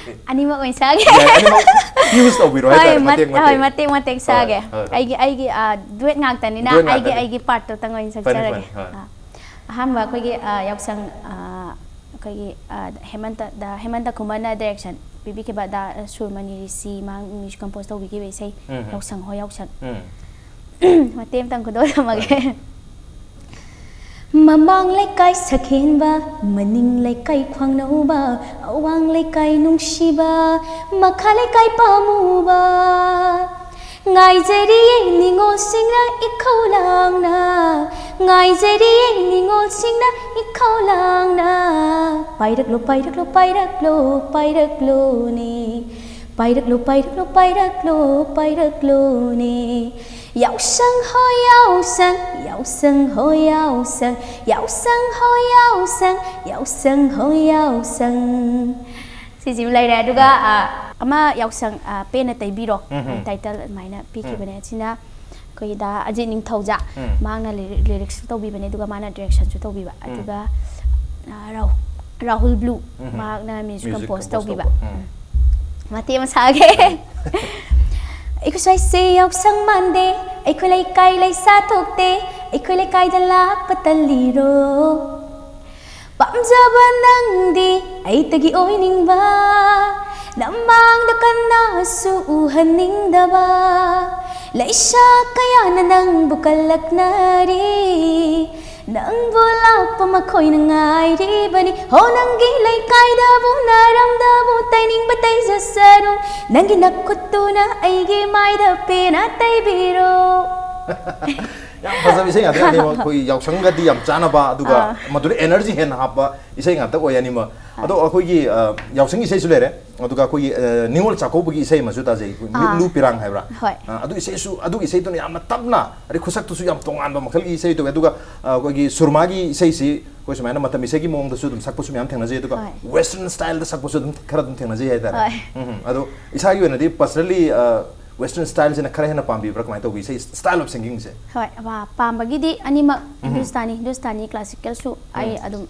ꯑꯅꯤꯃꯛ ꯑꯣꯏꯅ ꯁꯥꯒꯦ꯫ ꯌꯥꯏ, ꯑꯅꯤꯃꯛ use ꯇꯧꯕꯤꯔꯣ ꯍꯥꯏꯇꯥꯔꯦ, ꯍꯣꯏ, ꯃꯇꯦꯛ ꯃꯠ- ꯃꯇꯦꯛ꯫ ꯍꯣꯏ, ꯃꯇꯦꯛ ꯃꯇꯦꯛ ꯁꯥꯒꯦ꯫ ꯍꯣꯏ, ꯍꯣꯏ꯫ ꯑꯩꯒꯤ ꯑꯩꯒꯤ ꯑ, ꯗꯨꯋꯦꯠ ꯉꯥꯛꯇꯅꯤꯅ ꯗꯨꯋꯦꯠ ꯑꯩꯒꯤ ꯉꯥꯛꯇꯅꯤ꯫ ꯑꯩꯒꯤ ꯄꯥꯔꯠꯇꯨꯇꯪ ꯑꯣꯏꯅ ꯐꯅꯤ, ꯁꯛꯆꯔꯒꯦ꯫ ꯐꯅꯤ, ꯍꯣꯏ꯫ ꯑ, ꯑꯍꯥꯟꯕ ꯑꯩꯈꯣꯏꯒꯤ ꯑ, ꯌꯥꯎꯁꯪ ꯑ, ꯑꯩꯈꯣꯏꯒꯤ ꯑ, ꯍꯦꯃꯟꯇ ꯗ ꯍꯦꯃꯟꯇ ꯈꯨꯃꯟꯅ ꯗꯥꯏꯔꯦꯛꯁꯟ ꯄꯤꯕꯤꯈꯤꯕ ꯗ ꯁꯨꯔꯃꯅꯤ ꯔꯤꯁꯤ ꯃꯍꯥꯛ ꯃ꯭ꯌꯨꯖꯤꯛ ꯀꯝꯄꯣꯁ ꯇꯧꯕꯤꯈꯤꯕ ꯏꯁꯩ ꯎꯝ, ꯎꯝ꯫ ꯌꯥꯎꯁꯪ ꯍꯣ ꯌꯥꯎꯁꯪ꯫ ꯎꯝ꯫ ꯃꯇꯦꯛ ꯑꯃꯇꯪ ꯈꯨꯗꯣꯜ ꯊꯝꯃꯒꯦ꯫ ꯃꯃꯥꯡ ꯂꯩꯀꯥꯏ ꯁꯈꯦꯟꯕ, ꯃꯅꯤꯡ ꯂꯩꯀꯥꯏ ꯈ꯭ꯋꯥꯡꯅꯧꯕ, ꯑꯋꯥꯡ ꯂꯩꯀꯥꯏ ꯅꯨꯡꯁꯤꯕ, ꯃꯈꯥ ꯂꯩꯀꯥꯏ ꯄꯥꯝꯃꯨꯕ꯫ ꯉꯥꯏꯖꯔꯤꯌꯦ ꯅꯤꯉꯣꯜꯁꯤꯡꯅ ꯏꯈꯧ ꯂꯥꯡꯅ, ꯉꯥꯏꯖꯔꯤꯌꯦ ꯅꯤꯉꯣꯜꯁꯤꯡꯅ ꯏꯈꯧ ꯂꯥꯡꯅ꯫ ꯄꯥꯏꯔꯛꯂꯣ, ꯄꯥꯏꯔꯛꯂꯣ, ꯄꯥꯏꯔꯛꯂꯣ, ꯄꯥꯏꯔꯛꯂꯣꯅꯦ꯫ ꯄꯥꯏꯔꯛꯂꯣ, ꯄꯥꯏꯔꯛꯂꯣ, ꯄꯥꯏꯔꯛꯂꯣ, ꯄꯥꯏꯔꯛꯂꯣꯅꯦ꯫ ꯌꯥꯎꯁꯪ ꯍꯣ ꯌꯥꯎꯁꯪ, ꯌꯥꯎꯁꯪ ꯍꯣ ꯌꯥꯎꯁꯪ, ꯌꯥꯎꯁꯪ ꯍꯣ ꯌꯥꯎꯁꯪ, ꯌꯥꯎꯁꯪ ꯍꯣ ꯌꯥꯎꯁꯪ꯫ ꯁꯤꯁꯤꯃ ꯂꯩꯔꯦ꯫ ꯑꯗꯨꯒ, ꯑ, ꯑꯃ ꯌꯥꯎꯁꯪ, ꯑ, ꯄꯦꯟꯅ ꯇꯩꯕꯤꯔꯣ, ꯎꯝ, ꯎꯝ꯫ ꯇꯥꯏꯇꯜ ꯑꯗꯨꯃꯥꯏꯅ ꯄꯤꯈꯤꯕꯅꯦ꯫ ꯑꯁꯤꯅ ꯑꯩꯈꯣꯏꯒꯤ ꯗꯥ ꯑꯖꯤꯠ ꯅꯤꯡꯊꯧꯖꯥ, ꯎꯝ꯫ ꯃꯍꯥꯛꯅ ꯂꯤꯔꯤ-, ꯂꯤꯔꯤꯛꯁꯁꯨ ꯇꯧꯕꯤꯕꯅꯦ, ꯑꯗꯨꯒ ꯃꯥꯅ ꯗꯤꯔꯦꯛꯁꯟꯁꯨ ꯇꯧꯕꯤꯕ꯫ ꯎꯝ꯫ ꯑꯗꯨꯒ, ꯑ, ꯔꯥꯍꯨ-, ꯔꯥꯍꯨꯜ ꯕ꯭ꯂꯨ, ꯎꯝ, ꯍꯝ꯫ ꯃꯍꯥꯛꯅ ꯃ꯭ꯌꯨꯖꯤꯛ ꯃ꯭ꯌꯨꯖꯤꯛ ꯀꯝꯄꯣꯁ ꯀꯝꯄꯣꯁ ꯇꯧꯕꯤꯕ꯫ ꯇꯧꯕ꯫ ꯎꯝ꯫ ꯃꯇꯦꯛ ꯑꯃ ꯁꯥꯒꯦ꯫ ꯑꯩꯈꯣꯏ ꯁ꯭ꯋꯥꯏꯁꯦ ꯌꯥꯎꯁꯪ ꯃꯥꯟꯗꯦ, ꯑꯩꯈꯣꯏ ꯂꯩꯀꯥꯏ ꯂꯩꯁꯥ ꯊꯣꯛꯇꯦ, ꯑꯩꯈꯣꯏ ꯂꯩꯀꯥꯏꯗ ꯂꯥꯛꯄ ꯇꯜꯂꯤꯔꯣ? ꯄꯥꯝꯖꯕ ꯅꯪꯗꯤ ꯑꯩꯇꯒꯤ ꯑꯣꯏꯅꯤꯡꯕ, ꯅꯃꯥꯡꯗ ꯀꯅꯥꯁꯨ ꯎꯍꯟꯅꯤꯡꯗꯕ, ꯂꯩꯁꯥ ꯀꯌꯥꯅ ꯅꯪꯕꯨ ꯀꯜꯂꯛꯅꯔꯤ꯫ ꯅꯪꯕꯨ ꯂꯥꯛꯄ ꯃꯈꯣꯏꯅ ꯉꯥꯏꯔꯤꯕꯅꯤ꯫ ꯍꯣ, ꯅꯪꯒꯤ ꯂꯩꯀꯥꯏꯗꯕꯨ ꯅꯥꯔꯝꯗꯕꯨ ꯇꯩꯅꯤꯡꯕ ꯇꯩꯖꯁꯅꯨ꯫ ꯅꯪꯒꯤ ꯅꯈꯨꯠꯇꯨꯅ ꯑꯩꯒꯤ ꯃꯥꯏꯗ ꯄꯦꯟꯅ ꯇꯩꯕꯤꯔꯣ꯫ ꯌꯥꯝ ꯐꯖꯕ ꯏꯁꯩ ꯉꯥꯛꯇꯅꯦ ꯑꯅꯤꯃꯛ꯫ ꯑꯩꯈꯣꯏꯒꯤ ꯌꯥꯎꯁꯪꯒꯗꯤ ꯌꯥꯝ ꯆꯥꯟꯅꯕ, ꯑꯗꯨꯒ ꯃꯗꯨꯗ energy ꯍꯦꯟꯅ ꯍꯥꯞꯄ ꯏꯁꯩ ꯉꯥꯛꯇ ꯑꯣꯏ ꯑꯅꯤꯃꯛ꯫ ꯑꯗꯣ ꯑꯩꯈꯣꯏꯒꯤ, ꯑ, ꯌꯥꯎꯁꯪ ꯏꯁꯩꯁꯨ ꯂꯩꯔꯦ, ꯑꯗꯨꯒ ꯑꯩꯈꯣꯏꯒꯤ, ꯑ, ꯅꯤꯉꯣꯜ ꯆꯥꯛꯀꯧꯕꯒꯤ ꯏꯁꯩ ꯑꯃꯁꯨ ꯇꯥꯖꯩ, ꯑꯩꯈꯣꯏ ꯃꯤꯠ ꯑꯥ꯫ ꯂꯨ ꯄꯤꯔꯥꯡ ꯍꯥꯏꯕ꯭ꯔꯥ? ꯍꯣꯏ꯫ ꯑ, ꯑꯗꯨ ꯏꯁꯩꯁꯨ, ꯑꯗꯨꯒꯤ ꯏꯁꯩꯗꯨꯅ ꯌꯥꯝꯅ ꯇꯞꯅ, ꯑꯗꯩ ꯈꯨꯁꯛꯇꯨꯁꯨ ꯌꯥꯝ ꯇꯣꯉꯥꯟꯕ ꯃꯈꯜꯒꯤ ꯏꯁꯩ ꯇꯧꯋꯦ꯫ ꯑꯗꯨꯒ, ꯑ, ꯑꯩꯈꯣꯏꯒꯤ ꯁꯨꯔꯃꯥꯒꯤ ꯏꯁꯩꯁꯤ ꯑꯩꯈꯣꯏ ꯁꯨꯃꯥꯏꯅ ꯃꯇꯝ ꯏꯁꯩꯒꯤ ꯃꯑꯣꯡꯗꯁꯨ ꯑꯗꯨꯝ ꯁꯛꯄꯁꯨ ꯃꯌꯥꯝ ꯊꯦꯡꯅꯖꯩ, ꯑꯗꯨꯒ ꯍꯣꯏ꯫ Western styleꯗ ꯁꯛꯄꯁꯨ ꯑꯗꯨꯝ ꯈꯔ ꯑꯗꯨꯝ ꯊꯦꯡꯅꯖꯩ ꯍꯥꯏꯇꯥꯔꯦ꯫ ꯍꯣꯏ꯫ ꯎꯝ, ꯎꯝ꯫ ꯑꯗꯣ ꯏꯁꯥꯒꯤ ꯑꯣꯏꯅꯗꯤ personally, ꯑ, Western styleꯁꯤꯅ ꯈꯔ ꯍꯦꯟꯅ ꯄꯥꯝꯕꯤꯕ꯭ꯔꯥ, ꯀꯃꯥꯏꯅ ꯇꯧꯕꯤ? ꯏꯁꯩ style of singingꯁꯦ? ꯍꯣꯏ, ꯄꯥ-, ꯄꯥꯝꯕꯒꯤꯗꯤ ꯑꯅꯤꯃꯛ, ꯎꯝ꯫ ꯍꯤꯟꯗꯨꯁꯇꯥꯅꯤ, ꯍꯤꯟꯗꯨꯁꯇꯥꯅꯤ classicalꯁꯨ ꯑꯩ ꯎꯝ꯫ ꯑꯗꯨꯝ,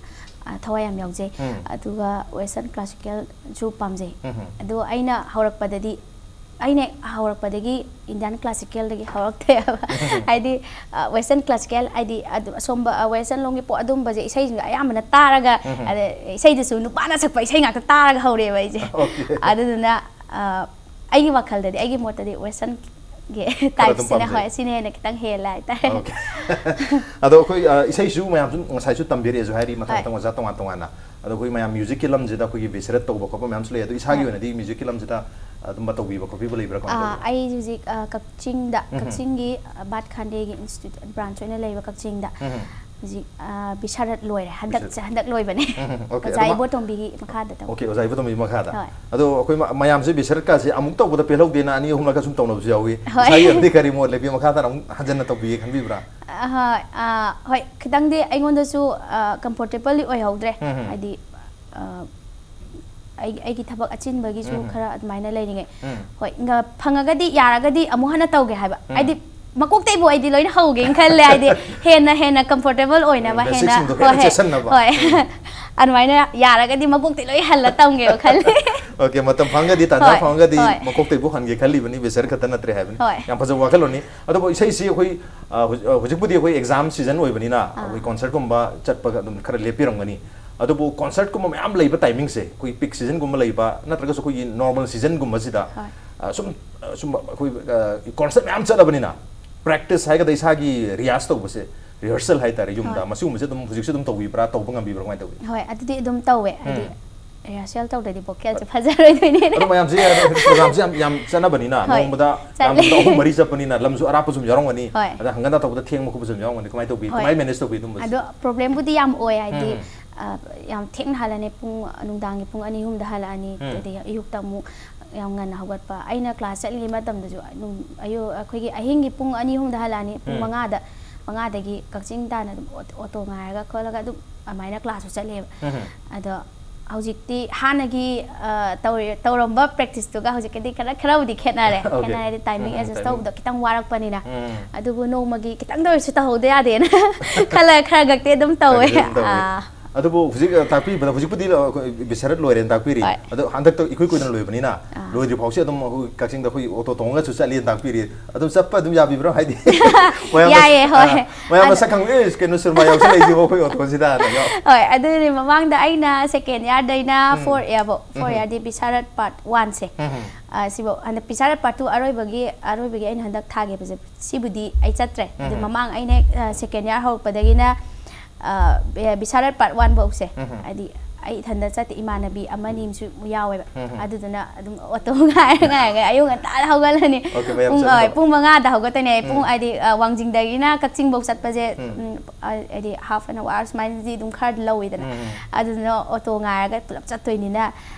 ꯑ, ꯊꯋꯥꯏ ꯌꯥꯝ ꯌꯥꯎꯖꯩ꯫ ꯎꯝ꯫ ꯑꯗꯨꯒ Western classicalꯁꯨ ꯄꯥꯝꯖꯩ꯫ ꯎꯝ꯫ ꯑꯗꯣ ꯑꯩꯅ ꯍꯧꯔꯛꯄꯗꯗꯤ, ꯑꯩꯅ ꯍꯧꯔꯛꯄꯗꯒꯤ Indian classicalꯗꯒꯤ ꯍꯧꯔꯛꯇꯦꯕ꯫ ꯎꯝ꯫ ꯍꯥꯏꯗꯤ, ꯑ, Western classical, ꯍꯥꯏꯗꯤ ꯑꯗꯨ ꯑꯁꯣꯝꯕ, ꯑ, Western ꯂꯣꯝꯒꯤ ꯄꯣ-, ꯑꯗꯨꯝꯕꯁꯦ ꯏꯁꯩꯁꯤꯡꯁꯦ ꯑꯌꯥꯝꯕꯅ ꯇꯥꯔꯒ, ꯎꯝ꯫ ꯑꯗ ꯏꯁꯩꯗꯨꯁꯨ ꯅꯨꯄꯥꯅ ꯁꯛꯄ ꯏꯁꯩ ꯉꯥꯛꯇ ꯇꯥꯔꯒ ꯍꯧꯔꯛꯑꯦꯕ ꯑꯩꯁꯦ꯫ Okay꯫ ꯑꯗꯨꯗꯨꯅ, ꯑ, ꯑꯩꯒꯤ ꯋꯥꯈꯜꯗꯗꯤ, ꯑꯩꯒꯤ ꯃꯣꯠꯇꯗꯤ Westernꯒꯤ ꯈꯔ ꯑꯗꯨꯝ typeꯁꯤꯅ, ꯄꯥꯝꯖꯩ꯫ ꯍꯣꯏ, ꯁꯤꯅ ꯍꯦꯟꯅ ꯈꯤꯇꯪ ꯍꯦꯜꯂꯦ ꯍꯥꯏꯇꯥꯔꯦ꯫ Okay꯫ ꯑꯗꯣ ꯑꯩꯈꯣꯏ, ꯑ, ꯏꯁꯩꯁꯨ ꯃꯌꯥꯝꯁꯨ ꯉꯁꯥꯏꯁꯨ ꯇꯝꯕꯤꯔꯛꯑꯦꯁꯨ ꯍꯥꯏꯔꯤ, ꯃꯊꯪ ꯍꯣꯏ꯫ ꯃꯊꯪ ꯑꯣꯖꯥ ꯇꯣꯉꯥꯟ ꯇꯣꯉꯥꯟꯅ꯫ ꯑꯗꯣ ꯑꯩꯈꯣꯏ ꯃꯌꯥꯝ musicꯀꯤ ꯂꯝꯁꯤꯗ ꯑꯩꯈꯣꯏꯒꯤ ꯕꯦꯁꯦꯔꯠ ꯇꯧꯕ ꯈꯣꯠꯄ ꯃꯌꯥꯝꯁꯨ ꯂꯩ꯫ ꯑꯗꯣ ꯏꯁꯥꯒꯤ ꯍꯣꯏ꯫ ꯑꯣꯏꯅꯗꯤ musicꯀꯤ ꯂꯝꯁꯤꯗ ꯑꯗꯨꯝꯕ ꯇꯧꯕꯤꯕ ꯈꯣꯠꯄꯤꯕ ꯂꯩꯕ꯭ꯔꯥ, ꯀꯃꯥꯏꯅ ꯑꯥ, ꯇꯧꯒꯦ? ꯑꯩ ꯍꯧꯖꯤꯛ, ꯑ, ꯀꯛꯆꯤꯡꯗ, ꯎꯝ꯫ ꯀꯛꯆꯤꯡꯒꯤ, ꯑ, ꯚꯥꯠ ꯈꯥꯟꯗꯦꯒꯤ institute branch ꯑꯣꯏꯅ ꯂꯩꯕ ꯀꯛꯆꯤꯡꯗ꯫ ꯎꯝ꯫ ꯍꯧꯖꯤꯛ, ꯑ, ꯕꯤꯁꯥꯔꯠ ꯂꯣꯏꯔꯦ꯫ ꯍꯟꯗꯛ ꯕꯤꯁꯥꯔꯠ꯫ ꯆ-, ꯍꯟꯗꯛ ꯂꯣꯏꯕꯅꯦ꯫ ꯎꯝ, okay꯫ ꯑꯣꯖꯥ ꯑꯗꯨ ꯃ-, ꯏꯕꯣꯇꯣꯝꯕꯤꯒꯤ ꯃꯈꯥꯗ ꯇꯧꯕ꯫ Okay, ꯑꯣꯖꯥ ꯏꯕꯣꯇꯣꯝꯕꯤꯒꯤ ꯃꯈꯥꯗ꯫ ꯍꯣꯏ꯫ ꯑꯗꯣ ꯑꯩꯈꯣꯏ ꯃ-, ꯃꯌꯥꯝꯁꯦ ꯕꯤꯁꯥꯔꯠꯀꯥꯁꯦ ꯑꯃꯨꯛ ꯇꯧꯕꯗ ꯄꯦꯜꯍꯧꯗꯦꯅ ꯑꯅꯤ ꯑꯍꯨꯝꯂꯛꯀ ꯁꯨꯝ ꯇꯧꯅꯕꯁꯨ ꯌꯥꯎꯏ꯫ ꯍꯣꯏ꯫ ꯏꯁꯥꯒꯤ ꯑꯣꯏꯅꯗꯤ ꯀꯔꯤ ꯃꯣꯠ ꯂꯩꯕꯤ? ꯃꯈꯥ ꯇꯥꯅ ꯑꯃꯨꯛ ꯍꯟꯖꯟꯅ ꯇꯧꯕꯤꯒꯦ ꯈꯟꯕꯤꯕ꯭ꯔꯥ? ꯑꯍꯣꯏ, ꯑ, ꯍꯣꯏ, ꯈꯤꯇꯪꯗꯤ ꯑꯩꯉꯣꯟꯗꯁꯨ, ꯑ, comfortableꯗꯤ ꯑꯣꯏꯍꯧꯗ꯭ꯔꯦ꯫ ꯎꯝ, ꯎꯝ꯫ ꯍꯥꯏꯗꯤ, ꯑ, ꯑꯩ-, ꯑꯩꯒꯤ ꯊꯕꯛ ꯑꯆꯤꯟꯕꯒꯤꯁꯨ ꯎꯝ꯫ ꯈꯔ ꯑꯗꯨꯃꯥꯏꯅ ꯂꯩꯔꯤꯉꯩ꯫ ꯎꯝ꯫ ꯍꯣꯏ, ꯉ-, ꯐꯪꯉꯒꯗꯤ, ꯌꯥꯔꯒꯗꯤ ꯑꯃꯨꯛ ꯍꯟꯅ ꯇꯧꯒꯦ ꯍꯥꯏꯕ꯫ ꯎꯝ꯫ ꯍꯥꯏꯗꯤ, ꯃꯀꯣꯛꯇꯩꯕꯨ ꯑꯩꯗꯤ ꯂꯣꯏꯅ ꯍꯧꯒꯦꯅ ꯈꯜꯂꯦ, ꯍꯥꯏꯗꯤ, ꯍꯦꯟꯅ, ꯍꯦꯟꯅ comfortable ꯑꯣꯏꯅꯕ, ꯎꯝ, ꯍꯦꯟꯅ, basicꯁꯤꯡꯗꯣ ꯍꯣꯏ, ꯍꯦꯟꯅ ꯍꯦ-, ꯆꯦꯠꯁꯟꯅꯕ꯫ ꯍꯣꯏ꯫ ꯎꯝ꯫ ꯑꯗꯨꯃꯥꯏꯅ ꯌꯥꯔꯒꯗꯤ ꯃꯀꯣꯛꯇꯩ ꯂꯣꯏ ꯍꯜꯂ ꯇꯝꯒꯦꯕ ꯈꯜꯂꯦ꯫ Okay, ꯃꯇꯝ ꯐꯪꯉꯒꯗꯤ, ꯇꯥꯟꯖꯥ ꯍꯣꯏ, ꯐꯪꯉꯒꯗꯤ ꯍꯣꯏ꯫ ꯃꯀꯣꯛꯇꯩꯕꯨ ꯍꯟꯒꯦ ꯈꯜꯂꯤꯕꯅꯤ, ꯕꯦꯁꯔ ꯈꯛꯇ ꯅꯠꯇ꯭ꯔꯦ ꯍꯥꯏꯕꯅꯤ꯫ ꯍꯣꯏ꯫ ꯌꯥꯝ ꯐꯖꯕ ꯋꯥꯈꯜꯂꯣꯟꯅꯤ꯫ ꯑꯗꯨꯕꯨ ꯏꯁꯩꯁꯤ ꯑꯩꯈꯣꯏ, ꯑ, ꯍꯧꯖꯤꯛ, ꯑ, ꯍꯧꯖꯤꯛꯄꯨꯗꯤ ꯑꯩꯈꯣꯏ exam season ꯑꯣꯏꯕꯅꯤꯅ, ꯑꯥ꯫ ꯑꯩꯈꯣꯏ concertꯀꯨꯝꯕ ꯆꯠꯄꯒ ꯑꯗꯨꯝ ꯈꯔ ꯂꯦꯞꯄꯤꯔꯝꯒꯅꯤ꯫ ꯑꯗꯨꯕꯨ concertꯀꯨꯝꯕ ꯃꯌꯥꯝ ꯂꯩꯕ timingꯁꯦ, ꯑꯩꯈꯣꯏ peak seasonꯒꯨꯝꯕ ꯂꯩꯕ, ꯅꯠꯇ꯭ꯔꯒꯁꯨ ꯑꯩꯈꯣꯏꯒꯤ normal seasonꯒꯨꯝꯕꯁꯤꯗ, ꯍꯣꯏ꯫ ꯑ, ꯁꯨꯝ, ꯑ, ꯁꯨꯝ ꯑꯩꯈꯣꯏ, ꯑ, concert ꯃꯌꯥꯝ ꯆꯠꯂꯕꯅꯤꯅ, practice ꯍꯥꯏꯒꯗ꯭ꯔꯥ, ꯏꯁꯥꯒꯤ ꯔꯤꯍꯥꯔꯁꯦꯜ ꯍꯥꯏꯇꯥꯔꯦ, ꯌꯨꯝꯗ, ꯍꯣꯏ꯫ ꯃꯁꯤꯒꯨꯝꯕꯁꯦ ꯑꯗꯨꯝ ꯍꯧꯖꯤꯛꯁꯨ ꯑꯗꯨꯝ ꯇꯧꯕꯤꯕ꯭ꯔꯥ, ꯇꯧꯕ ꯉꯝꯕꯤꯕ꯭ꯔꯥ, ꯀꯃꯥꯏꯅ ꯇꯧꯏ? ꯍꯣꯏ, ꯑꯗꯨꯗꯤ ꯑꯗꯨꯝ ꯇꯧꯋꯦ, ꯍꯥꯏꯗꯤ, ꯎꯝ꯫ ꯔꯤꯍꯔꯁꯦꯜ ꯇꯧꯗ꯭ꯔꯗꯤ ꯚꯣꯀꯦꯜꯁꯦ ꯐꯖꯔꯣꯏꯗꯣꯏꯅꯦ꯫ ꯑꯗꯨꯝ ꯃꯌꯥꯝꯁꯦ ꯄ꯭ꯔꯣꯒ꯭ꯔꯥꯝꯁꯦ ꯌꯥꯝ ꯌꯥꯝ ꯆꯠꯅꯕꯅꯤꯅ ꯍꯣꯏ꯫ ꯅꯣꯡꯃꯗ ꯆꯠꯂꯦ꯫ ꯌꯥꯝꯗꯕꯗ ꯑꯍꯨꯝ ꯃꯔꯤ ꯆꯠꯄꯅꯤꯅ ꯂꯝꯁꯨ ꯑꯔꯥꯞꯄꯁꯨ ꯌꯥꯎꯔꯝꯒꯅꯤ꯫ ꯍꯣꯏ꯫ ꯑꯗ ꯍꯪꯒꯠ ꯍꯟꯗ ꯇꯧꯕꯗ ꯊꯦꯡꯕ ꯈꯣꯠꯄꯁꯨ ꯌꯥꯎꯔꯝꯒꯅꯤ꯫ ꯀꯃꯥꯏꯅ ꯇꯧꯕꯤ? ꯍꯣꯏ꯫ ꯀꯃꯥꯏꯅ ꯃꯦꯅꯦꯖ ꯇꯧꯕꯤ ꯑꯗꯨꯝꯕꯁꯦ? ꯑꯗꯣ ꯄ꯭ꯔꯣꯕ꯭ꯂꯦꯝꯕꯨꯗꯤ ꯌꯥꯝ ꯑꯣꯏ, ꯍꯥꯏꯗꯤ ꯎꯝ꯫ ꯑ, ꯌꯥꯝ ꯊꯦꯡꯅ ꯍꯜꯂꯅꯤ, ꯄꯨꯡ ꯅꯨꯡꯗꯥꯡꯒꯤ ꯄꯨꯡ ꯑꯅꯤ ꯑꯍꯨꯝꯗ ꯍꯜꯂꯛꯑꯅꯤ꯫ ꯎꯝ꯫ ꯑꯗꯩ ꯑꯌꯨꯛꯇ ꯑꯃꯨꯛ ꯌꯥꯝ ꯉꯟꯅ ꯍꯧꯒꯠꯄ꯫ ꯑꯩꯅ ꯀ꯭ꯂꯥꯁ ꯆꯠꯂꯤꯉꯩ ꯃꯇꯝꯗꯁꯨ ꯑꯗꯨꯝ ꯑꯌꯨꯛ ꯑꯩꯈꯣꯏꯒꯤ ꯑꯍꯤꯡꯒꯤ ꯄꯨꯡ ꯑꯅꯤ ꯑꯍꯨꯝꯗ ꯍꯜꯂꯛꯑꯅꯤ, ꯄꯨꯡ ꯎꯝ꯫ ꯃꯉꯥꯗ, ꯃꯉꯥꯗꯒꯤ ꯀꯛꯆꯤꯡ ꯇꯥꯟꯅ ꯑꯗꯨꯝ ꯑꯣꯇꯣ, ꯑꯣꯇꯣ ꯉꯥꯏꯔꯒ ꯈꯣꯠꯂꯒ ꯑꯗꯨꯝ ꯑꯗꯨꯃꯥꯏꯅ ꯀ꯭ꯂꯥꯁꯁꯨ ꯆꯠꯂꯦꯕ꯫ ꯎꯝ꯫ ꯑꯗꯣ ꯍꯧꯖꯤꯛꯇꯤ ꯍꯥꯟꯅꯒꯤ, ꯑ, ꯇꯧꯔꯤ-, ꯇꯧꯔꯝꯕ ꯄ꯭ꯔꯦꯛꯇꯤꯁꯇꯨꯒ ꯍꯧꯖꯤꯛꯀꯗꯤ ꯈꯔ, ꯈꯔꯕꯨꯗꯤ ꯈꯦꯠꯅꯔꯦ꯫ Okay. ꯈꯦꯠꯅꯔꯦ ꯍꯥꯏꯗꯤ ꯇꯥꯏꯃꯤꯡ ꯎꯝ, ꯑꯦꯗꯖꯁ timing. ꯇꯧꯕꯗꯣ ꯈꯤꯇꯪ ꯋꯥꯔꯛꯄꯅꯤꯅ꯫ ꯎꯝ꯫ ꯑꯗꯨꯕꯨ ꯅꯣꯡꯃꯒꯤ ꯈꯤꯇꯪꯗ ꯑꯣꯏꯔꯁꯨ ꯇꯧꯍꯧꯗ ꯌꯥꯗꯦꯅ ꯈꯜꯂꯒ ꯈꯔ ꯈꯛꯇꯤ ꯑꯗꯨꯝ ꯇꯧꯋꯦ꯫ ꯈꯔ ꯈꯛꯇꯤ ꯑꯗꯨꯝ ꯇꯧꯋꯦ꯫ ꯑꯥ꯫ ꯑꯗꯨꯕꯨ ꯍꯧꯖꯤꯛ, ꯑ, ꯇꯥꯛꯄꯤꯕꯗ ꯍꯧꯖꯤꯛꯄꯨꯗꯤ, ꯑ, ꯑꯩꯈꯣꯏ ꯕꯤꯁꯥꯔꯠ ꯂꯣꯏꯔꯦꯅ ꯇꯥꯛꯄꯤꯔꯤ꯫ ꯍꯣꯏ꯫ ꯑꯗꯣ ꯍꯟꯗꯛꯇ ꯏꯀꯨꯏ ꯀꯨꯏꯗꯅ ꯂꯣꯏꯕꯅꯤꯅ ꯑꯥ꯫ ꯂꯣꯏꯗ꯭ꯔꯤ ꯐꯥꯎꯁꯦ ꯑꯗꯨꯝ ꯑꯩꯈꯣꯏ ꯀꯛꯆꯤꯡꯗ ꯑꯩꯈꯣꯏ ꯑꯣꯇꯣ ꯇꯣꯡꯉꯒꯁꯨ ꯆꯠꯂꯤꯅ ꯇꯥꯛꯄꯤꯔꯤ꯫ ꯑꯗꯨꯝ ꯆꯠꯄ ꯑꯗꯨꯝ ꯌꯥꯕꯤꯕ꯭ꯔꯣ? ꯍꯥꯏꯗꯤ ꯃꯌꯥꯝ ꯌꯥꯏꯌꯦ, ꯍꯣꯏ꯫ ꯑꯥ, ꯃꯌꯥꯝ ꯑꯗ- ꯃꯁꯛ ꯈꯪꯕ, "ꯑꯦ, ꯀꯩꯅꯣ ꯁꯨꯔꯃꯥ ꯌꯥꯎꯁꯜꯂꯛꯏꯁꯤꯕꯣ ꯑꯩꯈꯣꯏ ꯑꯣꯇꯣꯁꯤꯗ"ꯅ꯫ ꯍꯣꯏ, ꯑꯗꯨꯗꯤ ꯃꯃꯥꯡꯗ ꯑꯩꯅ ꯁꯦꯀꯦꯟ ꯏꯌꯥꯔꯗꯩꯅ ꯎꯝ꯫ ꯐꯣꯔ ꯏꯌꯥꯔꯐꯧ, ꯐꯣꯔ ꯎꯝ꯫ ꯏꯌꯥꯔꯗꯤ ꯕꯤꯁꯥꯔꯠ ꯄꯥꯔꯠ ꯋꯥꯟꯁꯦ꯫ ꯎꯝ꯫ ꯑ, ꯁꯤꯐꯧ ꯍꯟꯗꯛ ꯕꯤꯁꯥꯔꯠ ꯄꯥꯔꯠ ꯇꯨ ꯑꯔꯣꯏꯕꯒꯤ, ꯑꯔꯣꯏꯕꯒꯤ ꯑꯩꯅ ꯍꯟꯗꯛ ꯊꯥꯈꯤꯕꯁꯦ ꯁꯤꯕꯨꯗꯤ ꯑꯩ ꯆꯠꯇ꯭ꯔꯦ꯫ ꯑꯗꯨ ꯎꯝ꯫ ꯃꯃꯥꯡ ꯑꯩꯅ ꯍꯦꯛ, ꯑ, ꯁꯦꯀꯦꯟ ꯏꯌꯥꯔ ꯍꯧꯔꯛꯄꯗꯒꯤꯅ, ꯑ, ꯕꯤ-, ꯕꯤꯁꯥꯔꯠ ꯄꯥꯔꯠ ꯋꯥꯟ ꯐꯧꯁꯦ꯫ ꯎꯝ꯫ ꯍꯥꯏꯗꯤ ꯑꯩ ꯏꯊꯟꯗ ꯆꯠꯇꯦ, ꯏꯃꯥꯟꯅꯕꯤ ꯑꯃꯅꯤ ꯑꯃꯁꯨ ꯌꯥꯎꯋꯦꯕ꯫ ꯎꯝ꯫ ꯑꯗꯨꯗꯨꯅ ꯑꯗꯨꯝ ꯑꯣꯇꯣ ꯉꯥꯏꯔ ꯉꯥꯏꯔꯒ ꯑꯌꯨꯛ ꯉꯟꯇꯥꯗ ꯍꯧꯒꯠꯂꯅꯤ꯫ Okay, ꯃꯌꯥꯝ ꯄꯨꯡ, ꯆꯠꯅꯕ꯫ ꯑ, ꯄꯨꯡ ꯃꯉꯥꯗ ꯍꯧꯒꯠꯇꯣꯏꯅꯦ꯫ ꯄꯨꯡ ꯎꯝ꯫ ꯍꯥꯏꯗꯤ, ꯑ, ꯋꯥꯡꯖꯤꯡꯗꯒꯤꯅ ꯀꯛꯆꯤꯡꯐꯧ ꯆꯠꯄꯁꯦ, ꯎꯝ꯫ ꯎꯝ, ꯑ, ꯍꯥꯏꯗꯤ ꯍꯥꯐ ꯑꯦꯟ ꯑꯋꯥꯔ ꯁꯨꯃꯥꯏꯅꯗꯤ ꯑꯗꯨꯝ ꯈꯔꯗꯤ ꯂꯧꯋꯤꯗꯅ꯫ ꯎꯝ꯫ ꯑꯗꯨꯗꯨꯅ ꯑꯣꯇꯣ ꯉꯥꯏꯔꯒ ꯄꯨꯂꯞ ꯆꯠꯇꯣꯏꯅꯤꯅ,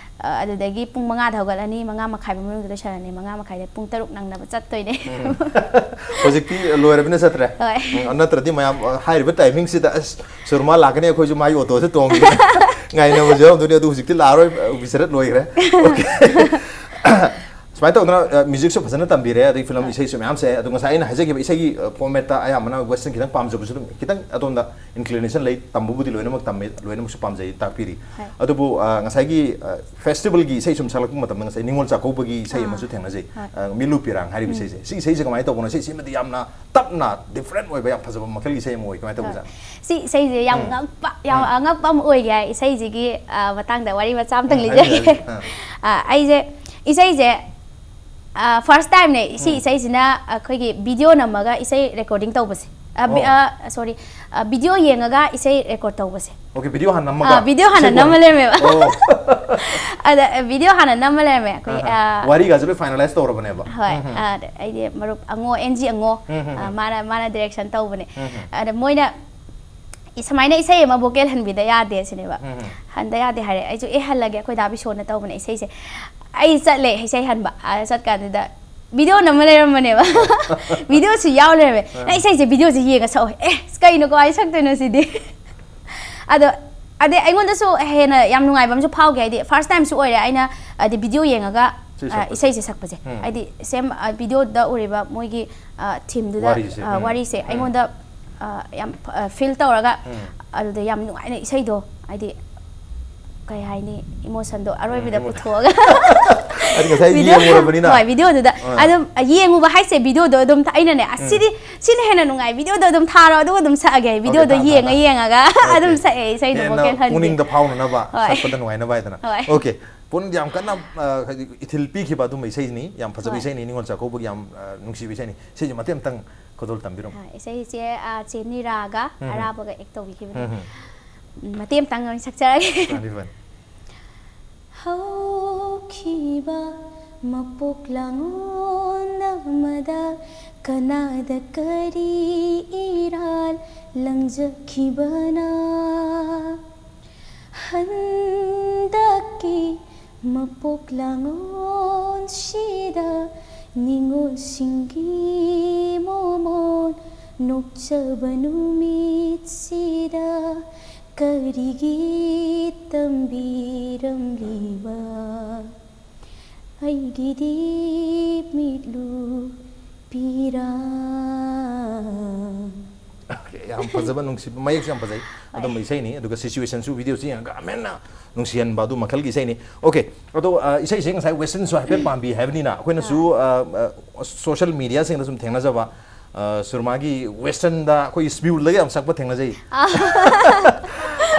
ꯑ, ꯑꯗꯨꯗꯒꯤ ꯄꯨꯡ ꯃꯉꯥꯗ ꯍꯧꯒꯠꯂꯅꯤ, ꯃꯉꯥ ꯃꯈꯥꯏ ꯃꯅꯨꯡꯗ ꯂꯣꯏꯁꯜꯂꯅꯤ, ꯃꯉꯥ ꯃꯈꯥꯏꯗ ꯄꯨꯡ ꯇꯔꯨꯛ ꯅꯪꯅꯕ ꯆꯠꯇꯣꯏꯅꯦ꯫ ꯎꯝ꯫ ꯍꯧꯖꯤꯛꯇꯤ ꯂꯣꯏꯔꯕꯅꯤꯅ ꯆꯠꯇ꯭ꯔꯦ꯫ ꯍꯣꯏ꯫ ꯎꯝ, ꯅꯠꯇ꯭ꯔꯗꯤ ꯃꯌꯥꯝ, ꯑ, ꯍꯥꯏꯔꯤꯕ ꯇꯥꯏꯃꯤꯡꯁꯤꯗ, "ꯑꯁ, ꯁꯨꯔꯃꯥ ꯂꯥꯛꯀꯅꯤ, ꯑꯩꯈꯣꯏꯁꯨ ꯃꯥꯒꯤ ꯑꯣꯇꯣꯁꯦ ꯇꯣꯡꯒꯦ" ꯉꯥꯏꯅꯕꯁꯨ ꯌꯥꯎꯔꯝꯗꯣꯏꯅꯤ꯫ ꯑꯗꯨ ꯍꯧꯖꯤꯛꯇꯤ ꯂꯥꯛꯑꯔꯣꯏ, ꯑ, ꯕꯤꯁꯥꯔꯠ ꯂꯣꯏꯈ꯭ꯔꯦ꯫ Okay꯫ ꯁꯨꯃꯥꯏꯅ ꯇꯧꯗꯅ, ꯑ, ꯃ꯭ꯌꯨꯖꯤꯛꯁꯨ ꯐꯖꯅ ꯇꯝꯕꯤꯔꯦ, ꯑꯗꯩ ꯐꯤꯂꯝ ꯍꯣꯏ꯫ ꯏꯁꯩꯁꯨ ꯃꯌꯥꯝꯁꯦ꯫ ꯑꯗꯣ ꯉꯁꯥꯏ ꯑꯩꯅ ꯍꯥꯏꯖꯈꯤꯕ ꯏꯁꯩꯒꯤ, ꯑ, ꯐꯣꯔꯃꯦꯠꯇ ꯑꯌꯥꯝꯕꯅ ꯋꯦꯁꯇꯔꯟ ꯈꯤꯇꯪ ꯄꯥꯝꯖꯕꯁꯨ ꯑꯗꯨꯝ ꯈꯤꯇꯪ ꯑꯗꯣꯝꯗ ꯏꯟꯀ꯭ꯂꯤꯅꯦꯁꯟ ꯂꯩ꯫ ꯇꯝꯕꯕꯨꯗꯤ ꯂꯣꯏꯅꯃꯛ ꯇꯝꯃꯦ, ꯂꯣꯏꯅꯃꯛꯁꯨ ꯄꯥꯝꯖꯩ, ꯇꯥꯛꯄꯤꯔꯤ꯫ ꯍꯣꯏ꯫ ꯑꯗꯨꯕꯨ, ꯑ, ꯉꯁꯥꯏꯒꯤ, ꯑ, ꯐꯦꯁꯇꯤꯚꯦꯜꯒꯤ ꯏꯁꯩ ꯁꯨꯝ ꯁꯛꯂꯛꯄ ꯃꯇꯝꯗ ꯉꯁꯥꯏ ꯅꯤꯉꯣꯜ ꯆꯥꯛꯀꯧꯕꯒꯤ ꯏꯁꯩ ꯑꯥ꯫ ꯑꯃꯁꯨ ꯊꯦꯡꯅꯖꯩ꯫ ꯍꯣꯏ꯫ ꯑ, ꯃꯤꯠꯂꯨ ꯄꯤꯔꯥꯡ ꯍꯥꯏꯔꯤꯕ ꯎꯝ꯫ ꯏꯁꯩꯁꯦ꯫ ꯁꯤ ꯏꯁꯩꯁꯦ ꯀꯃꯥꯏꯅ ꯇꯧꯕꯅꯣ? ꯁꯤ ꯏꯁꯩꯃꯗꯤ ꯌꯥꯝꯅ ꯇꯞꯅ, ꯗꯤꯐ꯭ꯔꯦꯟ ꯑꯣꯏꯕ, ꯌꯥꯝ ꯐꯖꯕ ꯃꯈꯜꯒꯤ ꯏꯁꯩ ꯑꯃ ꯑꯣꯏ꯫ ꯀꯃꯥꯏꯅ ꯇꯧꯕꯖꯥꯠꯅꯣ? ꯁꯤ ꯏꯁꯩꯁꯦ ꯌꯥꯝ ꯎꯝ꯫ ꯉꯛꯄ, ꯌꯥꯝ ꯎꯝ꯫ ꯑꯉꯛꯄ ꯑꯃ ꯑꯣꯏꯒꯦ ꯍꯥꯏ꯫ ꯏꯁꯩꯁꯤꯒꯤ, ꯑ, ꯃꯇꯥꯡꯗ ꯋꯥꯔꯤ ꯃꯆꯥ ꯑꯃꯇꯪ ꯎꯝ, ꯂꯤꯖꯒꯦ꯫ ꯍꯥꯏꯕꯤꯌꯨ, ꯍꯥꯏꯕꯤꯌꯨ꯫ ꯑꯥ꯫ ꯑ, ꯑꯩꯁꯦ, ꯏꯁꯩꯁꯦ, ꯑ, ꯐꯥꯔꯁ ꯇꯥꯏꯝꯅꯦ ꯁꯤ ꯎꯝ꯫ ꯏꯁꯩꯁꯤꯅ ꯑꯩꯈꯣꯏꯒꯤ ꯚꯤꯗꯤꯑꯣ ꯅꯝꯃꯒ ꯏꯁꯩ ꯔꯦꯀꯣꯔꯗꯤꯡ ꯇꯧꯕꯁꯦ꯫ ꯑ, ꯚꯤ- ꯑꯣ꯫ ꯑ, ꯁꯣꯔꯤ, ꯑ, ꯚꯤꯗꯤꯑꯣ ꯌꯦꯡꯉꯒ ꯏꯁꯩ ꯔꯦꯀꯣꯔꯗ ꯇꯧꯕꯁꯦ꯫ ꯑꯣꯀꯦ, ꯚꯤꯗꯤꯑꯣ ꯍꯥꯟꯅ ꯅꯝꯃꯒ? ꯑ, ꯚꯤꯗꯤꯑꯣ ꯍꯥꯟꯅ ꯏꯁꯩ ꯅꯝꯃ ꯀꯣꯟꯅ? ꯂꯩꯔꯝꯃꯦꯕ꯫ ꯑꯣ꯫ ꯑꯗ, ꯑ, ꯚꯤꯗꯤꯑꯣ ꯍꯥꯟꯅ ꯅꯝꯃ ꯂꯩꯔꯝꯃꯦ ꯑꯩꯈꯣꯏ, ꯑꯍꯥ꯫ ꯑ, ꯋꯥꯔꯤꯒꯁꯦ ꯂꯣꯏ ꯐꯥꯏꯅꯦꯂꯥꯏꯁ ꯇꯧꯔꯕꯅꯦꯕ? ꯍꯣꯏ, ꯎꯝ, ꯎꯝ꯫ ꯑ, ꯑꯗ ꯑꯩꯗꯤ ꯃꯔꯨꯞ ꯑꯉꯣ, ꯑꯦꯟ ꯖꯤ ꯑꯉꯣ, ꯎꯝ, ꯎꯝ, ꯑ, ꯎꯝ꯫ ꯃꯥꯅ, ꯃꯥꯅ ꯗꯥꯏꯔꯦꯛꯁꯟ ꯇꯧꯕꯅꯦ꯫ ꯎꯝ, ꯎꯝ꯫ ꯑꯗ ꯃꯣꯏꯅ ꯏ-, ꯁꯨꯃꯥꯏꯅ ꯏꯁꯩ ꯑꯃ ꯚꯣꯀꯦꯜ ꯍꯟꯕꯤꯗ ꯌꯥꯗꯦ ꯁꯤꯅꯦꯕ꯫ ꯎꯝ, ꯎꯝ꯫ ꯍꯟꯗ ꯌꯥꯗꯦ ꯍꯥꯏꯔꯦ꯫ ꯑꯩꯁꯨ, "ꯑꯦ, ꯍꯜꯂꯒꯦ, ꯑꯩꯈꯣꯏ ꯗꯥ ꯕꯤꯁꯣꯅ ꯇꯧꯕꯅꯦ ꯏꯁꯩꯁꯦ"꯫ ꯑꯩ ꯆꯠꯂꯦ ꯏꯁꯩ ꯍꯟꯕ꯫ ꯑ, ꯆꯠꯀꯥꯟꯗꯨꯗ ꯚꯤꯗꯤꯑꯣ ꯅꯝꯃ ꯂꯩꯔꯝꯕꯅꯦꯕ꯫ ꯚꯤꯗꯤꯑꯣꯁꯨ ꯌꯥꯎ ꯂꯩꯔꯝꯃꯦ꯫ ꯑꯥ꯫ "ꯅꯪ ꯏꯁꯩꯁꯦ ꯚꯤꯗꯤꯑꯣꯁꯦ ꯌꯦꯡꯉ ꯁꯛꯑꯣ"꯫ ꯑꯦ, ꯀꯩꯅꯣ ꯀꯃꯥꯏꯅ ꯁꯛꯇꯣꯏꯅꯣ ꯁꯤꯗꯤ? ꯑꯗꯣ, ꯑꯗꯩ ꯑꯩꯉꯣꯟꯗꯁꯨ ꯍꯦꯟꯅ ꯌꯥꯝ ꯅꯨꯡꯉꯥꯏꯕ ꯑꯃꯁꯨ ꯐꯥꯎꯈꯤ, ꯍꯥꯏꯗꯤ ꯐꯥꯔꯁ ꯇꯥꯏꯝꯁꯨ ꯑꯣꯏꯔꯦ ꯑꯩꯅ, ꯍꯥꯏꯗꯤ ꯚꯤꯗꯤꯑꯣ ꯌꯦꯡꯉꯒ, ꯏꯁꯩ ꯑ, ꯁꯛꯄꯁꯦ꯫ ꯏꯁꯩꯁꯦ ꯁꯛꯄꯁꯦ꯫ ꯎꯝ꯫ ꯍꯥꯏꯗꯤ ꯁꯦꯝ, ꯑ, ꯚꯤꯗꯤꯑꯣꯗ ꯎꯔꯤꯕ ꯃꯣꯏꯒꯤ, ꯑ, ꯊꯤꯝꯗꯨꯗ, ꯋꯥꯔꯤꯁꯦ꯫ ꯑ, ꯎꯝ꯫ ꯋꯥꯔꯤꯁꯦ ꯎꯝ꯫ ꯑꯩꯉꯣꯟꯗ, ꯑ, ꯌꯥꯝ ꯐ-, ꯑ, ꯐꯤꯜ ꯇꯧꯔꯒ, ꯎꯝ꯫ ꯑꯗꯨꯗ ꯌꯥꯝ ꯅꯨꯡꯉꯥꯏꯅ ꯏꯁꯩꯗꯣ, ꯍꯥꯏꯗꯤ ꯀꯩ ꯍꯥꯏꯅꯤ, ꯏꯃꯣꯁꯟꯗꯣ ꯑꯔꯣꯏꯕꯗ ꯎꯝ, ꯏꯃꯣ-, ꯄꯨꯊꯣꯛꯑꯒ ꯍꯥꯏꯗꯤ ꯉꯁꯥꯏ ꯚꯤꯗꯤꯑꯣ-, ꯌꯦꯡꯉꯨꯔꯕꯅꯤꯅ꯫ ꯍꯣꯏ, ꯚꯤꯗꯤꯑꯣꯗꯨꯗ꯫ ꯑꯥ꯫ ꯑꯗꯨꯝ ꯌꯦꯡꯉꯨꯕ ꯍꯥꯏꯁꯦ, ꯚꯤꯗꯤꯑꯣꯗꯣ ꯑꯗꯨꯝ ꯊ-, ꯑꯩꯅꯅꯦ, "ꯑꯁ, ꯎꯝ꯫ ꯁꯤꯗꯤ, ꯁꯤꯅ ꯍꯦꯟꯅ ꯅꯨꯡꯉꯥꯏ, ꯚꯤꯗꯤꯑꯣꯗꯣ ꯑꯗꯨꯝ ꯊꯥꯔꯣ, ꯑꯗꯨꯒ ꯑꯗꯨꯝ ꯁꯛꯑꯒꯦ"꯫ ꯑꯣꯀꯦ, ꯚꯤꯗꯤꯑꯣꯗꯣ ꯊꯥꯔꯣ, ꯌꯦꯡꯉ ꯊꯥꯔꯣ꯫ ꯌꯦꯡꯉꯒ ꯑꯣꯀꯦ꯫ ꯑꯗꯨꯝ ꯁꯛꯑꯦ ꯏꯁꯩꯗꯣ, ꯍꯦꯟꯅ ꯚꯣꯀꯦꯜ ꯍꯟꯗꯦ꯫ ꯄꯨꯛꯅꯤꯡꯗ ꯐꯥꯎꯅꯅꯕ, ꯍꯣꯏ꯫ ꯁꯛꯄꯗ ꯅꯨꯡꯉꯥꯏꯅꯕ ꯍꯥꯏꯗꯅ꯫ ꯍꯣꯏ꯫ ꯑꯣꯀꯦ꯫ ꯄꯨꯟ ꯌꯥꯝ ꯀꯟꯅ, ꯑ, ꯍꯥꯏꯗꯤ ꯏꯊꯤꯜ ꯄꯤꯈꯤꯕ ꯑꯗꯨꯝꯕ ꯏꯁꯩꯅꯤ, ꯌꯥꯝ ꯐꯖꯕ ꯍꯣꯏ꯫ ꯏꯁꯩꯅꯤ, ꯅꯤꯉꯣꯜ ꯆꯥꯛꯀꯧꯕꯒꯤ ꯌꯥꯝ, ꯑ, ꯅꯨꯡꯁꯤꯕ ꯏꯁꯩꯅꯤ꯫ ꯏꯁꯩꯁꯦ ꯃꯇꯦꯛ ꯑꯝꯇꯪ ꯈꯨꯗꯣꯜ ꯇꯝꯕꯤꯔꯝꯃꯨ꯫ ꯑ, ꯏꯁꯩꯁꯦ, ꯑ, ꯆꯦ ꯅꯤꯔꯥꯒ ꯎꯝ, ꯎꯝ꯫ ꯑꯔꯥꯕꯒ ꯑꯦꯛ ꯇꯧꯕꯤꯈꯤꯕꯅꯦ꯫ ꯎꯝ, ꯎꯝ꯫ ꯎꯝ, ꯃꯇꯦꯛ ꯑꯝꯇꯪ ꯑꯣꯏꯅ ꯁꯛꯆꯔꯒꯦ꯫ ꯐꯅꯤ, ꯐꯅꯤ꯫ ꯍꯧꯈꯤꯕ ꯃꯄꯣꯛ ꯂꯥꯡꯑꯣꯟ ꯑꯃꯗ ꯀꯅꯥꯗ ꯀꯔꯤ ꯏꯔꯥꯜ ꯂꯪꯖꯈꯤꯕꯅ? ꯍꯟꯗꯛꯀꯤ ꯃꯄꯣꯛ ꯂꯥꯡꯑꯣꯟꯁꯤꯗ ꯅꯤꯉꯣꯜꯁꯤꯡꯒꯤ ꯃꯣꯃꯣꯟ ꯅꯣꯛꯆꯕ ꯅꯨꯃꯤꯠꯁꯤꯗ ꯀꯔꯤꯒꯤ ꯇꯝꯕꯤꯔꯝꯂꯤꯕ ꯑꯩꯒꯤꯗꯤ ꯃꯤꯠꯂꯨ ꯄꯤꯔꯥꯡ꯫ ꯑꯣꯀꯦ, ꯌꯥꯝ ꯐꯖꯕ, ꯅꯨꯡꯁꯤꯕ, ꯃꯌꯦꯛꯁꯨ ꯌꯥꯝ ꯐꯖꯩ꯫ ꯍꯣꯏ꯫ ꯑꯗꯨꯝꯕ ꯏꯁꯩꯅꯤ꯫ ꯑꯗꯨꯒ ꯁꯤꯆꯨꯋꯦꯁꯟꯁꯨ, ꯚꯤꯗꯤꯑꯣꯁꯤ ꯌꯦꯡꯉꯒ ꯑꯃ ꯍꯦꯟꯅ ꯅꯨꯡꯁꯤꯍꯟꯕ ꯑꯗꯨ ꯃꯈꯜꯒꯤ ꯏꯁꯩꯅꯤ꯫ ꯑꯣꯀꯦ, ꯑꯗꯣ, ꯑ, ꯏꯁꯩꯁꯦ ꯉꯁꯥꯏ ꯋꯦꯁꯇꯔꯟꯁꯨ ꯍꯥꯏꯐꯦꯠ ꯄꯥꯝꯕꯤ ꯍꯥꯏꯕꯅꯤꯅ, ꯑꯩꯈꯣꯏꯅꯁꯨ, ꯑꯥ꯫ ꯑ, ꯑ, ꯁꯣꯁꯤꯌꯦꯜ ꯃꯤꯗꯤꯌꯥꯁꯤꯡꯗ ꯁꯨꯝ ꯊꯦꯡꯅꯖꯕ, ꯑ, ꯁꯨꯔꯃꯥꯒꯤ ꯋꯦꯁꯇꯔꯟꯗ ꯑꯩꯈꯣꯏ ꯁ꯭ꯃ꯭ꯌꯨꯜꯗꯒ ꯌꯥꯝ ꯁꯛꯄ ꯊꯦꯡꯅꯖꯩ꯫ ꯑꯥ꯫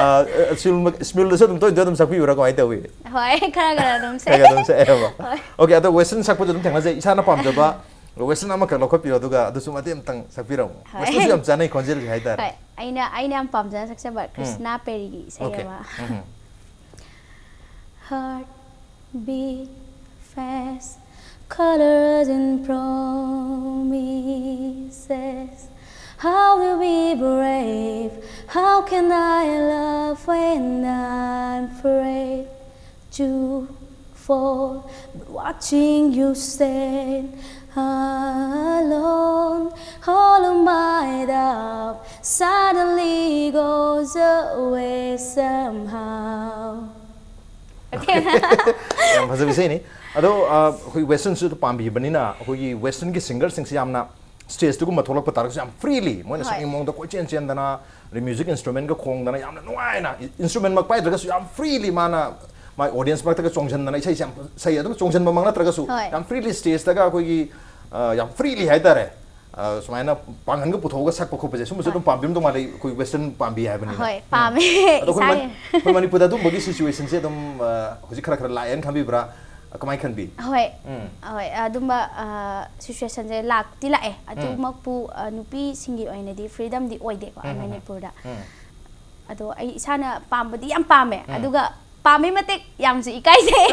ꯑ, ꯑ, ꯁ꯭ꯃ꯭ꯌꯨꯜ-, ꯁ꯭ꯃ꯭ꯌꯨꯜꯗꯁꯨ ꯑꯗꯨꯝ ꯇꯣꯏ ꯇꯣꯏ ꯑꯗꯨꯝ ꯁꯛꯄꯤꯕ꯭ꯔꯥ? ꯀꯃꯥꯏꯅ ꯇꯧꯏ? ꯍꯣꯏ, ꯈꯔ ꯈꯔ ꯑꯗꯨꯝ ꯁꯛꯑꯦ꯫ ꯈꯔ ꯈꯔ ꯑꯗꯨꯝ ꯁꯛꯑꯦꯕ꯫ ꯍꯣꯏ꯫ ꯑꯣꯀꯦ, ꯑꯗꯣ ꯋꯦꯁꯇꯔꯟ ꯁꯛꯄꯁꯨ ꯑꯗꯨꯝ ꯊꯦꯡꯅꯖꯩ꯫ ꯏꯁꯥꯅ ꯄꯥꯝꯖꯕ Western ꯑꯃꯈꯛ ꯂꯧꯈꯠꯄꯤꯔꯣ, ꯑꯗꯨꯒ ꯑꯗꯨꯁꯨ ꯃꯇꯦꯛ ꯑꯃꯇꯪ ꯁꯛꯄꯤꯔꯝꯃꯣ꯫ ꯍꯣꯏ꯫ Westernꯁꯨ ꯌꯥꯝ ꯆꯥꯅꯩ ꯈꯣꯟꯖꯦꯜꯒꯤ ꯍꯥꯏꯇꯥꯔꯦ꯫ ꯍꯣꯏ, ꯑꯩꯅ ꯑꯩꯅ ꯌꯥꯝ ꯄꯥꯝꯖꯅ ꯁꯛꯆꯕ ꯀ꯭ꯔꯤꯁꯅꯥ ꯄꯦꯔꯤꯒꯤ ꯏꯁꯩ Okay. ꯑꯃ꯫ ꯎꯝ꯫ Heart beat fast, colors and promises. How to be brave? How can I love when I'm afraid to fall? But watching you stand alone, all of my doubt suddenly goes away somehow. ꯌꯥꯝ ꯐꯖꯕ ꯏꯁꯩꯅꯤ꯫ ꯑꯗꯣ, ꯑ, ꯑꯩꯈꯣꯏ Westernꯁꯨ ꯄꯥꯝꯕꯤꯕꯅꯤꯅ, ꯑꯩꯈꯣꯏꯒꯤ Westernꯒꯤ singerꯁꯤꯡꯁꯤ ꯌꯥꯝꯅ stageꯇꯒꯨꯝꯕ ꯊꯣꯛꯂꯛꯄ ꯇꯥꯔꯒꯁꯨ ꯌꯥꯝ freely ꯃꯣꯏꯅ ꯍꯣꯏ꯫ ꯁꯛꯅꯤꯡꯕ ꯃꯑꯣꯡꯗ ꯀꯣꯏꯆꯦꯟ ꯆꯦꯟꯗꯅ, ꯑꯗꯩ music instrumentꯀ ꯈꯣꯡꯗꯅ ꯌꯥꯝꯅ ꯅꯨꯡꯉꯥꯏꯅ, instrumentꯃꯛ ꯄꯥꯏꯗ꯭ꯔꯒꯁꯨ ꯌꯥꯝ freely ꯃꯥꯅ ꯃꯥꯏ audience ꯃꯔꯛꯇꯒ ꯆꯣꯡꯁꯤꯟꯗꯅ ꯏꯁꯩꯁꯦ ꯌꯥꯝ ꯁꯛꯏ꯫ ꯑꯗꯨꯝ ꯆꯣꯡꯁꯤꯟꯕꯃꯛ ꯅꯠꯇ꯭ꯔꯒꯁꯨ ꯍꯣꯏ꯫ ꯌꯥꯝ freely stageꯇꯒ ꯑꯩꯈꯣꯏꯒꯤ, ꯑ, ꯌꯥꯝ freely ꯍꯥꯏꯇꯥꯔꯦ, ꯑ, ꯁꯨꯃꯥꯏꯅ ꯄꯥꯡꯒꯜꯒ ꯄꯨꯊꯣꯛꯑꯒ ꯁꯛꯄ ꯈꯣꯠꯄꯁꯦ, ꯁꯨꯝꯕꯁꯨ ꯑꯗꯨꯝ ꯄꯥꯝꯕꯤꯔꯝꯗꯧ ꯃꯥꯜꯂꯦ, ꯑꯩꯈꯣꯏ Western ꯄꯥꯝꯕꯤ ꯍꯥꯏꯕꯅꯤꯅ꯫ ꯍꯣꯏ, ꯄꯥꯝꯃꯦ꯫ ꯑꯗꯣ ꯑꯩꯈꯣꯏ ꯃꯅꯤ-, ꯏꯁꯥꯒꯤ꯫ ꯑꯩꯈꯣꯏ ꯃꯅꯤꯄꯨꯔꯗ ꯑꯗꯨꯝꯕꯒꯤ situationꯁꯦ ꯑꯗꯨꯝ, ꯑ, ꯍꯧꯖꯤꯛ ꯈꯔ ꯈꯔ ꯂꯥꯛꯑꯦꯅ ꯈꯟꯕꯤꯕ꯭ꯔꯥ? ꯀꯃꯥꯏꯅ ꯈꯟꯕꯤ? ꯍꯣꯏ꯫ ꯎꯝ꯫ ꯍꯣꯏ, ꯑꯗꯨꯝꯕ, ꯑ, situationꯁꯦ ꯂꯥꯛꯇꯤ ꯂꯥꯛꯑꯦ꯫ ꯑꯗꯨꯃꯛꯄꯨ, ꯑ, ꯅꯨꯄꯤꯁꯤꯡꯒꯤ ꯑꯣꯏꯅꯗꯤ freedomꯗꯤ ꯑꯣꯏꯗꯦꯀꯣ, ꯎꯝ, ꯎꯝ, ꯎꯝ꯫ ꯃꯅꯤꯄꯨꯔꯗ꯫ ꯎꯝ꯫ ꯑꯗꯣ ꯑꯩ ꯏꯁꯥꯅ ꯄꯥꯝꯕꯗꯤ ꯌꯥꯝ ꯄꯥꯝꯃꯦ꯫ ꯎꯝ꯫ ꯑꯗꯨꯒ ꯄꯥꯝꯃꯤ ꯃꯇꯤꯛ ꯌꯥꯝꯁꯨ ꯏꯀꯥꯏꯖꯩ꯫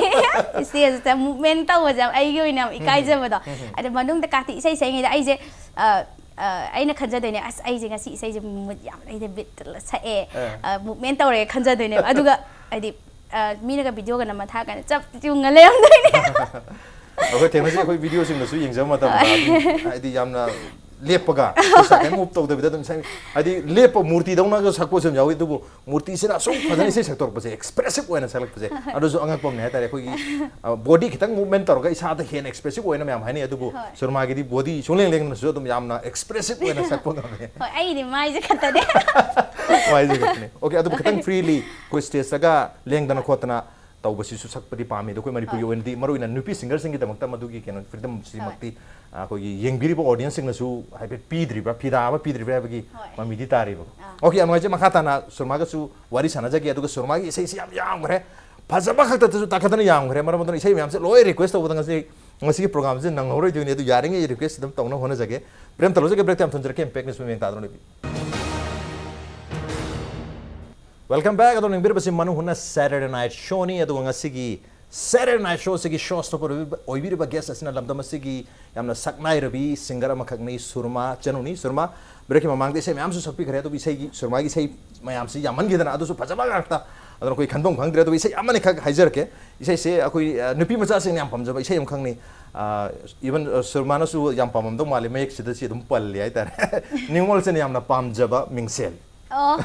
Stageꯇ movement ꯇꯧꯕꯁꯦ ꯌꯥꯝ ꯑꯩꯒꯤ ꯑꯣꯏꯅ ꯌꯥꯝ ꯎꯝ, ꯏꯀꯥꯏꯖꯕꯗꯣ꯫ ꯎꯝ, ꯎꯝ꯫ ꯑꯗꯣ ꯃꯅꯨꯡꯗ ꯀꯥꯇꯤ ꯏꯁꯩ ꯁꯛꯏꯉꯩꯗ ꯑꯩꯁꯦ, ꯑ, ꯑ, ꯑꯩꯅ ꯈꯟꯖꯗꯣꯏꯅꯦ, "ꯑꯁ, ꯑꯩꯁꯦ ꯉꯁꯤ ꯏꯁꯩꯁꯦ mood ꯌꯥꯝ ꯂꯩꯗ, bitꯇ ꯁꯛꯑꯦ, ꯑ꯫ ꯑ, movement ꯇꯧꯔꯦ" ꯈꯟꯖꯗꯣꯏꯅꯦꯕ꯫ ꯑꯗꯨꯒ ꯍꯥꯏꯗꯤ, ꯑ, ꯃꯤꯅꯒ videoꯒ ꯅꯝꯃ ꯊꯥꯔꯀꯥꯟꯗ ꯆꯞ ꯌꯨꯡꯉ ꯂꯩꯔꯝꯗꯣꯏꯅꯦ꯫ ꯑꯩꯈꯣꯏ ꯊꯦꯡꯅꯁꯤ, ꯑꯩꯈꯣꯏ videoꯁꯤꯡꯗꯁꯨ ꯌꯦꯡꯖꯕ ꯃꯇꯝꯗ ꯑꯗꯨꯝ, ꯍꯥꯏꯗꯤ, ꯌꯥꯝꯅ ꯂꯦꯞꯄꯒ, ꯈꯨꯠꯁꯥ ꯀꯩꯝ move ꯇꯧꯗꯕꯤꯗ ꯑꯗꯨꯝ ꯏꯁꯩ, ꯍꯥꯏꯗꯤ, ꯂꯦꯞꯄ ꯃꯨꯔꯇꯤꯗꯧꯅꯒ ꯁꯛꯄꯁꯨ ꯌꯥꯝ ꯌꯥꯎꯏ꯫ ꯑꯗꯨꯕꯨ ꯃꯨꯔꯇꯤꯁꯤꯅ ꯑꯁꯨꯛ ꯐꯖꯅ ꯏꯁꯩ ꯁꯛꯇꯣꯔꯛꯄꯁꯦ, expressive ꯑꯣꯏꯅ ꯁꯛꯂꯛꯄꯁꯦ, ꯑꯗꯨꯁꯨ ꯑꯉꯛꯄ ꯑꯃꯅꯦ ꯍꯥꯏꯇꯥꯔꯦ꯫ ꯑꯩꯈꯣꯏꯒꯤ, ꯑ, body ꯈꯤꯇꯪ movement ꯇꯧꯔꯒ ꯏꯁꯥꯗ ꯍꯦꯟꯅ expressive ꯑꯣꯏꯅ ꯃꯌꯥꯝ ꯍꯥꯏꯅꯩ, ꯑꯗꯨꯕꯨ ꯍꯣꯏ꯫ ꯁꯨꯔꯃꯥꯒꯤꯗꯤ body ꯁꯨꯡꯂꯦꯡ ꯂꯦꯡꯗꯅꯁꯨ ꯑꯗꯨꯝ ꯌꯥꯝꯅ expressive ꯑꯣꯏꯅ ꯁꯛꯄ ꯉꯝꯃꯦ꯫ ꯍꯣꯏ, ꯑꯩꯒꯤꯗꯤ ꯃꯥꯏꯁꯦ ꯈꯛꯇꯅꯦ꯫ ꯃꯥꯏꯁꯦ ꯈꯛꯇꯅꯦ꯫ Okay, ꯑꯗꯨꯕꯨ ꯈꯤꯇꯪ freely ꯑꯩꯈꯣꯏ stageꯇꯒ ꯂꯦꯡꯗꯅ ꯈꯣꯠꯇꯅ ꯇꯧꯕꯁꯤꯁꯨ ꯁꯛꯄꯗꯤ ꯄꯥꯝꯃꯤ꯫ ꯑꯗꯣ ꯑꯩꯈꯣꯏ ꯃꯅꯤꯄꯨꯔꯒꯤ ꯍꯣꯏ꯫ ꯑꯣꯏꯅꯗꯤ ꯃꯔꯨꯑꯣꯏꯅ ꯅꯨꯄꯤꯁꯤꯡꯒꯔꯁꯤꯡꯒꯤꯗꯃꯛꯇ ꯃꯗꯨꯒꯤ ꯀꯩꯅꯣ freedomꯁꯤꯃꯛꯇꯤ, ꯍꯣꯏ꯫ ꯑ, ꯑꯩꯈꯣꯏꯒꯤ ꯌꯦꯡꯕꯤꯔꯤꯕ audienceꯁꯤꯡꯅꯁꯨ ꯍꯥꯏꯐꯦꯠ ꯄꯤꯗ꯭ꯔꯤꯕ꯭ꯔꯥ, ꯐꯤꯗꯥ ꯑꯃ ꯄꯤꯗ꯭ꯔꯤꯕ꯭ꯔꯥ ꯍꯥꯏꯕꯒꯤ ꯍꯣꯏ꯫ ꯃꯃꯤꯗꯤ ꯇꯥꯔꯤꯕ꯫ ꯑꯥ꯫ Okay, ꯌꯥꯝ ꯅꯨꯡꯉꯥꯏꯖꯩ꯫ ꯃꯈꯥ ꯇꯥꯅ ꯁꯨꯔꯃꯥꯒꯁꯨ ꯋꯥꯔꯤ ꯁꯥꯟꯅꯖꯒꯦ꯫ ꯑꯗꯨꯒ ꯁꯨꯔꯃꯥꯒꯤ ꯏꯁꯩꯁꯤ ꯌꯥꯝ ꯌꯥꯝꯈ꯭ꯔꯦ, ꯐꯖꯕ ꯈꯛꯇꯗꯁꯨ ꯇꯥꯈꯠꯇꯅ ꯌꯥꯝꯈ꯭ꯔꯦ꯫ ꯃꯔꯝ ꯑꯗꯨꯅ ꯏꯁꯩ ꯃꯌꯥꯝꯁꯦ ꯂꯣꯏ request ꯇꯧꯕꯗ ꯉꯁꯤ ꯉꯁꯤꯒꯤ ꯄ꯭ꯔꯣꯒ꯭ꯔꯥꯝꯁꯦ ꯅꯪꯍꯧꯔꯣꯏꯗꯣꯏꯅꯦ, ꯑꯗꯨ ꯌꯥꯔꯤꯉꯩ ꯔꯤꯀ꯭ꯋꯦꯁ ꯑꯗꯨꯝ ꯇꯧꯅꯕ ꯍꯣꯠꯅꯖꯒꯦ꯫ ꯕ꯭ꯔꯦꯛ ꯑꯝꯇ ꯂꯧꯖꯒꯦ, ꯕ꯭ꯔꯦꯛꯇ ꯌꯥꯝ ꯊꯨꯅ ꯖꯔꯛꯀꯦ, ꯏꯝꯄꯦꯛ ꯅ꯭ꯌꯨꯁ ꯃꯦꯝ ꯇꯥꯗꯨꯅ ꯂꯩꯕꯤꯌꯨ꯫ Welcome back. ꯑꯗꯣ ꯌꯦꯡꯕꯤꯔꯤꯕꯁꯤ ꯃꯅꯨꯡ ꯍꯨꯠꯅ ꯁꯦꯇꯔꯗꯦ ꯅꯥꯏꯠ ꯁꯣꯅꯤ꯫ ꯑꯗꯨꯒ ꯉꯁꯤꯒꯤ ꯁꯦꯇꯔꯗꯦ ꯅꯥꯏꯠ ꯁꯣꯁꯤꯒꯤ ꯁꯣ ꯁ꯭ꯇꯣꯄꯔ ꯑꯣꯏꯕꯤꯔꯤꯕ ꯒꯦꯁ ꯑꯁꯤꯅ ꯂꯝꯗꯝ ꯑꯁꯤꯒꯤ ꯌꯥꯝꯅ ꯁꯛꯅꯥꯏꯔꯕꯤ ꯁꯤꯡꯒꯔ ꯑꯃꯈꯛꯅꯤ, ꯁꯨꯔꯃꯥ ꯆꯅꯨꯅꯤ꯫ ꯁꯨꯔꯃꯥ ꯕ꯭ꯔꯦꯛꯀꯤ ꯃꯃꯥꯡꯗ ꯏꯁꯩ ꯃꯌꯥꯝꯁꯨ ꯁꯛꯄꯤꯈ꯭ꯔꯦ, ꯑꯗꯨꯕꯨ ꯏꯁꯩꯒꯤ, ꯁꯨꯔꯃꯥꯒꯤ ꯏꯁꯩ ꯃꯌꯥꯝꯁꯤ ꯌꯥꯝꯃꯟꯈꯤꯗꯅ ꯑꯗꯨꯁꯨ ꯐꯖꯕ ꯉꯥꯛꯇ, ꯑꯗꯨꯅ ꯑꯩꯈꯣꯏ ꯈꯟꯐꯝ ꯈꯪꯗ꯭ꯔꯦ꯫ ꯑꯗꯨꯕꯨ ꯏꯁꯩ ꯑꯃꯅꯤꯈꯛ ꯍꯥꯏꯖꯔꯛꯀꯦ꯫ ꯏꯁꯩꯁꯦ ꯑꯩꯈꯣꯏ, ꯑ, ꯅꯨꯄꯤ ꯃꯆꯥꯁꯤꯡꯅ ꯌꯥꯝ ꯄꯥꯝꯖꯕ ꯏꯁꯩ ꯑꯃꯈꯛꯅꯤ꯫ ꯑ, even, ꯑ, ꯁꯨꯔꯃꯥꯅꯁꯨ ꯌꯥꯝ ꯄꯥꯝꯃꯝꯗꯧ ꯃꯥꯜꯂꯤ, ꯃꯌꯦꯛꯁꯤꯗ ꯁꯤ ꯑꯗꯨꯝ ꯄꯜꯂꯤ ꯍꯥꯏꯇꯥꯔꯦ꯫ ꯅꯤꯉꯣꯜꯁꯤꯅ ꯌꯥꯝꯅ ꯄꯥꯝꯖꯕ ꯃꯤꯡꯁꯦꯜ꯫ ꯑꯣ꯫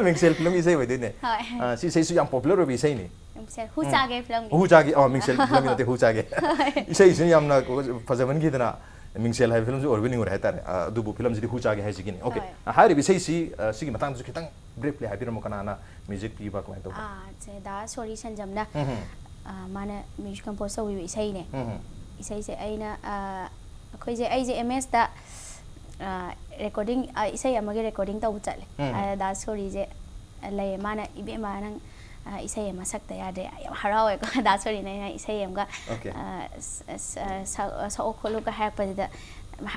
ꯃꯤꯡꯁꯦꯜ ꯐꯤꯂꯝꯒꯤ ꯏꯁꯩ ꯑꯣꯏꯗꯣꯏꯅꯦ꯫ ꯍꯣꯏ꯫ ꯑ, ꯁꯤ ꯏꯁꯩꯁꯨ ꯌꯥꯝ ꯄꯣꯄꯨꯂꯔ ꯑꯣꯏꯕ ꯏꯁꯩꯅꯤ꯫ ꯃꯤꯡꯁꯦꯜ ꯍꯨ ꯎꯝ꯫ ꯆꯥꯒꯦ ꯐꯤꯂꯝꯒꯤ꯫ ꯍꯨ ꯆꯥꯒꯦ, ꯑ, ꯃꯤꯡꯁꯦꯜ ꯐꯤꯂꯝꯒꯤ ꯅꯠꯇꯦ, ꯍꯨ ꯆꯥꯒꯦ꯫ ꯍꯣꯏ꯫ ꯏꯁꯩꯁꯤꯅ ꯌꯥꯝꯅ ꯐꯖꯃꯟꯈꯤꯗꯅ ꯃꯤꯡꯁꯦꯜ ꯍꯥꯏꯕ ꯐꯤꯂꯝꯁꯤ ꯑꯣꯏꯔꯕꯣꯏ ꯅꯤꯡꯉꯨꯔꯦ ꯍꯥꯏꯇꯥꯔꯦ꯫ ꯑ, ꯑꯗꯨꯕꯨ ꯐꯤꯂꯝꯁꯤꯗꯤ ꯍꯨ ꯆꯥꯒꯦ ꯍꯥꯏꯁꯤꯒꯤꯅꯤ꯫ ꯑꯣꯀꯦ꯫ ꯍꯣꯏ꯫ ꯑ, ꯍꯥꯏꯔꯤꯕ ꯏꯁꯩꯁꯤ, ꯑ, ꯁꯤꯒꯤ ꯃꯇꯥꯡꯗꯁꯨ ꯈꯤꯇꯪ ꯕ꯭ꯔꯤꯐꯂꯤ ꯍꯥꯏꯕꯤꯔꯝꯃꯣ, ꯀꯅꯥꯅ ꯃ꯭ꯌꯨꯖꯤꯛ ꯄꯤꯕ, ꯀꯃꯥꯏꯅ ꯇꯧꯕ? ꯑꯥ, ꯁꯦ ꯗꯥ ꯁꯣꯔꯤ ꯁꯟꯖꯝꯅ, ꯎꯝ ꯍꯝ꯫ ꯑ, ꯃꯥꯅ ꯃ꯭ꯌꯨꯖꯤꯛ ꯀꯝꯄꯣꯖ ꯇꯧꯕꯤꯕ ꯏꯁꯩꯅꯦ꯫ ꯎꯝ ꯍꯝ꯫ ꯏꯁꯩꯁꯦ ꯑꯩꯅ, ꯑ, ꯑꯩꯈꯣꯏꯁꯦ, ꯑꯩꯁꯦ ꯑꯦꯝ ꯑꯦꯁꯇ, ꯑ, ꯔꯦꯀꯣꯔꯗꯤꯡ, ꯑ, ꯏꯁꯩ ꯑꯃꯒꯤ ꯔꯦꯀꯣꯔꯗꯤꯡ ꯇꯧꯕ ꯆꯠꯂꯦ꯫ ꯎꯝ꯫ ꯑꯗ ꯗꯥ ꯁꯣꯔꯤꯁꯦ ꯂꯩꯌꯦ꯫ ꯃꯥꯅ, "ꯏꯕꯦꯝꯃ, ꯅꯪ, ꯑ, ꯏꯁꯩ ꯑꯃ ꯁꯛꯇ ꯌꯥꯗ꯭ꯔꯦ"꯫ ꯌꯥꯝ ꯍꯔꯥꯎꯋꯦꯀꯣ꯫ ꯗꯥ ꯁꯣꯔꯤꯅ ꯑꯩꯅ ꯏꯁꯩ ꯑꯃꯒ, ꯑꯣꯀꯦ꯫ ꯑ, ꯁ-, ꯁ-, ꯁ-, ꯁꯛꯑꯣ ꯈꯣꯠꯂꯣꯒ ꯍꯥꯏꯔꯛꯄꯁꯤꯗ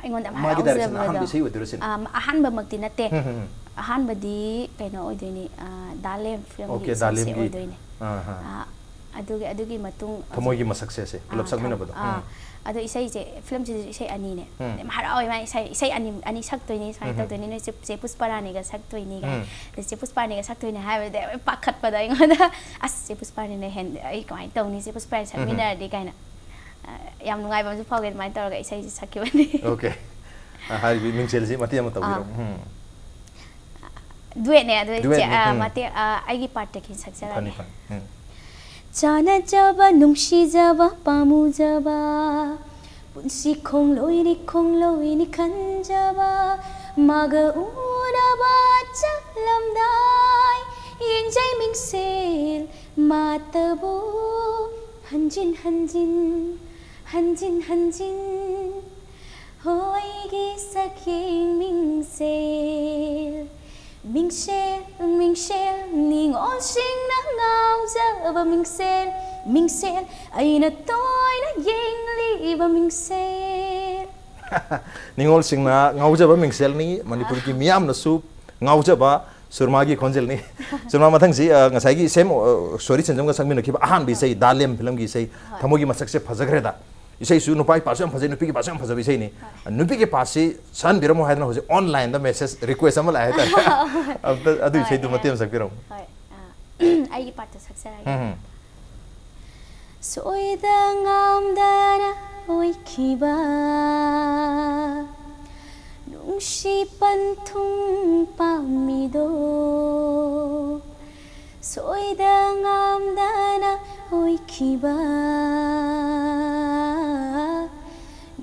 ꯑꯩꯉꯣꯟꯗ ꯌꯥꯝ ꯃꯥꯒꯤ ꯗꯥꯏꯔꯦꯛꯁꯟ ꯍꯔꯥꯎꯖꯕꯗꯣ꯫ ꯑꯍꯥꯟꯕ ꯏꯁꯩ ꯑꯣꯏꯗꯣꯏꯔꯣ ꯁꯤꯅ? ꯑ, ꯑꯍꯥꯟꯕꯃꯛꯇꯤ ꯅꯠꯇꯦ꯫ ꯎꯝ, ꯎꯝ, ꯎꯝ꯫ ꯑꯍꯥꯟꯕꯗꯤ ꯀꯩꯅꯣ ꯑꯣꯏꯗꯣꯏꯅꯤ, ꯑ, ꯗꯥ ꯂꯦꯝ ꯐꯤꯂꯝꯒꯤ ꯑꯣꯀꯦ, ꯏꯁꯩꯁꯦ ꯗꯥ ꯂꯦꯝꯒꯤ꯫ ꯑꯣꯏꯗꯣꯏꯅꯦ꯫ ꯑꯥ, ꯑꯥ꯫ ꯑ, ꯑꯗꯨꯒꯤ, ꯑꯗꯨꯒꯤ ꯃꯇꯨꯡ ꯊꯃꯣꯏꯒꯤ ꯃꯁꯛꯁꯦ ꯁꯦ, ꯄꯨꯂꯞ ꯑꯥ, ꯊꯝ-, ꯁꯛꯃꯤꯟꯅꯕꯗꯣ꯫ ꯑꯥ꯫ ꯎꯝ꯫ ꯑꯗꯣ ꯏꯁꯩꯁꯦ, ꯐꯤꯂꯝꯁꯤꯗꯁꯨ ꯏꯁꯩ ꯑꯅꯤꯅꯦ꯫ ꯎꯝ꯫ ꯌꯥꯝ ꯍꯔꯥꯎꯋꯦ, ꯃꯥ ꯏꯁꯩ, ꯏꯁꯩ ꯑꯅꯤ, ꯑꯅꯤ ꯁꯛꯇꯣꯏꯅꯤ, ꯁꯨꯃꯥꯏꯅ ꯎꯝ꯫ ꯇꯧꯗꯣꯏꯅꯤ, ꯅꯣꯏ ꯆꯦ, ꯆꯦ ꯄꯨꯁꯄꯥꯔꯥꯅꯤꯒ ꯁꯛꯇꯣꯏꯅꯤ ꯀꯥꯏꯅ꯫ ꯎꯝ꯫ ꯑꯗ ꯆꯦ ꯄꯨꯁꯄꯥꯔꯥꯅꯤꯒ ꯁꯛꯇꯣꯏꯅꯤ ꯍꯥꯏꯕꯗꯨꯗ ꯑꯩ ꯄꯥꯈꯠꯄꯗ ꯑꯩꯉꯣꯟꯗ, "ꯑꯁ, ꯆꯦ ꯄꯨꯁꯄꯥꯔꯥꯅꯤꯅ ꯍꯦꯟ-, ꯑꯩ ꯀꯃꯥꯏꯅ ꯇꯧꯅꯤ, ꯆꯦ ꯄꯨꯁꯄꯥꯔꯥꯅꯤ ꯎꯝ꯫ ꯁꯛꯃꯤꯟꯅꯔꯗꯤ?" ꯀꯥꯏꯅ꯫ ꯑ, ꯌꯥꯝ ꯅꯨꯡꯉꯥꯏꯕ ꯑꯃꯁꯨ ꯐꯥꯎꯈꯤ ꯑꯗꯨꯃꯥꯏꯅ ꯇꯧꯔꯒ ꯏꯁꯩꯁꯦ ꯁꯛꯈꯤꯕꯅꯤ꯫ ꯑꯣꯀꯦ꯫ ꯑ, ꯍꯥꯏꯔꯤꯕ ꯃꯤꯡꯁꯦꯜꯁꯤ ꯃꯇꯦꯛ ꯑꯃ ꯇꯧꯕꯤꯔꯝꯃꯨ꯫ ꯑꯥ꯫ ꯎꯝ꯫ ꯗꯨꯋꯦꯠꯅꯦ, ꯑꯗꯨ ꯗꯨꯋꯦꯠꯅꯦ, ꯆꯦ-, ꯑ, ꯎꯝ꯫ ꯃꯇꯦꯛ, ꯑ, ꯑꯩꯒꯤ ꯄꯥꯔꯠꯇꯒꯤ ꯁꯛꯆꯔꯒꯦ꯫ ꯐꯅꯤ, ꯐꯅꯤ꯫ ꯎꯝ꯫ ꯆꯥꯟꯅꯖꯕ, ꯅꯨꯡꯁꯤꯖꯕ, ꯄꯥꯝꯃꯨꯖꯕ, ꯄꯨꯟꯁꯤ ꯈꯣꯡꯂꯣꯏꯅꯤ, ꯈꯣꯡꯂꯣꯏꯅꯤ ꯈꯟꯖꯕ, ꯃꯥꯒ ꯎꯅꯕ ꯆꯠꯂꯝꯗꯥꯏ, ꯌꯦꯡꯖꯩ ꯃꯤꯡꯁꯦꯜ ꯃꯥꯇꯕꯨ, ꯍꯟꯖꯤꯟ ꯍꯟꯖꯤꯟ, ꯍꯟꯖꯤꯟ ꯍꯟꯖꯤꯟ꯫ ꯍꯣꯏꯒꯤ ꯁꯛꯌꯦꯡ ꯃꯤꯡꯁꯦꯜ, ꯃꯤꯡꯁꯦꯜ, ꯃꯤꯡꯁꯦꯜ, ꯅꯤꯉꯣꯜꯁꯤꯡꯅ ꯉꯥꯎꯖꯕ ꯃꯤꯡꯁꯦꯜ, ꯃꯤꯡꯁꯦꯜ, ꯑꯩꯅ ꯇꯣꯏꯅ ꯌꯦꯡꯂꯤ ꯏꯕ ꯃꯤꯡꯁꯦꯜ꯫ ꯅꯤꯉꯣꯜꯁꯤꯡꯅ ꯉꯥꯎꯖꯕ ꯃꯤꯡꯁꯦꯜꯅꯤ, ꯃꯅꯤꯄꯨꯔꯒꯤ ꯃꯤꯌꯥꯝꯅꯁꯨ ꯉꯥꯎꯖꯕ ꯁꯨꯔꯃꯥꯒꯤ ꯈꯣꯟꯖꯦꯜꯅꯤ꯫ ꯁꯨꯔꯃꯥ, ꯃꯊꯪꯁꯤ ꯑ, ꯉꯁꯥꯏꯒꯤ ꯁꯦꯝ ꯑ, ꯁꯣꯔꯤ ꯁꯦꯟꯖꯝꯒ ꯁꯛꯃꯤꯟꯅꯈꯤꯕ ꯑꯍꯥꯟꯕ ꯏꯁꯩ ꯗꯥꯂꯦꯝ ꯐꯤꯂꯝꯒꯤ ꯏꯁꯩ ꯊꯃꯣꯏꯒꯤ ꯃꯁꯛꯁꯦ ꯐꯖꯈ꯭ꯔꯦꯗ꯫ ꯏꯁꯩꯁꯨ ꯅꯨꯄꯥꯒꯤ ꯄꯥꯔꯠꯁꯨ ꯌꯥꯝ ꯐꯖꯩ, ꯅꯨꯄꯤꯒꯤ ꯄꯥꯔꯠꯁꯨ ꯌꯥꯝ ꯐꯖꯕ ꯏꯁꯩꯅꯤ꯫ ꯅꯨꯄꯤꯒꯤ ꯄꯥꯔꯠꯁꯤ ꯁꯛꯍꯟꯕꯤꯔꯝꯃꯣ ꯍꯥꯏꯗꯅ ꯍꯧꯖꯤꯛ ꯑꯣꯟꯂꯥꯏꯟꯗ ꯃꯦꯁꯦꯖ ꯔꯤꯀ꯭ꯋꯦꯁ ꯑꯃ ꯂꯥꯛꯑꯦ ꯍꯥꯏꯇꯥꯔꯦ꯫ ꯑꯝꯇ ꯑꯗꯨ ꯏꯁꯩꯗꯨ ꯃꯇꯦꯛ ꯑꯃ ꯁꯛꯄꯤꯔꯝꯃꯣ꯫ ꯍꯣꯏ, ꯑ, ꯑꯩꯒꯤ ꯄꯥꯔꯠꯇ ꯁꯛꯆꯔꯒꯦ꯫ ꯁꯣꯏꯗ ꯉꯥꯝꯗꯅ ꯑꯣꯏꯈꯤꯕ ꯅꯨꯡꯁꯤ ꯄꯟꯊꯨꯡ ꯄꯥꯝꯃꯤꯗꯣ, ꯁꯣꯏꯗ ꯉꯥꯝꯗꯅ ꯑꯣꯏꯈꯤꯕ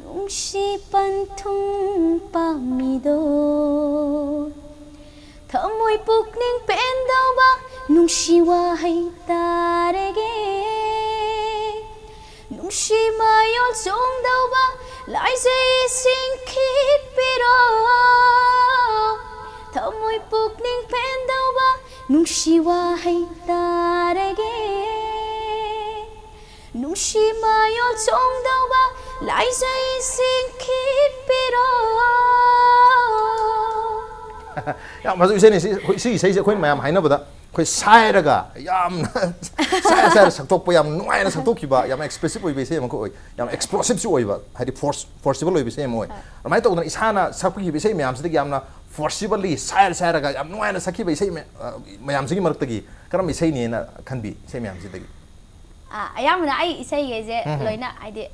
ꯅꯨꯡꯁꯤ ꯄꯟꯊꯨꯡ ꯄꯥꯝꯃꯤꯗꯣ, ꯊꯃꯣꯏ ꯄꯨꯛꯅꯤꯡ ꯄꯦꯟꯗꯧꯕ ꯅꯨꯡꯁꯤ ꯋꯥꯍꯩ ꯇꯥꯔꯒꯦ꯫ ꯅꯨꯡꯁꯤ ꯃꯌꯣꯜ ꯆꯣꯡꯗꯧꯕ ꯂꯥꯏꯖꯩ ꯁꯤꯡꯈꯤꯠꯄꯤꯔꯣ꯫ ꯊꯃꯣꯏ ꯄꯨꯛꯅꯤꯡ ꯄꯦꯟꯗꯧꯕ ꯅꯨꯡꯁꯤ ꯋꯥꯍꯩ ꯇꯥꯔꯒꯦ꯫ ꯅꯨꯡꯁꯤ ꯃꯌꯣꯜ ꯆꯣꯡꯗꯧꯕ ꯂꯥꯏꯖꯩ ꯁꯤꯡꯈꯤꯠꯄꯤꯔꯣ꯫ ꯌꯥꯝ ꯐꯖꯕ ꯏꯁꯩꯅꯤ꯫ ꯁꯤ, ꯁꯤ ꯏꯁꯩꯁꯦ ꯑꯩꯈꯣꯏꯅ ꯃꯌꯥꯝ ꯍꯥꯏꯅꯕꯗ ꯑꯩꯈꯣꯏ ꯁꯥꯏꯔꯒ ꯌꯥꯝꯅ ꯁꯥꯏꯔ ꯁꯥꯏꯔ ꯁꯛꯇꯣꯛꯄ, ꯌꯥꯝ ꯅꯨꯡꯉꯥꯏꯅ ꯁꯛꯇꯣꯛꯈꯤꯕ, ꯌꯥꯝ ꯑꯦꯛꯁꯄ꯭ꯔꯦꯁꯤꯞ ꯑꯣꯏꯕ ꯏꯁꯩ ꯑꯃꯈꯛ ꯑꯣꯏ, ꯌꯥꯝ ꯑꯦꯛꯁꯄ꯭ꯂꯣꯁꯤꯞꯁꯨ ꯑꯣꯏꯕ, ꯍꯥꯏꯗꯤ ꯐꯣꯔꯁ ꯐꯣꯔꯁꯤꯕꯜ ꯑꯣꯏꯕ ꯏꯁꯩ ꯑꯃ ꯑꯣꯏ꯫ ꯑꯗꯨꯃꯥꯏꯅ ꯇꯧꯗꯅ ꯏꯁꯥꯅ ꯁꯛꯄꯤꯈꯤꯕ ꯏꯁꯩ ꯃꯌꯥꯝꯁꯤꯗꯒꯤ ꯌꯥꯝꯅ ꯐꯣꯔꯁꯤꯕꯜꯂꯤ ꯁꯥꯏꯔ ꯁꯥꯏꯔꯒ ꯌꯥꯝ ꯅꯨꯡꯉꯥꯏꯅ ꯁꯛꯈꯤꯕ ꯏꯁꯩ ꯃꯌꯥꯝꯁꯤꯒꯤ ꯃꯔꯛꯇꯒꯤ ꯀꯔꯝꯕ ꯏꯁꯩꯅꯦꯅ ꯈꯟꯕꯤ? ꯏꯁꯩ ꯃꯌꯥꯝꯁꯤꯗꯒꯤ? ꯑ, ꯑꯌꯥꯝꯕꯅ ꯑꯩ ꯏꯁꯩꯈꯩꯁꯦ ꯂꯣꯏꯅ ꯍꯥꯏꯗꯤ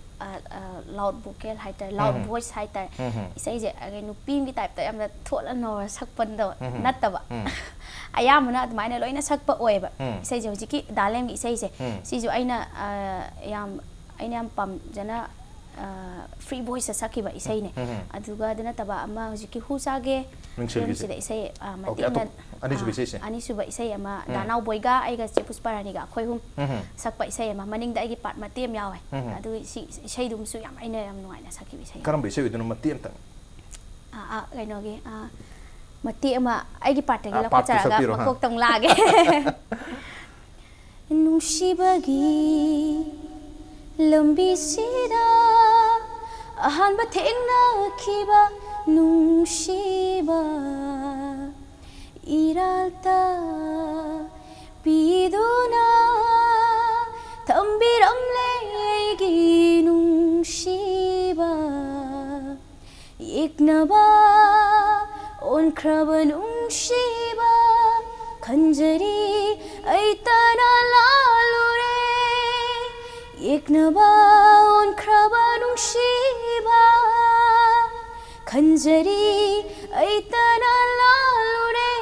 ꯂꯥꯎꯠ ꯚꯣꯀꯦꯜ ꯍꯥꯏꯇꯥꯔꯦ, ꯂꯥꯎꯠ ꯚꯣꯏꯁ ꯍꯥꯏꯇꯥꯔꯦ꯫ ꯏꯁꯩꯁꯦ ꯑꯩꯈꯣꯏ ꯅꯨꯄꯤ ꯑꯃꯒꯤ ꯇꯥꯏꯞꯇ ꯌꯥꯝꯅ ꯊꯣꯠꯂ ꯅꯧꯔ ꯁꯛꯄꯗꯣ ꯅꯠꯇꯕ꯫ ꯑꯌꯥꯝꯕꯅ ꯑꯗꯨꯃꯥꯏꯅ ꯂꯣꯏꯅ ꯁꯛꯄ ꯑꯣꯏꯌꯦꯕ꯫ ꯏꯁꯩꯁꯦ ꯍꯧꯖꯤꯛꯀꯤ ꯗꯥꯂꯦꯝꯒꯤ ꯏꯁꯩꯁꯦ ꯁꯤꯁꯨ ꯑꯩꯅ ꯑ, ꯌꯥꯝ ꯑꯩꯅ ꯌꯥꯝ ꯄꯥꯝꯖꯅ ꯐ꯭ꯔꯤ ꯚꯣꯏꯁꯇ ꯁꯛꯈꯤꯕ ꯏꯁꯩꯅꯦ꯫ ꯑꯗꯨꯒ ꯑꯗꯨ ꯅꯠꯇꯕ ꯑꯃ ꯍꯧꯖꯤꯛꯀꯤ ꯍꯨ ꯆꯥꯒꯦ ꯃꯤꯡꯁꯦꯜꯒꯤꯁꯦ꯫ ꯐꯤꯂꯝꯁꯤꯗ ꯏꯁꯩ ꯑ, ꯃꯇꯦꯛ ꯑꯣꯀꯦ, ꯑꯃ, ꯑꯇꯣꯞꯄ ꯑꯅꯤꯁꯨꯕ ꯑ, ꯏꯁꯩꯁꯦ꯫ ꯑꯅꯤꯁꯨꯕ ꯏꯁꯩ ꯑꯃ ꯗꯥ ꯅꯥꯎꯕꯣꯏꯒ ꯑꯩꯒ ꯆꯦ ꯄꯨꯁꯄꯥꯔꯥꯅꯤꯒ ꯑꯩꯈꯣꯏ ꯑꯍꯨꯝ ꯁꯛꯄ ꯏꯁꯩ ꯑꯃ, ꯃꯅꯤꯡꯗ ꯑꯩꯒꯤ ꯄꯥꯔꯠ ꯃꯇꯦꯛ ꯑꯃ ꯌꯥꯎꯋꯦ꯫ ꯑꯗꯨ ꯏꯁꯩ, ꯏꯁꯩꯗꯨꯝꯁꯨ ꯌꯥꯝ ꯑꯩꯅ ꯌꯥꯝ ꯅꯨꯡꯉꯥꯏꯅ ꯁꯛꯈꯤꯕ ꯏꯁꯩ ꯑꯃ꯫ ꯀꯔꯝꯕ ꯏꯁꯩ ꯑꯣꯏꯗꯣꯏꯅꯣ? ꯃꯇꯦꯛ ꯑꯝꯇꯪ꯫ ꯑ, ꯑ, ꯀꯩꯅꯣꯒꯤ ꯑ, ꯃꯇꯦꯛ ꯑꯃ ꯑꯩꯒꯤ ꯄꯥꯔꯠꯇꯒꯤ ꯑ, ꯄꯥꯔꯠꯇꯨ ꯂꯧꯈꯠꯆꯔꯒ ꯁꯛꯄꯤꯔꯣ, ꯍꯥ꯫ ꯃꯀꯣꯛꯇ ꯑꯃꯨꯛ ꯂꯥꯛꯑꯒꯦ꯫ ꯅꯨꯡꯁꯤꯕꯒꯤ ꯂꯝꯕꯤꯁꯤꯗ ꯑꯍꯥꯟꯕ ꯊꯦꯡꯅꯈꯤꯕ ꯅꯨꯡꯁꯤꯕ ꯏꯔꯥꯜꯇ ꯄꯤꯗꯨꯅ ꯊꯝꯕꯤꯔꯝꯂꯦ ꯑꯩꯒꯤ ꯅꯨꯡꯁꯤꯕ꯫ ꯌꯦꯛꯅꯕ ꯑꯣꯟꯈ꯭ꯔꯕ ꯅꯨꯡꯁꯤꯕ ꯈꯟꯖꯔꯤ ꯑꯩ ꯇꯅ ꯂꯥꯜꯂꯨꯔꯦ꯫ ꯌꯦꯛꯅꯕ ꯑꯣꯟꯈ꯭ꯔꯕ ꯅꯨꯡꯁꯤꯕ ꯈꯟꯖꯔꯤ ꯑꯩ ꯇꯅ ꯂꯥꯜꯂꯨꯔꯦ꯫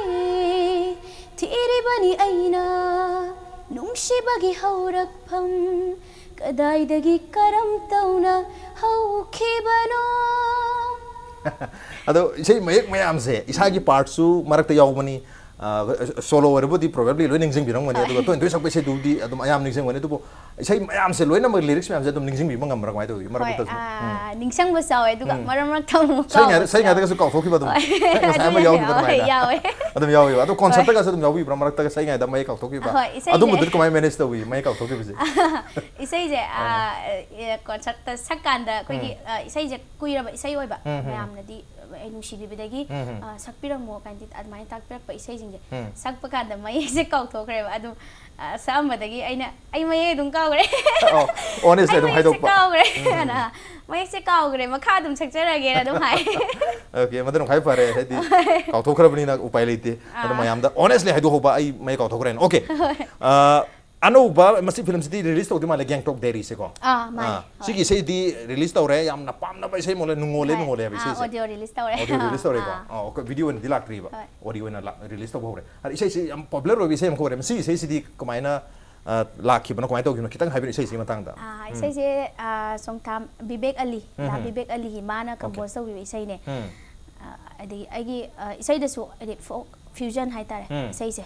ꯊꯤꯔꯤꯕꯅꯤ ꯑꯩꯅ ꯅꯨꯡꯁꯤꯕꯒꯤ ꯍꯧꯔꯛꯐꯝ ꯀꯗꯥꯏꯗꯒꯤ ꯀꯔꯝ ꯇꯧꯅ ꯍꯧꯈꯤꯕꯅꯣ? ꯑꯗꯣ ꯏꯁꯩ ꯃꯌꯦꯛ ꯃꯌꯥꯝꯁꯦ ꯏꯁꯥꯒꯤ ꯄꯥꯔꯠꯁꯨ ꯃꯔꯛꯇ ꯌꯥꯎꯕꯅꯤ꯫ ꯁꯣꯂꯣ ꯑꯣꯏꯔꯕꯨꯗꯤ ꯄ꯭ꯔꯣꯕꯦꯕ꯭ꯂꯤ ꯂꯣꯏ ꯅꯤꯡꯁꯤꯡꯕꯤꯔꯝꯒꯅꯤ, ꯑꯗꯨꯒ ꯇꯣꯏꯅ ꯇꯣꯏꯅ ꯁꯛꯄ ꯏꯁꯩꯗꯨꯕꯨꯗꯤ ꯑꯗꯨꯝ ꯑꯌꯥꯝ ꯅꯤꯡꯁꯤꯡꯒꯅꯤ꯫ ꯑꯗꯨꯕꯨ ꯏꯁꯩ ꯃꯌꯥꯝꯁꯦ ꯂꯣꯏꯅꯃꯛ ꯂꯤꯔꯤꯛꯁ ꯃꯌꯥꯝꯁꯦ ꯑꯗꯨꯝ ꯅꯤꯡꯁꯤꯡꯕꯤꯕ ꯉꯝꯕ꯭ꯔꯥ ꯀꯃꯥꯏꯅ ꯇꯧꯏ? ꯍꯣꯏ, ꯃꯔꯛꯇꯁꯨ ꯎꯝ. ꯑꯥ, ꯅꯤꯡꯁꯤꯡꯕꯁꯨ ꯌꯥꯎꯋꯦ, ꯑꯗꯨꯒ ꯎꯝ. ꯃꯔꯛ ꯃꯔꯛꯇ ꯑꯃꯨꯛ ꯁꯛꯏꯉꯩꯗ ꯀꯥꯎꯕꯁꯨ ꯁꯛꯏꯉꯩꯗꯒꯁꯨ ꯌꯥꯎꯋꯦ꯫ ꯀꯥꯎꯊꯣꯛꯈꯤꯕ ꯑꯗꯨꯝ ꯍꯣꯏ, ꯍꯦꯛ ꯉꯁꯥꯏ ꯑꯃ ꯑꯗꯨꯃꯥꯏꯅ ꯌꯥꯎꯈꯤꯕ ꯌꯥꯎꯋꯦ, ꯑꯗꯨꯃꯥꯏꯅ ꯌꯥꯎꯋꯦ꯫ ꯑꯗꯨꯝ ꯌꯥꯎꯈꯤꯕ꯫ ꯑꯗꯣ ꯀꯣꯟꯁꯔꯠꯇꯒꯁꯨ ꯑꯗꯨꯝ ꯌꯥꯎꯕꯤꯕ꯭ꯔꯥ? ꯃꯔꯛꯇꯒ ꯁꯛꯏꯉꯩꯗ ꯃꯌꯦꯛ ꯀꯥꯎꯊꯣꯛꯈꯤꯕ? ꯍꯣꯏ, ꯏꯁꯩꯁꯦ꯫ ꯑꯗꯨꯝꯕꯗꯨꯗꯤ ꯀꯃꯥꯏꯅ ꯃꯦꯅꯦꯖ ꯇꯧꯏ, ꯃꯌꯦꯛ ꯀꯥꯎꯊꯣꯛꯈꯤꯕꯁꯦ? ꯏꯁꯩꯁꯦ, ꯑꯥ, ꯑꯦ, ꯀꯣꯟꯁꯔꯠꯇ ꯁꯛꯀꯥꯟꯗ ꯑꯩꯈꯣꯏꯒꯤ, ꯎꯝ. ꯑꯥ, ꯏꯁꯩꯁꯦ ꯀꯨꯏꯔꯕ ꯏꯁꯩ ꯑꯣꯏꯕ, ꯎꯝ, ꯎꯝ. ꯃꯌꯥꯝꯅꯗꯤ ꯑꯩ ꯅꯨꯡꯁꯤꯕꯤꯕꯗꯒꯤ, ꯎꯝ, ꯎꯝ. ꯑꯥ, ꯁꯛꯄꯤꯔꯝꯃꯣ ꯀꯥꯏꯅꯗꯤ ꯑꯗꯨꯃꯥꯏꯅ ꯇꯥꯛꯄꯤꯔꯛꯄ ꯏꯁꯩꯁꯤꯡꯁꯦ ꯎꯝ. ꯁꯛꯄ ꯀꯥꯟꯗ ꯃꯌꯦꯛꯁꯦ ꯀꯥꯎꯊꯣꯛꯈ꯭ꯔꯦꯕ꯫ ꯑꯗꯨꯝ, ꯑꯥ, ꯁꯛꯑꯝꯕꯗꯒꯤ ꯑꯩꯅ, "ꯑꯩ ꯃꯌꯦꯛ ꯑꯗꯨꯝ ꯀꯥꯎꯈ꯭ꯔꯦ꯫ ꯑꯣ, honestly ꯑꯩ ꯑꯗꯨꯝ ꯃꯌꯦꯛꯁꯦ ꯍꯥꯏꯗꯣꯛꯄ꯫ ꯀꯥꯎꯈ꯭ꯔꯦ" ꯎꯝ, ꯎꯝ. ꯍꯥꯏꯅ, "ꯃꯌꯦꯛꯁꯦ ꯀꯥꯎꯈ꯭ꯔꯦ, ꯃꯈꯥ ꯑꯗꯨꯝ ꯁꯛꯆꯔꯒꯦꯅ" ꯑꯗꯨꯝ ꯍꯥꯏ꯫ ꯑꯣꯀꯦ, ꯃꯗꯨꯅ ꯈ꯭ꯋꯥꯏ ꯐꯔꯦ, ꯍꯥꯏꯗꯤ ꯀꯥꯎꯊꯣꯛꯈ꯭ꯔꯕꯅꯤꯅ ꯎꯄꯥꯏ ꯂꯩꯇꯦ꯫ ꯑꯗꯣ ꯑꯥ. ꯃꯌꯥꯝꯗ honestly ꯍꯥꯏꯗꯣꯛꯍꯧꯕ, "ꯑꯩ ꯃꯌꯦꯛ ꯀꯥꯎꯊꯣꯛꯈ꯭ꯔꯦꯅ"꯫ ꯑꯣꯀꯦ꯫ ꯑꯥ, ꯑꯅꯧꯕ ꯃꯁꯤ ꯐꯤꯂꯝꯁꯤꯗꯤ ꯔꯤꯂꯤꯁ ꯇꯧꯗꯤ ꯃꯥꯜꯂꯦ, ꯒꯦꯡꯇꯣꯛ ꯗꯥꯏꯔꯤꯁꯦꯀꯣ? ꯑꯥ, ꯃꯥꯅꯦ, ꯑꯥ, ꯍꯣꯏ. ꯁꯤꯒꯤ ꯏꯁꯩꯗꯤ ꯔꯤꯂꯤꯁ ꯇꯧꯔꯦ, ꯌꯥꯝꯅ ꯄꯥꯝꯅꯕ ꯏꯁꯩ ꯑꯃ ꯑꯣꯜꯂꯦ, ꯅꯨꯡꯉꯣꯜꯂꯦ, ꯍꯣꯏ. ꯅꯨꯡꯉꯣꯜꯂꯦ ꯍꯥꯏꯕ ꯑꯥ, ꯏꯁꯩꯁꯦ꯫ ꯑꯣꯗꯤꯑꯣ ꯔꯤꯂꯤꯁ ꯇꯧꯔꯦ꯫ ꯑꯣꯗꯤꯑꯣ ꯔꯤꯂꯤꯁ ꯇꯧꯔꯦꯀꯣ? ꯑꯥ. ꯑꯥ, ꯑꯣꯀꯦ, ꯚꯤꯗꯤꯑꯣ ꯑꯣꯏꯅꯗꯤ ꯂꯥꯛꯇ꯭ꯔꯤꯕ꯫ ꯍꯣꯏ. ꯑꯣꯗꯤꯑꯣ ꯑꯣꯏꯅ ꯂꯥꯛ-, ꯔꯤꯂꯤꯁ ꯇꯧꯕ ꯍꯧꯔꯦ꯫ ꯑꯗ ꯏꯁꯩꯁꯤ ꯌꯥꯝ ꯄꯣꯄꯨꯂꯔ ꯑꯣꯏꯕ ꯏꯁꯩ ꯑꯃꯈꯛ ꯑꯣꯏꯔꯦ꯫ ꯃꯁꯤ ꯏꯁꯩꯁꯤꯗꯤ ꯀꯃꯥꯏꯅ, ꯑ, ꯂꯥꯛꯈꯤꯕꯅꯣ, ꯀꯃꯥꯏꯅ ꯇꯧꯈꯤꯕꯅꯣ? ꯈꯤꯇꯪ ꯍꯥꯏꯕꯤꯔꯛꯑꯣ ꯏꯁꯩꯁꯤꯒꯤ ꯃꯇꯥꯡꯗ꯫ ꯑꯥ, ꯎꯝ. ꯏꯁꯩꯁꯦ, ꯑꯥ, ꯆꯣꯡꯊꯥꯝ ꯚꯤꯕꯦꯛ ꯑꯂꯤ, ꯗꯥ ꯎꯝ, ꯎꯝ. ꯚꯤꯕꯦꯛ ꯑꯂꯤꯒꯤ ꯃꯥꯅ ꯑꯣꯀꯦ. ꯀꯝꯄꯣꯖ ꯇꯧꯕꯤꯕ ꯏꯁꯩꯅꯦ꯫ ꯎꯝ. ꯑꯥ, ꯑꯗꯒꯤ ꯑꯩꯒꯤ, ꯑꯥ, ꯏꯁꯩꯗꯁꯨ ꯍꯥꯏꯗꯤ ꯐꯣꯛ ꯐ꯭ꯌꯨꯖꯟ ꯍꯥꯏꯇꯥꯔꯦ, ꯎꯝ. ꯏꯁꯩꯁꯦ꯫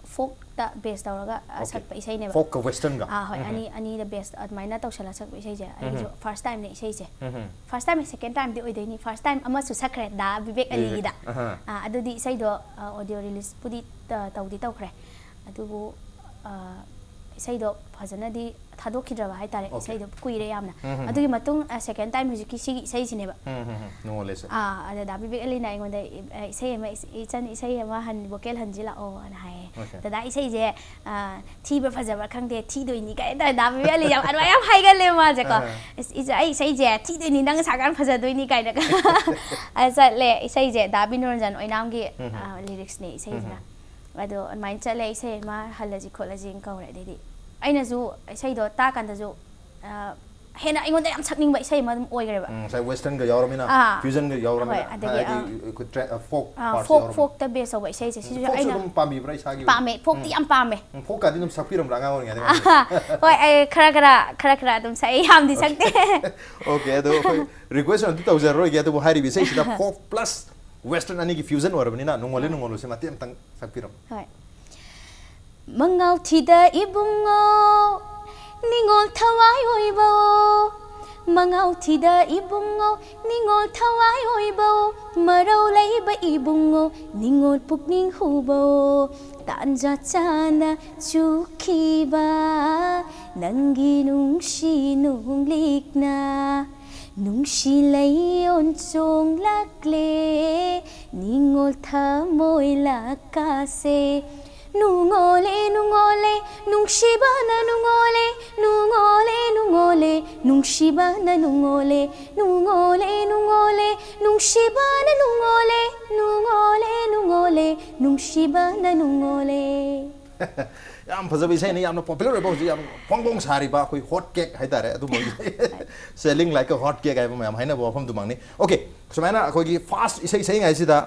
ꯐꯣꯛꯇ ꯕꯦꯁ ꯇꯧꯔꯒ, ꯑꯥ, ꯑꯣꯀꯦ. ꯁꯛꯄ ꯏꯁꯩꯅꯦꯕ꯫ ꯐꯣꯛꯀ ꯋꯦꯁꯇꯔꯟꯒ? ꯑꯥ, ꯍꯣꯏ, ꯎꯝ, ꯎꯝ. ꯑꯅꯤ, ꯑꯅꯤꯗ ꯕꯦꯁ ꯑꯗꯨꯃꯥꯏꯅ ꯇꯧꯁꯜꯂꯒ ꯁꯛꯄ ꯏꯁꯩꯁꯦ꯫ ꯑꯩꯒꯤꯁꯨ ꯎꯝ, ꯎꯝ. ꯐꯥꯔꯁ ꯇꯥꯏꯝꯅꯦ ꯏꯁꯩꯁꯦ꯫ ꯎꯝ, ꯎꯝ. ꯐꯥꯔꯁ ꯇꯥꯏꯝ, ꯁꯦꯀꯦꯟ ꯇꯥꯏꯝꯗꯤ ꯑꯣꯏꯗꯣꯏꯅꯤ꯫ ꯐꯥꯔꯁ ꯇꯥꯏꯝ ꯑꯃꯁꯨ ꯁꯛꯈ꯭ꯔꯦ ꯗꯥ ꯚꯤꯕꯦꯛ ꯚꯤꯕꯦꯛ, ꯑꯂꯤꯒꯤꯗ꯫ ꯑꯍꯥ. ꯑꯥ, ꯑꯗꯨꯗꯤ ꯏꯁꯩꯗꯣ, ꯑꯥ, ꯑꯣꯗꯤꯑꯣ ꯔꯤꯂꯤꯁꯄꯨꯗꯤ, ꯑꯥ, ꯇꯧꯗꯤ ꯇꯧꯈ꯭ꯔꯦ꯫ ꯑꯗꯨꯕꯨ, ꯑꯥ, ꯏꯁꯩꯗꯣ ꯐꯖꯅꯗꯤ ꯊꯥꯗꯣꯛꯈꯤꯗ꯭ꯔꯕ ꯍꯥꯏꯇꯥꯔꯦ꯫ Okay. ꯏꯁꯩꯗꯣ ꯀꯨꯏꯔꯦ ꯌꯥꯝꯅ꯫ ꯎꯝ, ꯎꯝ, ꯑꯗꯨꯒꯤ ꯎꯝ꯫ ꯃꯇꯨꯡ ꯁꯦꯀꯦꯟ ꯇꯥꯏꯝ ꯍꯧꯖꯤꯛꯀꯤ ꯁꯤꯒꯤ ꯏꯁꯩꯁꯤꯅꯦꯕ꯫ ꯎꯝ, ꯎꯝ, ꯎꯝ꯫ ꯅꯨꯡꯉꯣꯜꯂꯦꯁꯦ꯫ ꯑꯥ ꯑꯗ ꯗꯥ ꯕꯤꯕꯦꯛ ꯑꯂꯤꯅ ꯑꯩꯉꯣꯟꯗ ꯏ- ꯑ, ꯏꯁꯩ ꯑꯃ ꯏꯁ- ꯏꯆꯟ ꯏꯁꯩ ꯑꯃ ꯍꯟ ꯚꯣꯀꯦꯜ ꯍꯟꯖꯤꯜꯂꯛꯑꯣ ꯑꯅ ꯍꯥꯏꯌꯦ꯫ Okay. ꯗꯗꯥ ꯏꯁꯩꯁꯦ ꯑ, ꯊꯤꯕ꯭ꯔꯥ ꯐꯖꯕ꯭ꯔꯥ ꯈꯪꯗꯦ ꯊꯤꯗꯣꯏꯅꯤ ꯀꯥꯏꯅ ꯇꯧꯔꯦ꯫ ꯗꯥ ꯕꯤꯕꯦꯛ ꯑꯂꯤ ꯌꯥꯝ ꯑꯗꯨꯃꯥꯏꯅ ꯌꯥꯝ ꯍꯥꯏꯒꯜꯂꯦ ꯃꯥꯁꯦꯀꯣ꯫ ꯑꯥ꯫ "ꯏꯁ- ꯏꯆ- ꯑꯩ ꯏꯁꯩꯁꯦ ꯊꯤꯗꯣꯏꯅꯤ ꯅꯪ ꯁꯥꯀꯥꯟ ꯐꯖꯗꯣꯏꯅꯤ" ꯀꯥꯏꯅꯒ꯫ ꯑ, ꯆꯠꯂꯦ ꯏꯁꯩꯁꯦ ꯗꯥ ꯕꯤꯅꯨꯔꯟꯖꯟ ꯑꯣꯏꯅꯥꯝꯒꯤ ꯎꯝ, ꯎꯝ꯫ ꯑ, ꯂꯤꯔꯤꯛꯁꯅꯦ ꯏꯁꯩꯁꯤꯅ꯫ ꯎꯝ, ꯑꯗꯣ ꯑꯗꯨꯃꯥꯏꯅ ꯆꯠꯂꯦ ꯏꯁꯩ ꯑꯃ ꯍꯜꯂꯁꯤ ꯈꯣꯠꯂꯁꯤꯅ ꯀꯧꯔꯦ꯫ ꯑꯗꯩꯗꯤ ꯑꯩꯅꯁꯨ ꯏꯁꯩꯗꯣ ꯇꯥꯀꯥꯟꯗꯁꯨ ꯑ, ꯍꯦꯟꯅ ꯑꯩꯉꯣꯟꯗ ꯌꯥꯝ ꯁꯛꯅꯤꯡꯕ ꯏꯁꯩ ꯑꯃ ꯑꯗꯨꯝ ꯑꯣꯏꯈ꯭ꯔꯦꯕ꯫ ꯎꯝ, ꯉꯁꯥꯏ ꯋꯦꯁꯇꯔꯟꯒ ꯌꯥꯎꯔꯃꯤꯅ ꯑꯥ꯫ ꯐ꯭ꯌꯨꯖꯟꯒ ꯌꯥꯎꯔꯃꯤꯅ ꯍꯣꯏ, ꯑꯗꯒꯤ, ꯍꯥꯏꯗꯤ ꯑꯥ꯫ ꯑꯩꯈꯣꯏ ꯇ꯭ꯔꯦ- ꯑ, ꯐꯣꯛ ꯑ, ꯄꯥꯔꯠꯁ ꯐꯣꯛ ꯌꯥꯎꯔꯃꯤꯅ꯫ ꯐꯣꯛꯇ ꯕꯦꯁ ꯇꯧꯕ ꯏꯁꯩꯁꯦ ꯁꯤꯁꯨ ꯐꯣꯛꯁꯨ ꯑꯩꯅ ꯑꯗꯨꯝ ꯄꯥꯝꯕꯤꯕ꯭ꯔꯥ ꯏꯁꯥꯒꯤ ꯑꯣꯏꯅ? ꯄꯥꯝꯃꯦ꯫ ꯐꯣꯛꯇꯤ ꯎꯝ꯫ ꯌꯥꯝ ꯄꯥꯝꯃꯦ꯫ ꯎꯝ, ꯐꯣꯛꯀꯥꯗꯤ ꯑꯗꯨꯝ ꯁꯛꯄꯤꯔꯝꯕ꯭ꯔꯥ ꯑꯉꯥꯡ ꯑꯣꯏꯔꯤꯉꯩꯗ? ꯍꯣꯏ ꯑꯩ ꯈꯔ ꯈꯔ ꯈꯔ ꯈꯔ ꯑꯗꯨꯝ ꯁꯛꯑꯦ ꯌꯥꯝꯗꯤ ꯁꯛꯇꯦ꯫ Okay, ꯑꯗꯣ ꯑꯩꯈꯣꯏ ꯔꯤꯀ꯭ꯋꯦꯁ ꯑꯝꯇ ꯇꯧꯖꯔꯔꯣꯏꯒꯦ, ꯑꯗꯨꯕꯨ ꯍꯥꯏꯔꯤꯕ ꯏꯁꯩꯁꯤꯗ ꯐꯣꯛ ꯄ꯭ꯂꯁ ꯋꯦꯁꯇꯔꯟ ꯑꯅꯤꯒꯤ ꯐ꯭ꯌꯨꯖꯟ ꯑꯣꯏꯔꯕꯅꯤꯅ ꯅꯨꯡꯉꯣꯜꯂꯦ ꯅꯨꯡꯉꯣꯜꯂꯨꯁꯦ ꯃꯇꯦꯛ ꯑꯃꯇꯪ ꯁꯛꯄꯤꯔꯝꯃꯣ꯫ ꯍꯣꯏ꯫ ꯃꯉꯥꯎ ꯊꯤꯗ ꯏꯕꯨꯡꯉꯣ ꯅꯤꯉꯣꯜ ꯊꯋꯥꯏ ꯑꯣꯏꯕꯣ꯫ ꯃꯉꯥꯎ ꯊꯤꯗ ꯏꯕꯨꯡꯉꯣ ꯅꯤꯉꯣꯜ ꯊꯋꯥꯏ ꯑꯣꯏꯕꯣ꯫ ꯃꯔꯧ ꯂꯩꯕ ꯏꯕꯨꯡꯉꯣ ꯅꯤꯉꯣꯜ ꯄꯨꯛꯅꯤꯡ ꯍꯨꯕꯣ꯫ ꯇꯥꯟꯖꯥ ꯆꯥꯅ ꯆꯨꯈꯤꯕ ꯅꯪꯒꯤ ꯅꯨꯡꯁꯤ ꯅꯨꯡꯂꯤꯛꯅ ꯅꯨꯡꯁꯤ ꯂꯩꯌꯣꯟ ꯆꯣꯡꯂꯛꯂꯦ ꯅꯤꯉꯣꯜ ꯊꯃꯣꯏ ꯂꯥꯛꯀꯥꯁꯦ꯫ ꯅꯨꯡꯉꯣꯜꯂꯦ ꯅꯨꯡꯉꯣꯜꯂꯦ ꯅꯨꯡꯁꯤꯕꯅ ꯅꯨꯡꯉꯣꯜꯂꯦ꯫ ꯅꯨꯡꯉꯣꯜꯂꯦ ꯅꯨꯡꯉꯣꯜꯂꯦ ꯅꯨꯡꯁꯤꯕꯅ ꯅꯨꯡꯉꯣꯜꯂꯦ꯫ ꯅꯨꯡꯉꯣꯜꯂꯦ ꯅꯨꯡꯉꯣꯜꯂꯦ ꯅꯨꯡꯁꯤꯕꯅ ꯅꯨꯡꯉꯣꯜꯂꯦ꯫ ꯅꯨꯡꯉꯣꯜꯂꯦ ꯅꯨꯡꯉꯣꯜꯂꯦ ꯅꯨꯡꯁꯤꯕꯅ ꯅꯨꯡꯉꯣꯜꯂꯦ꯫ ꯌꯥꯝ ꯐꯖꯕ ꯏꯁꯩꯅꯤ, ꯌꯥꯝꯅ ꯄꯣꯄꯨꯂꯔ ꯑꯣꯏꯕ, ꯍꯧꯖꯤꯛ ꯌꯥꯝ ꯐꯣꯡ ꯐꯣꯡ ꯁꯥꯔꯤꯕ ꯑꯩꯈꯣꯏ ꯍꯣꯠ ꯀꯦꯛ ꯍꯥꯏꯇꯥꯔꯦ, ꯑꯗꯨꯝꯕ selling like a hot cake ꯍꯥꯏꯕ ꯃꯌꯥꯝ ꯍꯥꯏꯅꯕ ꯋꯥꯐꯝꯗꯨꯃꯛꯅꯤ꯫ Okay, ꯁꯨꯃꯥꯏꯅ ꯑꯩꯈꯣꯏꯒꯤ ꯐꯥꯁ ꯏꯁꯩ ꯁꯛꯏꯉꯩꯁꯤꯗ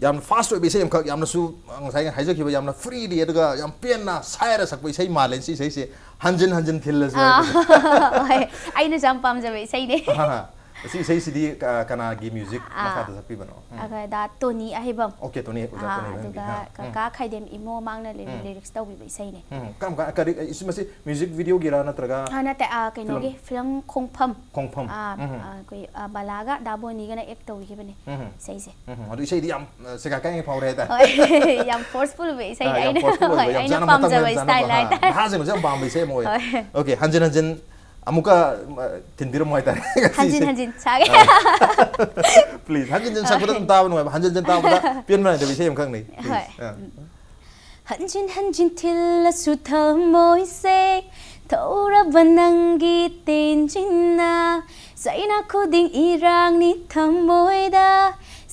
ꯌꯥꯝꯅ ꯐꯥꯁ ꯑꯣꯏꯕ ꯏꯁꯩ ꯑꯃꯈꯛ, ꯌꯥꯝꯅꯁꯨ ꯉꯁꯥꯏ ꯍꯥꯏꯖꯈꯤꯕ ꯌꯥꯝꯅ ꯐ꯭ꯔꯤꯂꯤ ꯑꯗꯨꯒ ꯌꯥꯝ ꯄꯦꯟꯅ ꯁꯥꯏꯔ ꯁꯛꯄ ꯏꯁꯩ ꯃꯥꯜꯂꯦ ꯁꯤ ꯏꯁꯩꯁꯦ꯫ ꯍꯟꯖꯤꯟ ꯍꯟꯖꯤꯟ ꯊꯤꯜꯂꯁꯨ ꯑꯥ, ꯍꯥꯏꯕꯗꯣ꯫ ꯍꯣꯏ, ꯑꯩꯅꯁꯨ ꯌꯥꯝ ꯄꯥꯝꯖꯕ ꯏꯁꯩꯅꯦ꯫ ꯑꯍꯥ꯫ ꯑꯁꯤ ꯏꯁꯩꯁꯤꯗꯤ ꯀ- ꯀꯅꯥꯒꯤ ꯃ꯭ꯌꯨꯖꯤꯛ ꯑꯥ꯫ ꯃꯈꯥꯗ ꯁꯛꯄꯤꯕꯅꯣ? ꯎꯝ꯫ ꯑꯩꯈꯣꯏ ꯗꯥ ꯇꯣꯅꯤ ꯑꯍꯩꯕꯝ꯫ ꯑꯣꯀꯦ, ꯇꯣꯅꯤ ꯑꯣꯖꯥ ꯑꯥ, ꯇꯣꯅꯤ ꯑꯍꯩꯕꯝꯒꯤ꯫ ꯑꯗꯨꯒ ꯑꯥ, ꯎꯝ꯫ ꯀꯀꯥ ꯈꯥꯏꯗꯦꯝ ꯏꯃꯣ ꯃꯥꯡꯅ ꯂꯤ- ꯎꯝ꯫ ꯂꯤꯔꯤꯛꯁ ꯇꯧꯕꯤꯕ ꯏꯁꯩꯅꯦ꯫ ꯎꯝ, ꯀꯔꯝ ꯀꯥꯟ ꯀꯔꯤ ꯏꯁ- ꯃꯁꯤ ꯃ꯭ꯌꯨꯖꯤꯛ ꯚꯤꯗꯤꯑꯣꯒꯤꯔꯥ ꯅꯠꯇ꯭ꯔꯒ? ꯑꯥ, ꯅꯠꯇꯦ, ꯑꯥ, ꯀꯩꯅꯣꯒꯤ ꯐꯤꯂꯝ ꯈꯣꯡꯐꯝ꯫ ꯈꯣꯡꯐꯝ꯫ ꯑꯥ, ꯎꯝ꯫ ꯑꯥ, ꯑꯩꯈꯣꯏ ꯑꯥ, ꯕꯂꯥꯒ ꯗꯥ ꯕꯣꯅꯤꯒꯅ ꯑꯦꯛ ꯇꯧꯈꯤꯕꯅꯦ ꯎꯝ꯫ ꯏꯁꯩꯁꯦ꯫ ꯎꯝ, ꯑꯗꯨ ꯏꯁꯩꯗꯤ ꯌꯥꯝ ꯑ, ꯁꯦꯒꯥ ꯀꯥꯏꯉꯩ ꯐꯥꯎꯔꯦ ꯍꯥꯏꯇꯥꯔꯦ꯫ ꯍꯣꯏ, ꯌꯥꯝ ꯐꯣꯔꯁꯐꯨꯜ ꯑꯣꯏꯕ ꯏꯁꯩ ꯑꯥ, ꯌꯥꯝ ꯑꯩꯅ ꯐꯣꯔꯁꯐꯨꯜ ꯍꯣꯏ, ꯑꯣꯏꯕ, ꯌꯥꯝ ꯑꯩꯅ ꯆꯥꯅ ꯃꯇꯝ ꯄꯥꯝꯖꯕ ꯌꯥꯝ ꯏꯁꯇꯥꯏꯜ ꯆꯥꯅꯕ ꯍꯥꯏꯇꯥꯔꯦ꯫ ꯅꯍꯥꯁꯤꯡꯅꯁꯨ ꯌꯥꯝ ꯄꯥꯝꯕ ꯏꯁꯩ ꯑꯃ ꯑꯣꯏ꯫ ꯍꯣꯏ꯫ ꯑꯣꯀꯦ, ꯍꯟꯖꯤꯟ ꯍꯟꯖꯤꯟ ꯑꯃꯨꯛꯀ ꯑ, ꯊꯤꯟꯕꯤꯔꯝꯃꯣ ꯍꯥꯏꯇꯥꯔꯦ꯫ ꯉꯁꯤ ꯍꯟꯖꯤꯟ ꯏꯁꯩ꯫ ꯍꯟꯖꯤꯟ ꯁꯥꯒꯦ꯫ ꯄ꯭ꯂꯤꯖ, ꯍꯟꯖꯤꯟ ꯍꯟꯖꯤꯟ ꯁꯛꯄꯗ ꯑꯗꯨꯝ ꯇꯥꯕ ꯅꯨꯡꯉꯥꯏꯕ, ꯍꯟꯖꯤꯟ ꯍꯟꯖꯤꯟ ꯇꯥꯕꯗ ꯄꯦꯟꯕ ꯅꯥꯏꯗꯕ ꯏꯁꯩ ꯑꯃꯈꯛꯅꯤ꯫ ꯄ꯭ꯂꯤꯖ꯫ ꯍꯣꯏ꯫ ꯑꯥ꯫ ꯍꯟꯖꯤꯟ ꯍꯟꯖꯤꯟ ꯊꯤꯜꯂꯁꯨ ꯊꯃꯣꯏꯁꯦ ꯊꯧꯔꯕ ꯅꯪꯒꯤ ꯇꯦꯟꯖꯤꯟꯅ ꯆꯩꯅ ꯈꯨꯗꯤꯡ ꯏꯔꯥꯡꯅꯤ ꯊꯃꯣꯏꯗ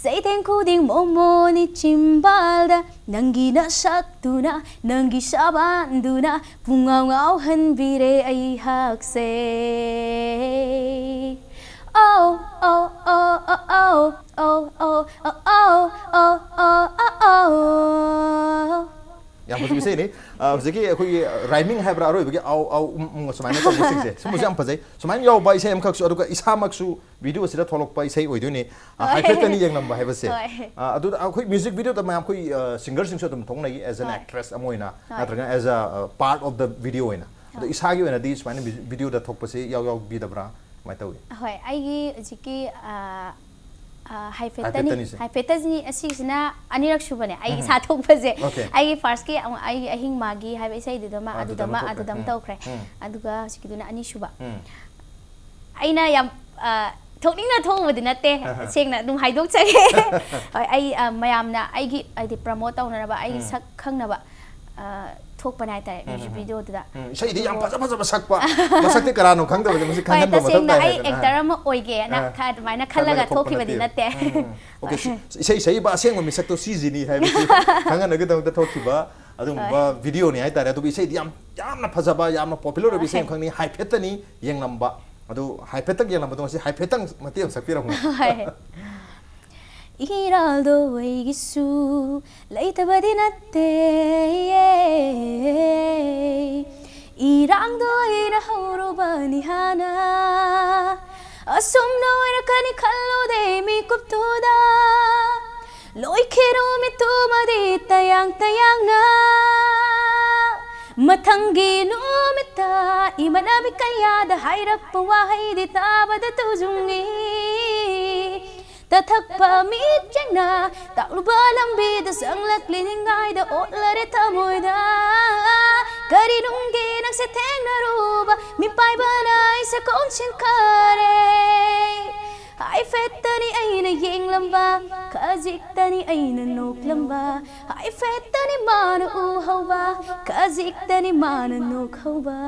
ꯆꯩꯊꯦꯡ ꯈꯨꯗꯤꯡ ꯃꯣꯃꯣꯅꯤ ꯆꯤꯝꯕꯥꯜꯗ ꯅꯪꯒꯤ ꯅꯁꯛꯇꯨꯅ ꯅꯪꯒꯤ ꯁꯕꯥꯟꯗꯨꯅ ꯄꯨꯡꯉꯥꯎ ꯉꯥꯎꯍꯟꯕꯤꯔꯦ ꯑꯩꯍꯥꯛꯁꯦ꯫ Oh, oh, oh, oh, oh, oh, oh, oh, oh, oh, oh, oh. ꯌꯥꯝ ꯐꯖꯕ ꯏꯁꯩꯅꯤ꯫ ꯑ, ꯍꯧꯖꯤꯛꯀꯤ ꯑꯩꯈꯣꯏꯒꯤ ꯔꯥꯏꯃꯤꯡ ꯍꯥꯏꯕ꯭ꯔꯥ, ꯑꯔꯣꯏꯕꯒꯤ ꯑꯥꯎ ꯑꯥꯎ ꯎꯝ ꯎꯝ ꯁꯨꯃꯥꯏꯅ ꯇꯧꯕꯁꯤꯡꯁꯦ, ꯁꯨꯝꯕꯁꯦ ꯌꯥꯝ ꯐꯖꯩ꯫ ꯁꯨꯃꯥꯏꯅ ꯌꯥꯎꯕ ꯏꯁꯩ ꯑꯃꯈꯛꯁꯨ, ꯑꯗꯨꯒ ꯏꯁꯥꯃꯛꯁꯨ ꯚꯤꯗꯤꯑꯣꯁꯤꯗ ꯊꯣꯛꯂꯛꯄ ꯏꯁꯩ ꯑꯣꯏꯗꯣꯏꯅꯤ꯫ ꯑ, ꯍꯣꯏ꯫ ꯍꯥꯏꯐꯦꯠꯇꯅꯤ ꯌꯦꯡꯂꯝꯕ ꯍꯥꯏꯕꯁꯦ꯫ ꯍꯣꯏ꯫ ꯑ, ꯑꯗꯨꯗ ꯑꯩꯈꯣꯏ ꯃ꯭ꯌꯨꯖꯤꯛ ꯚꯤꯗꯤꯑꯣꯗ ꯃꯌꯥꯝ ꯑꯩꯈꯣꯏ, ꯑ, ꯁꯤꯡꯒꯔꯁꯤꯡꯁꯨ ꯑꯗꯨꯝ ꯊꯣꯛꯅꯩ, as an ꯍꯣꯏ꯫ actress ꯑꯃ ꯑꯣꯏꯅ, ꯍꯣꯏ꯫ ꯅꯠꯇ꯭ꯔꯒ as a, uh, part of the video ꯑꯣꯏꯅ꯫ ꯑꯗꯣ ꯍꯣꯏ꯫ ꯏꯁꯥꯒꯤ ꯑꯣꯏꯅꯗꯤ ꯁꯨꯃꯥꯏꯅ ꯃ꯭ꯌꯨꯖꯤꯛ ꯚꯤꯗꯤꯑꯣꯗ ꯊꯣꯛꯄꯁꯤ ꯌꯥꯎ ꯌꯥꯎꯕꯤꯗꯕ꯭ꯔꯥ? ꯀꯃꯥꯏꯅ ꯇꯧꯏ? ꯍꯣꯏ, ꯑꯩꯒꯤ ꯍꯧꯖꯤꯛꯀꯤ, ꯑ, ꯑ, ꯍꯥꯏꯐꯦꯠꯇꯅꯤ꯫ ꯍꯥꯏꯐꯦꯠꯇꯅꯤꯁꯦ꯫ ꯍꯥꯏꯐꯦꯠꯇꯅꯤ ꯑꯁꯤꯁꯤꯅ ꯑꯅꯤꯔꯛ ꯁꯨꯕꯅꯦ ꯑꯩ ꯎꯝ꯫ ꯏꯁꯥ ꯊꯣꯛꯄꯁꯦ꯫ ꯑꯣꯀꯦ꯫ ꯑꯩꯒꯤ ꯐꯥꯔꯁꯀꯤ ꯑꯃꯨꯛ ꯑꯩꯒꯤ ꯑꯍꯤꯡ ꯃꯥꯒꯤ ꯍꯥꯏꯕ ꯏꯁꯩꯗꯨꯗꯃ ꯑꯗꯨꯗꯃ ꯑꯗꯨꯗꯃ ꯊꯣꯛꯈ꯭ꯔꯦ꯫ ꯑꯗꯨꯗꯝ ꯎꯝ꯫ ꯇꯧꯈ꯭ꯔꯦ꯫ ꯎꯝ꯫ ꯑꯗꯨꯒ ꯍꯧꯖꯤꯛꯀꯤꯗꯨꯅ ꯑꯅꯤꯁꯨꯕ꯫ ꯎꯝ꯫ ꯑꯩꯅ ꯌꯥꯝ, ꯑ, ꯊꯣꯛꯅꯤꯡꯅ ꯊꯣꯛꯎꯕꯗꯤ ꯅꯠꯇꯦ꯫ ꯑꯍ꯫ ꯁꯦꯡꯅ ꯑꯗꯨꯝ ꯍꯥꯏꯗꯣꯛꯆꯒꯦ꯫ ꯍꯣꯏ, ꯑꯩ, ꯑ, ꯃꯌꯥꯝꯅ ꯑꯩꯒꯤ ꯍꯥꯏꯗꯤ ꯄ꯭ꯔꯃꯣꯠ ꯇꯧꯅꯅꯕ ꯑꯩꯒꯤ ꯎꯝ꯫ ꯁꯛ ꯈꯪꯅꯕ, ꯑ, ꯊꯣꯛꯄꯅꯦ ꯍꯥꯏꯇꯥꯔꯦ ꯎꯝ, ꯃ꯭ꯌꯨꯖꯤꯛ ꯎꯝ, ꯎꯝ꯫ ꯚꯤꯗꯤꯑꯣꯗꯨꯗ꯫ ꯎꯝ, ꯏꯁꯩꯗꯤ ꯌꯥꯝ ꯑꯗꯨꯕꯨ ꯐꯖ ꯐꯖꯕ ꯁꯛꯄ, ꯃꯁꯛꯇꯤ ꯀꯅꯥꯅꯣ ꯈꯪꯗꯕꯁꯦ, ꯃꯁꯤ ꯍꯣꯏ, ꯈꯪꯍꯟꯕ ꯃꯊꯧ ꯇꯁꯦꯡꯅ ꯇꯥꯏ ꯑꯩ ꯍꯥꯏꯗꯅ꯫ ꯑꯦꯛꯇꯔ ꯑꯃ ꯑꯣꯏꯒꯦꯅ ꯑ, ꯈ-, ꯑꯗꯨꯃꯥꯏꯅ ꯈꯜꯂꯒ ꯈꯜꯂꯒ ꯊꯣꯛꯄ ꯊꯣꯛꯈꯤꯕꯗꯤ ꯅꯠꯇꯦ꯫ ꯅꯠꯇꯦ꯫ ꯎꯝ, ꯎꯝ꯫ ꯑꯣꯀꯦ, ꯁꯤ-, ꯏꯁꯩ ꯁꯛꯏꯕ ꯑꯁꯦꯡꯕ ꯃꯤꯁꯛꯇꯣ ꯁꯤꯁꯤꯅꯤ ꯍꯥꯏꯕꯁꯤ ꯈꯪꯍꯟꯅꯕꯒꯤꯗꯃꯛꯇ ꯊꯣꯛꯈꯤꯕ ꯑꯗꯨꯒꯨꯝꯕ ꯍꯣꯏ꯫ ꯚꯤꯗꯤꯑꯣꯅꯤ ꯍꯥꯏꯇꯥꯔꯦ꯫ ꯑꯗꯨꯕꯨ ꯏꯁꯩꯗꯤ ꯌꯥꯝ, ꯌꯥꯝꯅ ꯐꯖꯕ, ꯌꯥꯝꯅ ꯄꯣꯄꯨꯂꯔ ꯑꯣꯏꯕ ꯏꯁꯩ ꯍꯣꯏ꯫ ꯑꯃꯈꯛꯅꯤ꯫ ꯍꯥꯏꯐꯦꯠꯇꯅꯤ ꯌꯦꯡꯂꯝꯕ꯫ ꯑꯗꯨ ꯍꯥꯏꯐꯦꯠꯇꯪ ꯌꯦꯡꯂꯝꯕꯗꯣ ꯉꯁꯤ ꯍꯥꯏꯐꯦꯠꯇꯪ ꯃꯇꯦꯛ ꯑꯃ ꯁꯛꯄꯤꯔꯝꯃꯨ꯫ ꯍꯣꯏ꯫ ꯏꯔꯥꯜꯗꯣ ꯑꯩꯒꯤꯁꯨ ꯂꯩꯇꯕꯗꯤ ꯅꯠꯇꯦ꯫ ꯏꯔꯥꯡꯗꯣ ꯑꯩꯅ ꯍꯧꯔꯨꯕꯅꯤ ꯍꯥꯟꯅ꯫ ꯑꯁꯨꯝꯅ ꯑꯣꯏꯔꯛꯀꯅꯤ ꯈꯜꯂꯨꯗꯦ ꯃꯤꯀꯨꯞꯇꯨꯗ꯫ ꯂꯣꯏꯈꯤꯔꯣ ꯃꯤꯠꯇꯨꯃꯗꯤ ꯇꯌꯥꯡ ꯇꯌꯥꯡꯅ꯫ ꯃꯊꯪꯒꯤ ꯅꯨꯃꯤꯠꯇ ꯏꯃꯥꯟꯅꯕꯤ ꯀꯌꯥꯗ ꯍꯥꯏꯔꯛꯄ ꯋꯥꯍꯩꯗꯤ ꯇꯥꯕꯗ ꯇꯨꯖꯨꯡꯉꯤ꯫ ꯇꯊꯛꯄ ꯃꯤꯠꯌꯦꯡꯅ ꯇꯥꯛꯂꯨꯕ ꯂꯝꯕꯤꯗ ꯆꯪꯂꯛꯂꯤꯅꯤꯡꯉꯥꯏꯗ ꯑꯣꯠꯂꯔꯦ ꯊꯃꯣꯏꯗ꯫ ꯀꯔꯤ ꯅꯨꯡꯒꯤ ꯅꯪꯁꯦ ꯊꯦꯡꯅꯔꯨꯕ ꯃꯤꯄꯥꯏꯕꯅ ꯑꯩꯁꯦ ꯀꯣꯡꯁꯤꯟꯈꯔꯦ꯫ ꯍꯥꯏꯐꯦꯠꯇꯅꯤ ꯑꯩꯅ ꯌꯦꯡꯂꯝꯕ, ꯈꯖꯤꯛꯇꯅꯤ ꯑꯩꯅ ꯅꯣꯛꯂꯝꯕ꯫ ꯍꯥꯏꯐꯦꯠꯇꯅꯤ ꯃꯥꯅ ꯎꯍꯧꯕ, ꯈꯖꯤꯛꯇꯅꯤ ꯃꯥꯅ ꯅꯣꯛꯍꯧꯕ꯫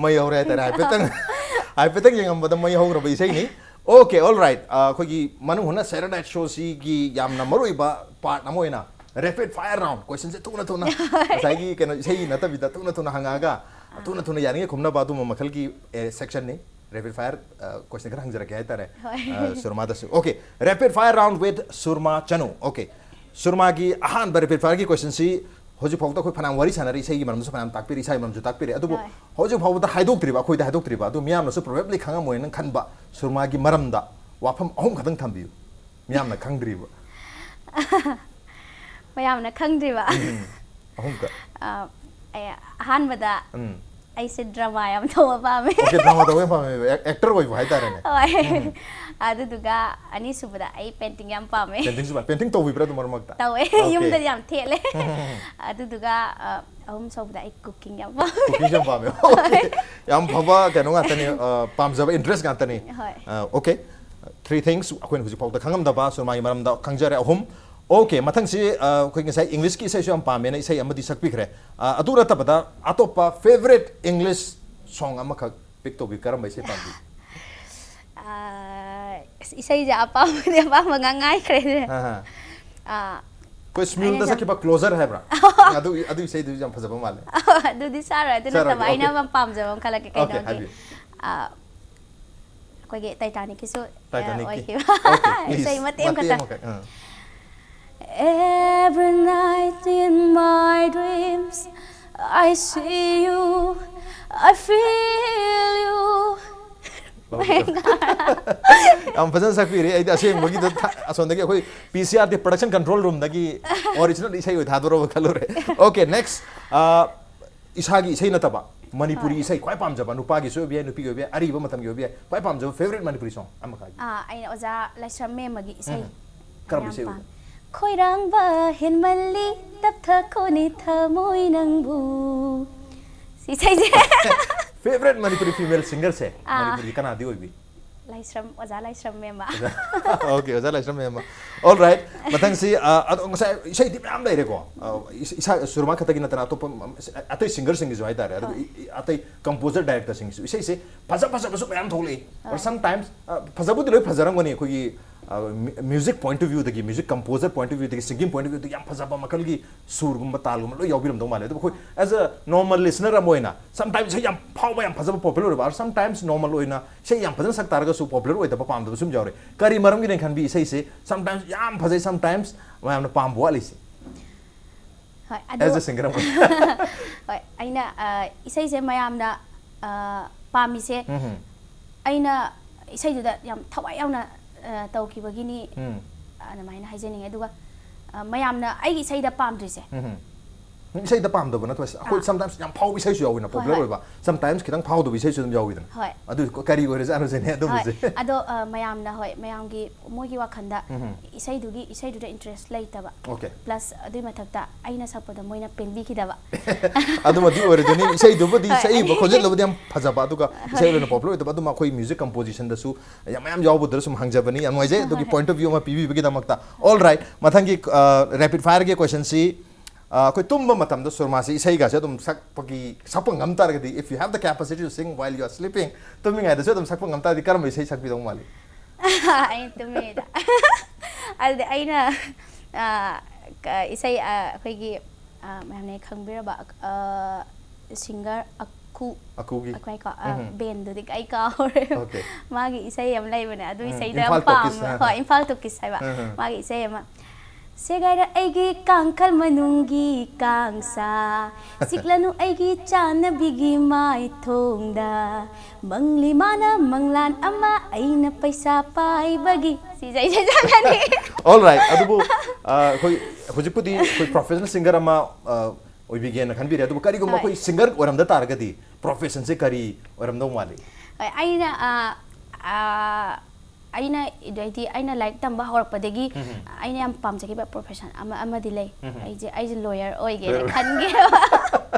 ꯃꯩ ꯍꯧꯔꯦ ꯍꯥꯏꯇꯥꯔꯦ꯫ ꯍꯥꯏꯐꯦꯠꯇꯪ ꯍꯥꯏꯐꯦꯠꯇꯪ ꯌꯦꯡꯉꯝꯕꯗ ꯃꯩ ꯍꯧꯈ꯭ꯔꯕ ꯏꯁꯩꯅꯤ꯫ Okay, all right. ꯑꯩꯈꯣꯏꯒꯤ ꯃꯅꯨꯡ ꯍꯨꯠꯅ ꯁꯦꯔꯦꯅꯥꯏꯠ ꯁꯣꯁꯤꯒꯤ ꯌꯥꯝꯅ ꯃꯔꯨꯑꯣꯏꯕ ꯄꯥꯔꯠ ꯑꯃ ꯑꯣꯏꯅ ꯔꯦꯄꯤꯗ ꯐꯥꯏꯌꯔ ꯔꯥꯎꯟ ꯀꯣꯏꯁꯟꯁꯦ ꯊꯨꯅ ꯊꯨꯅ, ꯉꯁꯥꯏꯒꯤ ꯀꯩꯅꯣ, ꯏꯁꯩ ꯅꯠꯇꯕꯤꯗ ꯊꯨꯅ ꯊꯨꯅ ꯍꯪꯉꯛꯑꯒ ꯊꯨꯅ ꯊꯨꯅ ꯌꯥꯔꯤꯉꯩ ꯈꯨꯝꯅꯕ ꯑꯗꯨꯝꯕ ꯃꯈꯜꯒꯤ ꯁꯦꯛꯁꯟꯅꯤ꯫ ꯔꯦꯄꯤꯗ ꯐꯥꯏꯌꯔ ꯀꯣꯏꯁꯟ ꯈꯔ ꯍꯪꯖꯔꯛꯀꯦ ꯍꯥꯏꯇꯥꯔꯦ꯫ ꯍꯣꯏ. ꯑ, ꯁꯨꯔꯃꯥꯗꯁꯨ꯫ Okay, rapid fire round with Surma Chanu. Okay, ꯁꯨꯔꯃꯥꯒꯤ ꯑꯍꯥꯟꯕ ꯔꯦꯄꯤꯗ ꯐꯥꯏꯌꯔꯒꯤ ꯀꯣꯏꯁꯟꯁꯤ ꯍꯧꯖꯤꯛ ꯐꯥꯎꯗ ꯑꯩꯈꯣꯏ ꯐꯅꯌꯥꯝ ꯋꯥꯔꯤ ꯁꯥꯟꯅꯔꯦ, ꯏꯁꯩꯒꯤ ꯃꯔꯝꯗꯁꯨ ꯐꯅꯌꯥꯝ ꯇꯥꯛꯄꯤꯔꯦ, ꯏꯁꯥꯒꯤ ꯃꯔꯝꯁꯨ ꯇꯥꯛꯄꯤꯔꯦ, ꯑꯗꯨꯕꯨ ꯍꯣꯏ. ꯍꯧꯖꯤꯛ ꯐꯥꯎꯕꯗ ꯍꯥꯏꯗꯣꯛꯇ꯭ꯔꯤꯕ, ꯑꯩꯈꯣꯏꯗ ꯍꯥꯏꯗꯣꯛꯇ꯭ꯔꯤꯕ, ꯑꯗꯨ ꯃꯤꯌꯥꯝꯅꯁꯨ ꯄ꯭ꯔꯣꯕꯦꯕ꯭ꯂꯤ ꯈꯪꯉꯝꯃꯣꯏꯅ ꯈꯟꯕ ꯁꯨꯔꯃꯥꯒꯤ ꯃꯔꯝꯗ ꯋꯥꯐꯝ ꯑꯍꯨꯝ ꯈꯛꯇꯪ ꯊꯝꯕꯤꯌꯨ, ꯃꯤꯌꯥꯝꯅ ꯈꯪꯗ꯭ꯔꯤꯕ꯫ ꯃꯌꯥꯝꯅ ꯈꯪꯗ꯭ꯔꯤꯕ꯫ ꯎꯝ, ꯑꯍꯨꯝꯈꯛ꯫ ꯑ, ꯑꯩ ꯑꯍꯥꯟꯕꯗ ꯎꯝ꯫ ꯑꯩꯁꯦ ꯗ꯭ꯔꯃꯥ ꯌꯥꯝ ꯇꯧꯕ ꯄꯥꯝꯃꯦ꯫ Okay, ꯗ꯭ꯔꯃꯥ ꯇꯧꯕ ꯌꯥꯝ ꯄꯥꯝꯃꯦꯕ, ꯑꯦꯛ- ꯑꯦꯛꯇꯔ ꯑꯣꯏꯕ ꯍꯥꯏꯇꯥꯔꯦꯅꯦ꯫ ꯍꯣꯏ. ꯎꯝ꯫ ꯑꯗꯨꯗꯨꯒ ꯑꯅꯤꯁꯨꯕꯗ ꯑꯩ ꯄꯦꯟꯇꯤꯡ ꯌꯥꯝ ꯄꯥꯝꯃꯦ꯫ ꯄꯦꯟꯇꯤꯡꯁꯨ ꯄꯥꯝ-, ꯄꯦꯟꯇꯤꯡ ꯇꯧꯕꯤꯕ꯭ꯔꯥ ꯑꯗꯨ ꯃꯔꯛ ꯃꯔꯛꯇ? ꯇꯧꯋꯦ꯫ Okay. ꯌꯨꯝꯗꯗꯤ ꯌꯥꯝ ꯊꯦꯠꯂꯦ꯫ ꯑꯗꯨꯗꯨꯒ ꯑ, ꯑꯍꯨꯝ ꯁꯨꯕꯗ ꯑꯩ ꯀꯨꯀꯤꯡ ꯌꯥꯝ ꯄꯥꯝꯃꯦ꯫ ꯀꯨꯀꯤꯡꯁꯨ ꯌꯥꯝ ꯄꯥꯝꯃꯦ꯫ Okay. ꯌꯥꯝ ꯐꯕ ꯀꯩꯅꯣ ꯉꯥꯛꯇꯅꯤ, ꯑ, ꯄꯥꯝꯖꯕ ꯏꯟꯇꯔꯦꯁ ꯉꯥꯛꯇꯅꯤ꯫ ꯍꯣꯏ. ꯑ, okay. Three things ꯑꯩꯈꯣꯏꯅ ꯍꯧꯖꯤꯛ ꯐꯥꯎꯗ ꯈꯪꯉꯝꯗꯕ ꯁꯨꯔꯃꯥꯒꯤ ꯃꯔꯝꯗ ꯈꯪꯖꯔꯦ, ꯑꯍꯨꯝ꯫ Okay, ꯃꯊꯪꯁꯤ, ꯑ, ꯑꯩꯈꯣꯏ ꯉꯁꯥꯏ ꯏꯪꯂꯤꯁꯀꯤ ꯏꯁꯩꯁꯨ ꯌꯥꯝ ꯄꯥꯝꯃꯦꯅ ꯏꯁꯩ ꯑꯃꯗꯤ ꯁꯛꯄꯤꯈ꯭ꯔꯦ꯫ ꯑ, ꯑꯗꯨ ꯅꯠꯇꯕꯗ ꯑꯇꯣꯞꯄ ꯐꯦꯕꯔꯦꯠ ꯏꯪꯂꯤꯁ ꯁꯣꯡ ꯑꯃꯈꯛ ꯄꯤꯛ ꯇꯧꯕꯤ, ꯀꯔꯝꯕ ꯏꯁꯩ ꯄꯥꯝꯕꯤ? ꯑ, ꯑꯁ, ꯏꯁꯩꯁꯦ ꯑꯄꯥꯝꯕꯗꯤ ꯑꯄꯥꯝꯕ ꯉꯥꯛ ꯉꯥꯏꯈ꯭ꯔꯦꯅꯦ꯫ ꯑꯍꯥ. ꯑ, ꯑꯩꯈꯣꯏ ꯁ꯭ꯃꯤꯜꯗ ꯑꯩꯅ ꯁꯛꯈꯤꯕ ꯀ꯭ꯂꯣꯖꯔ ꯍꯥꯏꯕ꯭ꯔꯥ? ꯑꯗꯨ, ꯑꯗꯨ ꯏꯁꯩꯗꯨ ꯌꯥꯝ ꯐꯖꯕ ꯃꯥꯜꯂꯦ꯫ ꯑꯗꯨꯗꯤ ꯆꯥꯔꯣꯏ, ꯑꯗꯨ ꯆꯥꯔꯣꯏꯒꯦ, ꯅꯠꯇꯕ ꯑꯩꯅ okay. ꯌꯥꯝ ꯄꯥꯝꯖꯕ ꯑꯃ ꯈꯜꯂꯛꯀꯦ, Okay, ꯀꯩꯅꯣꯒꯤ, ꯍꯥꯏꯕꯤꯌꯨ꯫ ꯑ, ꯑꯩꯈꯣꯏꯒꯤ ꯇꯥꯏꯇꯥꯅꯤꯛꯀꯤꯁꯨ, ꯑ, ꯇꯥꯏꯇꯥꯅꯤꯛꯀꯤ꯫ ꯑꯣꯏꯈꯤꯕ Okay, please. ꯏꯁꯩ ꯃꯇꯦꯛ ꯃꯇꯦꯛ ꯑꯃꯈꯛꯇꯪ꯫ ꯑꯃꯈꯛ, ꯑꯥ꯫ Every night in my dreams I see you, I feel you. ꯌꯥꯝ ꯐꯖꯅ ꯁꯛꯄꯤꯔꯦ꯫ ꯑꯩꯗꯤ ꯑꯁꯦꯡꯕꯒꯤꯗ ꯊꯥ-, ꯑꯁꯣꯝꯗꯒꯤ ꯑꯩꯈꯣꯏ P C R T production control roomꯗꯒꯤ original ꯏꯁꯩ ꯑꯣꯏ ꯊꯥꯗꯣꯔꯕ ꯈꯜꯂꯨꯔꯦ꯫ Okay, next. ꯑ, ꯏꯁꯥꯒꯤ ꯏꯁꯩ ꯅꯠꯇꯕ ꯃꯅꯤꯄꯨꯔꯤ ꯍꯣꯏ꯫ ꯏꯁꯩ ꯈ꯭ꯋꯥꯏ ꯄꯥꯝꯖꯕ, ꯅꯨꯄꯥꯒꯤꯁꯨ ꯑꯣꯏꯕ ꯌꯥꯏ, ꯅꯨꯄꯤꯒꯤ ꯑꯣꯏꯕ ꯌꯥꯏ, ꯑꯔꯤꯕ ꯃꯇꯝꯒꯤ ꯑꯣꯏꯕ ꯌꯥꯏ, ꯈ꯭ꯋꯥꯏ ꯄꯥꯝꯖꯕ favourite ꯃꯅꯤꯄꯨꯔꯤ song ꯑꯃꯈꯛ ꯍꯥꯏꯕꯤꯌꯨ꯫ ꯑꯥ, ꯑꯩꯅ ꯑꯣꯖꯥ ꯂꯥꯏꯁ꯭ꯔꯝ ꯃꯦꯝꯃꯒꯤ ꯏꯁꯩ ꯎꯝ꯫ ꯀꯔꯝꯕ ꯌꯥꯝ ꯏꯁꯩ ꯄꯥꯝꯃꯤ꯫ ꯑꯣꯏꯕ? ꯈꯣꯏꯔꯥꯡꯕ ꯍꯦꯟꯃꯜꯂꯤ, ꯇꯞꯊꯈꯣꯅꯦ ꯊꯃꯣꯏ ꯅꯪꯕꯨ꯫ ꯁꯤ ꯏꯁꯩꯁꯦ꯫ Favourite ꯃꯅꯤꯄꯨꯔꯤ female singerꯁꯦ ꯑꯥ꯫ ꯃꯅꯤꯄꯨꯔꯒꯤ ꯀꯅꯥꯗꯤ ꯑꯣꯏꯕꯤ? ꯂꯥꯏꯁ꯭ꯔꯝ, ꯑꯣꯖꯥ ꯂꯥꯏꯁ꯭ꯔꯝ ꯃꯦꯝꯃ꯫ ꯑꯣꯖꯥ-, okay, ꯑꯣꯖꯥ ꯂꯥꯏꯁ꯭ꯔꯝ ꯃꯦꯝꯃ꯫ All right, ꯃꯊꯪꯁꯤ, ꯑ, ꯑꯗꯣ ꯉꯁꯥꯏ ꯏꯁꯩꯗꯤ ꯃꯌꯥꯝ ꯂꯩꯔꯦꯀꯣ꯫ ꯑ, ꯏꯁ-, ꯏꯁꯥ ꯁꯨꯔꯃꯥ ꯈꯛꯇꯒꯤ ꯅꯠꯇꯅ ꯑꯇꯣꯞꯄ, ꯎꯝ, ꯑꯇꯩ singerꯁꯤꯡꯒꯤꯁꯨ ꯍꯥꯏꯇꯥꯔꯦ, ꯑꯗꯨꯒ ꯍꯣꯏ꯫ ꯏ-, ꯏ-, ꯑꯇꯩ composer directorꯁꯤꯡꯒꯤꯁꯨ ꯏꯁꯩꯁꯦ ꯐꯖ ꯐꯖꯕꯁꯨ ꯃꯌꯥꯝ ꯊꯣꯛꯂꯛꯏ꯫ ꯍꯣꯏ꯫ Or sometimes, ꯑ, ꯐꯖꯕꯨꯗꯤ ꯂꯣꯏ ꯐꯖꯔꯝꯒꯅꯤ, ꯑꯩꯈꯣꯏꯒꯤ, ꯑ, mu-, music point of viewꯗꯒꯤ, music composer point of viewꯗꯒꯤ, singing point of viewꯗꯒꯤ ꯌꯥꯝ ꯐꯖꯕ ꯃꯈꯜꯒꯤ ꯁꯨꯔꯒꯨꯝꯕ, ꯇꯥꯜꯒꯨꯝꯕ ꯂꯣꯏ ꯌꯥꯎꯕꯤꯔꯝꯗꯧ ꯃꯥꯜꯂꯦ꯫ ꯑꯗꯨꯕꯨ ꯑꯩꯈꯣꯏ as a normal listener ꯑꯃ ꯑꯣꯏꯅ sometimes ꯏꯁꯩ ꯌꯥꯝ ꯐꯥꯎꯕ, ꯌꯥꯝ ꯐꯖꯕ, popular ꯑꯣꯏꯕ, or sometimes normal ꯑꯣꯏꯅ ꯏꯁꯩ ꯌꯥꯝ ꯐꯖꯅ ꯁꯛ ꯇꯥꯔꯒꯁꯨ popular ꯑꯣꯏꯗꯕ, ꯄꯥꯝꯗꯕꯁꯨ ꯌꯥꯝ ꯌꯥꯎꯔꯦ꯫ ꯀꯔꯤ ꯃꯔꯝꯒꯤꯅ ꯈꯟꯕꯤ ꯏꯁꯩꯁꯦ sometimes ꯌꯥꯝ ꯐꯖꯩ, sometimes ꯃꯌꯥꯝꯅ ꯄꯥꯝꯕ ꯋꯥꯠꯂꯤꯁꯦ? ꯍꯣꯏ, ꯑꯗꯨ As a singer ꯑꯃ ꯑꯣꯏꯅ꯫ ꯍꯣꯏ, ꯑꯩꯅ, ꯑ, ꯏꯁꯩꯁꯦ ꯃꯌꯥꯝꯅ, ꯑ, ꯄꯥꯝꯃꯤꯁꯦ ꯎꯝ꯫ ꯑꯩꯅ ꯏꯁꯩꯗꯨꯗ ꯌꯥꯝ ꯊꯋꯥꯏ ꯌꯥꯎꯅ, ꯑ, ꯇꯧꯈꯤꯕꯒꯤꯅꯤ, ꯎꯝ꯫ ꯑꯗꯨꯃꯥꯏꯅ ꯍꯥꯏꯖꯅꯤꯡꯉꯦ꯫ ꯑꯗꯨꯒ, ꯑ, ꯃꯌꯥꯝꯅ ꯑꯩꯒꯤ ꯏꯁꯩꯗ ꯄꯥꯝꯗ꯭ꯔꯤꯁꯦ꯫ ꯎꯝ꯫ ꯏꯁꯩꯗ ꯄꯥꯝꯗꯕ ꯅꯠꯇ꯭ꯔꯣ? ꯑꯩꯈꯣꯏ ꯑꯥ꯫ Sometimes ꯌꯥꯝ ꯐꯥꯎꯕ ꯏꯁꯩꯁꯨ ꯌꯥꯎꯋꯤꯅ, ꯍꯣꯏ, popular ꯍꯣꯏ꯫ ꯑꯣꯏꯕ꯫ Sometimes ꯈꯤꯇꯪ ꯐꯥꯎꯗꯕ ꯏꯁꯩꯁꯨ ꯑꯗꯨꯝ ꯌꯥꯎꯋꯤꯗꯅ꯫ ꯍꯣꯏ꯫ ꯑꯗꯨ ꯀꯔꯤ ꯑꯣꯏꯔꯖꯥꯠꯅꯣ ꯁꯤꯅꯦ ꯑꯗꯨꯝꯕꯁꯦ? ꯍꯣꯏ꯫ ꯑꯗꯣ, ꯑ, ꯃꯌꯥꯝꯅ, ꯍꯣꯏ, ꯃꯌꯥꯝꯒꯤ, ꯃꯣꯏꯒꯤ ꯋꯥꯈꯜꯗ ꯎꯝ꯫ ꯏꯁꯩꯗꯨꯒꯤ, ꯏꯁꯩꯗꯨꯗ interest ꯂꯩꯇꯕ꯫ Okay꯫ Plus ꯑꯗꯨꯏ ꯃꯊꯛꯇ ꯑꯩꯅ ꯁꯛꯄꯗꯣ ꯃꯣꯏꯅ ꯄꯦꯟꯕꯤꯈꯤꯗꯕ꯫ ꯑꯗꯨꯃꯗꯤ ꯑꯣꯏꯔꯣꯏꯗꯣꯏꯅꯤ꯫ ꯏꯁꯩꯗꯨꯕꯨꯗꯤ, ꯍꯣꯏ, ꯁꯛꯏꯕ ꯑꯗꯨ ꯈꯣꯟꯖꯦꯜꯗꯨꯕꯨꯗꯤ ꯌꯥꯝ ꯐꯖꯕ, ꯑꯗꯨꯒ ꯍꯣꯏ꯫ ꯏꯁꯩ ꯑꯣꯏꯅ popular ꯑꯣꯏꯗꯕ, ꯑꯗꯨꯝ ꯑꯩꯈꯣꯏ music compositionꯗꯁꯨ ꯌꯥꯝ ꯃꯌꯥꯝ ꯌꯥꯎꯕꯗꯨꯗ ꯁꯨꯝ ꯍꯪꯖꯕꯅꯤ꯫ ꯌꯥꯝ ꯅꯨꯡꯉꯥꯏꯖꯩ ꯑꯗꯨꯒꯤ ꯍꯣꯏ꯫ Point of view ꯑꯃ ꯄꯤꯕꯤꯕꯒꯤꯗꯃꯛꯇ꯫ All right, ꯃꯊꯪꯒꯤ, ꯑ, rapid fireꯒꯤ questionꯁꯤ, ꯑ, ꯑꯩꯈꯣꯏ ꯇꯨꯝꯕ ꯃꯇꯝꯗ ꯁꯨꯔꯃꯥꯁꯤ ꯏꯁꯩꯒꯁꯦ ꯑꯗꯨꯝ ꯁꯛꯄꯒꯤ, ꯁꯛꯄ ꯉꯝ ꯇꯥꯔꯒꯗꯤ, if you have the capacity to sing while you are sleeping, ꯇꯨꯝꯃꯤꯉꯩꯗꯁꯨ ꯑꯗꯨꯝ ꯁꯛꯄ ꯉꯝ ꯇꯥꯔꯗꯤ ꯀꯔꯝꯕ ꯏꯁꯩ ꯁꯛꯄꯤꯗꯧ ꯃꯥꯜꯂꯤ? ꯑꯩꯅ ꯇꯨꯝꯃꯤꯉꯩꯗ꯫ ꯑꯗꯨꯗꯤ ꯑꯩꯅ, ꯑ, ꯀ-, ꯏꯁꯩ, ꯑ, ꯑꯩꯈꯣꯏꯒꯤ, ꯑ, ꯃꯌꯥꯝꯅ ꯈꯪꯕꯤꯔꯕ, ꯑ, singer ꯑꯀꯨ-, ꯑꯀꯨꯒꯤ? ꯑꯀꯨ ꯍꯥꯏꯀꯣ, ꯑ, ꯎꯝ꯫ Bandꯗꯨꯗꯤ ꯑꯩ ꯀꯥꯎꯔꯦ꯫ Okay꯫ ꯃꯥꯒꯤ ꯏꯁꯩ ꯑꯃ ꯂꯩꯕꯅꯦ, ꯑꯗꯨ ꯎꯝ, ꯏꯁꯩꯗꯣ ꯌꯥꯝ ꯏꯝꯐꯥꯜ ꯇꯣꯀꯤꯁ, ꯄꯥꯝꯃꯦ꯫ ꯑ, ꯑ꯫ ꯍꯣꯏ, ꯏꯝꯐꯥꯜ ꯇꯣꯀꯤꯁ ꯍꯥꯏꯕ꯫ ꯎꯝ, ꯎꯝ꯫ ꯃꯥꯒꯤ ꯏꯁꯩ ꯑꯃ, ꯁꯦꯒꯥꯏꯔ ꯑꯩꯒꯤ ꯀꯥꯡꯈꯜ ꯃꯅꯨꯡꯒꯤ ꯀꯥꯡꯁꯥ, ꯆꯤꯛꯂꯅꯨ ꯑꯩꯒꯤ ꯆꯥꯟꯅꯕꯤꯒꯤ ꯃꯥꯏꯊꯣꯡꯗ, ꯃꯪꯂꯤ ꯃꯥꯅ ꯃꯪꯂꯥꯟ ꯑꯃ ꯑꯩꯅ ꯄꯩꯁꯥ ꯄꯥꯏꯕꯒꯤ꯫ ꯁꯤꯁꯦ ꯑꯩꯁꯦ ꯆꯥꯟꯅꯅꯤ꯫ Alright, ꯑꯗꯨꯕꯨ ꯑ, ꯑꯩꯈꯣꯏ ꯍꯧꯖꯤꯛꯄꯨꯗꯤ ꯑꯩꯈꯣꯏ professional singer ꯑꯃ ꯑ, ꯑꯣꯏꯕꯤꯒꯦꯅ ꯈꯟꯕꯤꯔꯦ, ꯑꯗꯨꯕꯨ ꯀꯔꯤꯒꯨꯝꯕ ꯍꯣꯏ꯫ ꯑꯩꯈꯣꯏ singer ꯑꯣꯏꯔꯝꯗ ꯇꯥꯔꯒꯗꯤ professionꯁꯦ ꯀꯔꯤ ꯑꯣꯏꯔꯝꯗꯧ ꯃꯥꯜꯂꯤ? ꯍꯣꯏ, ꯑꯩꯅ ꯑ, ꯑ, ꯑꯩꯅ ꯍꯥꯏꯗꯤ ꯑꯩꯅ ꯂꯥꯏꯔꯤꯛ ꯇꯝꯕ ꯍꯧꯔꯛꯄꯗꯒꯤ ꯑꯩꯅ ꯌꯥꯝ ꯄꯥꯝꯖꯈꯤꯕ profession ꯑꯃ ꯑꯃꯗꯤ ꯂꯩ꯫ ꯑꯩꯁꯦ ꯑꯩꯁꯦ lawyer ꯑꯣꯏꯒꯦꯅ Lawyer꯫ ꯈꯟꯒꯦꯕ꯫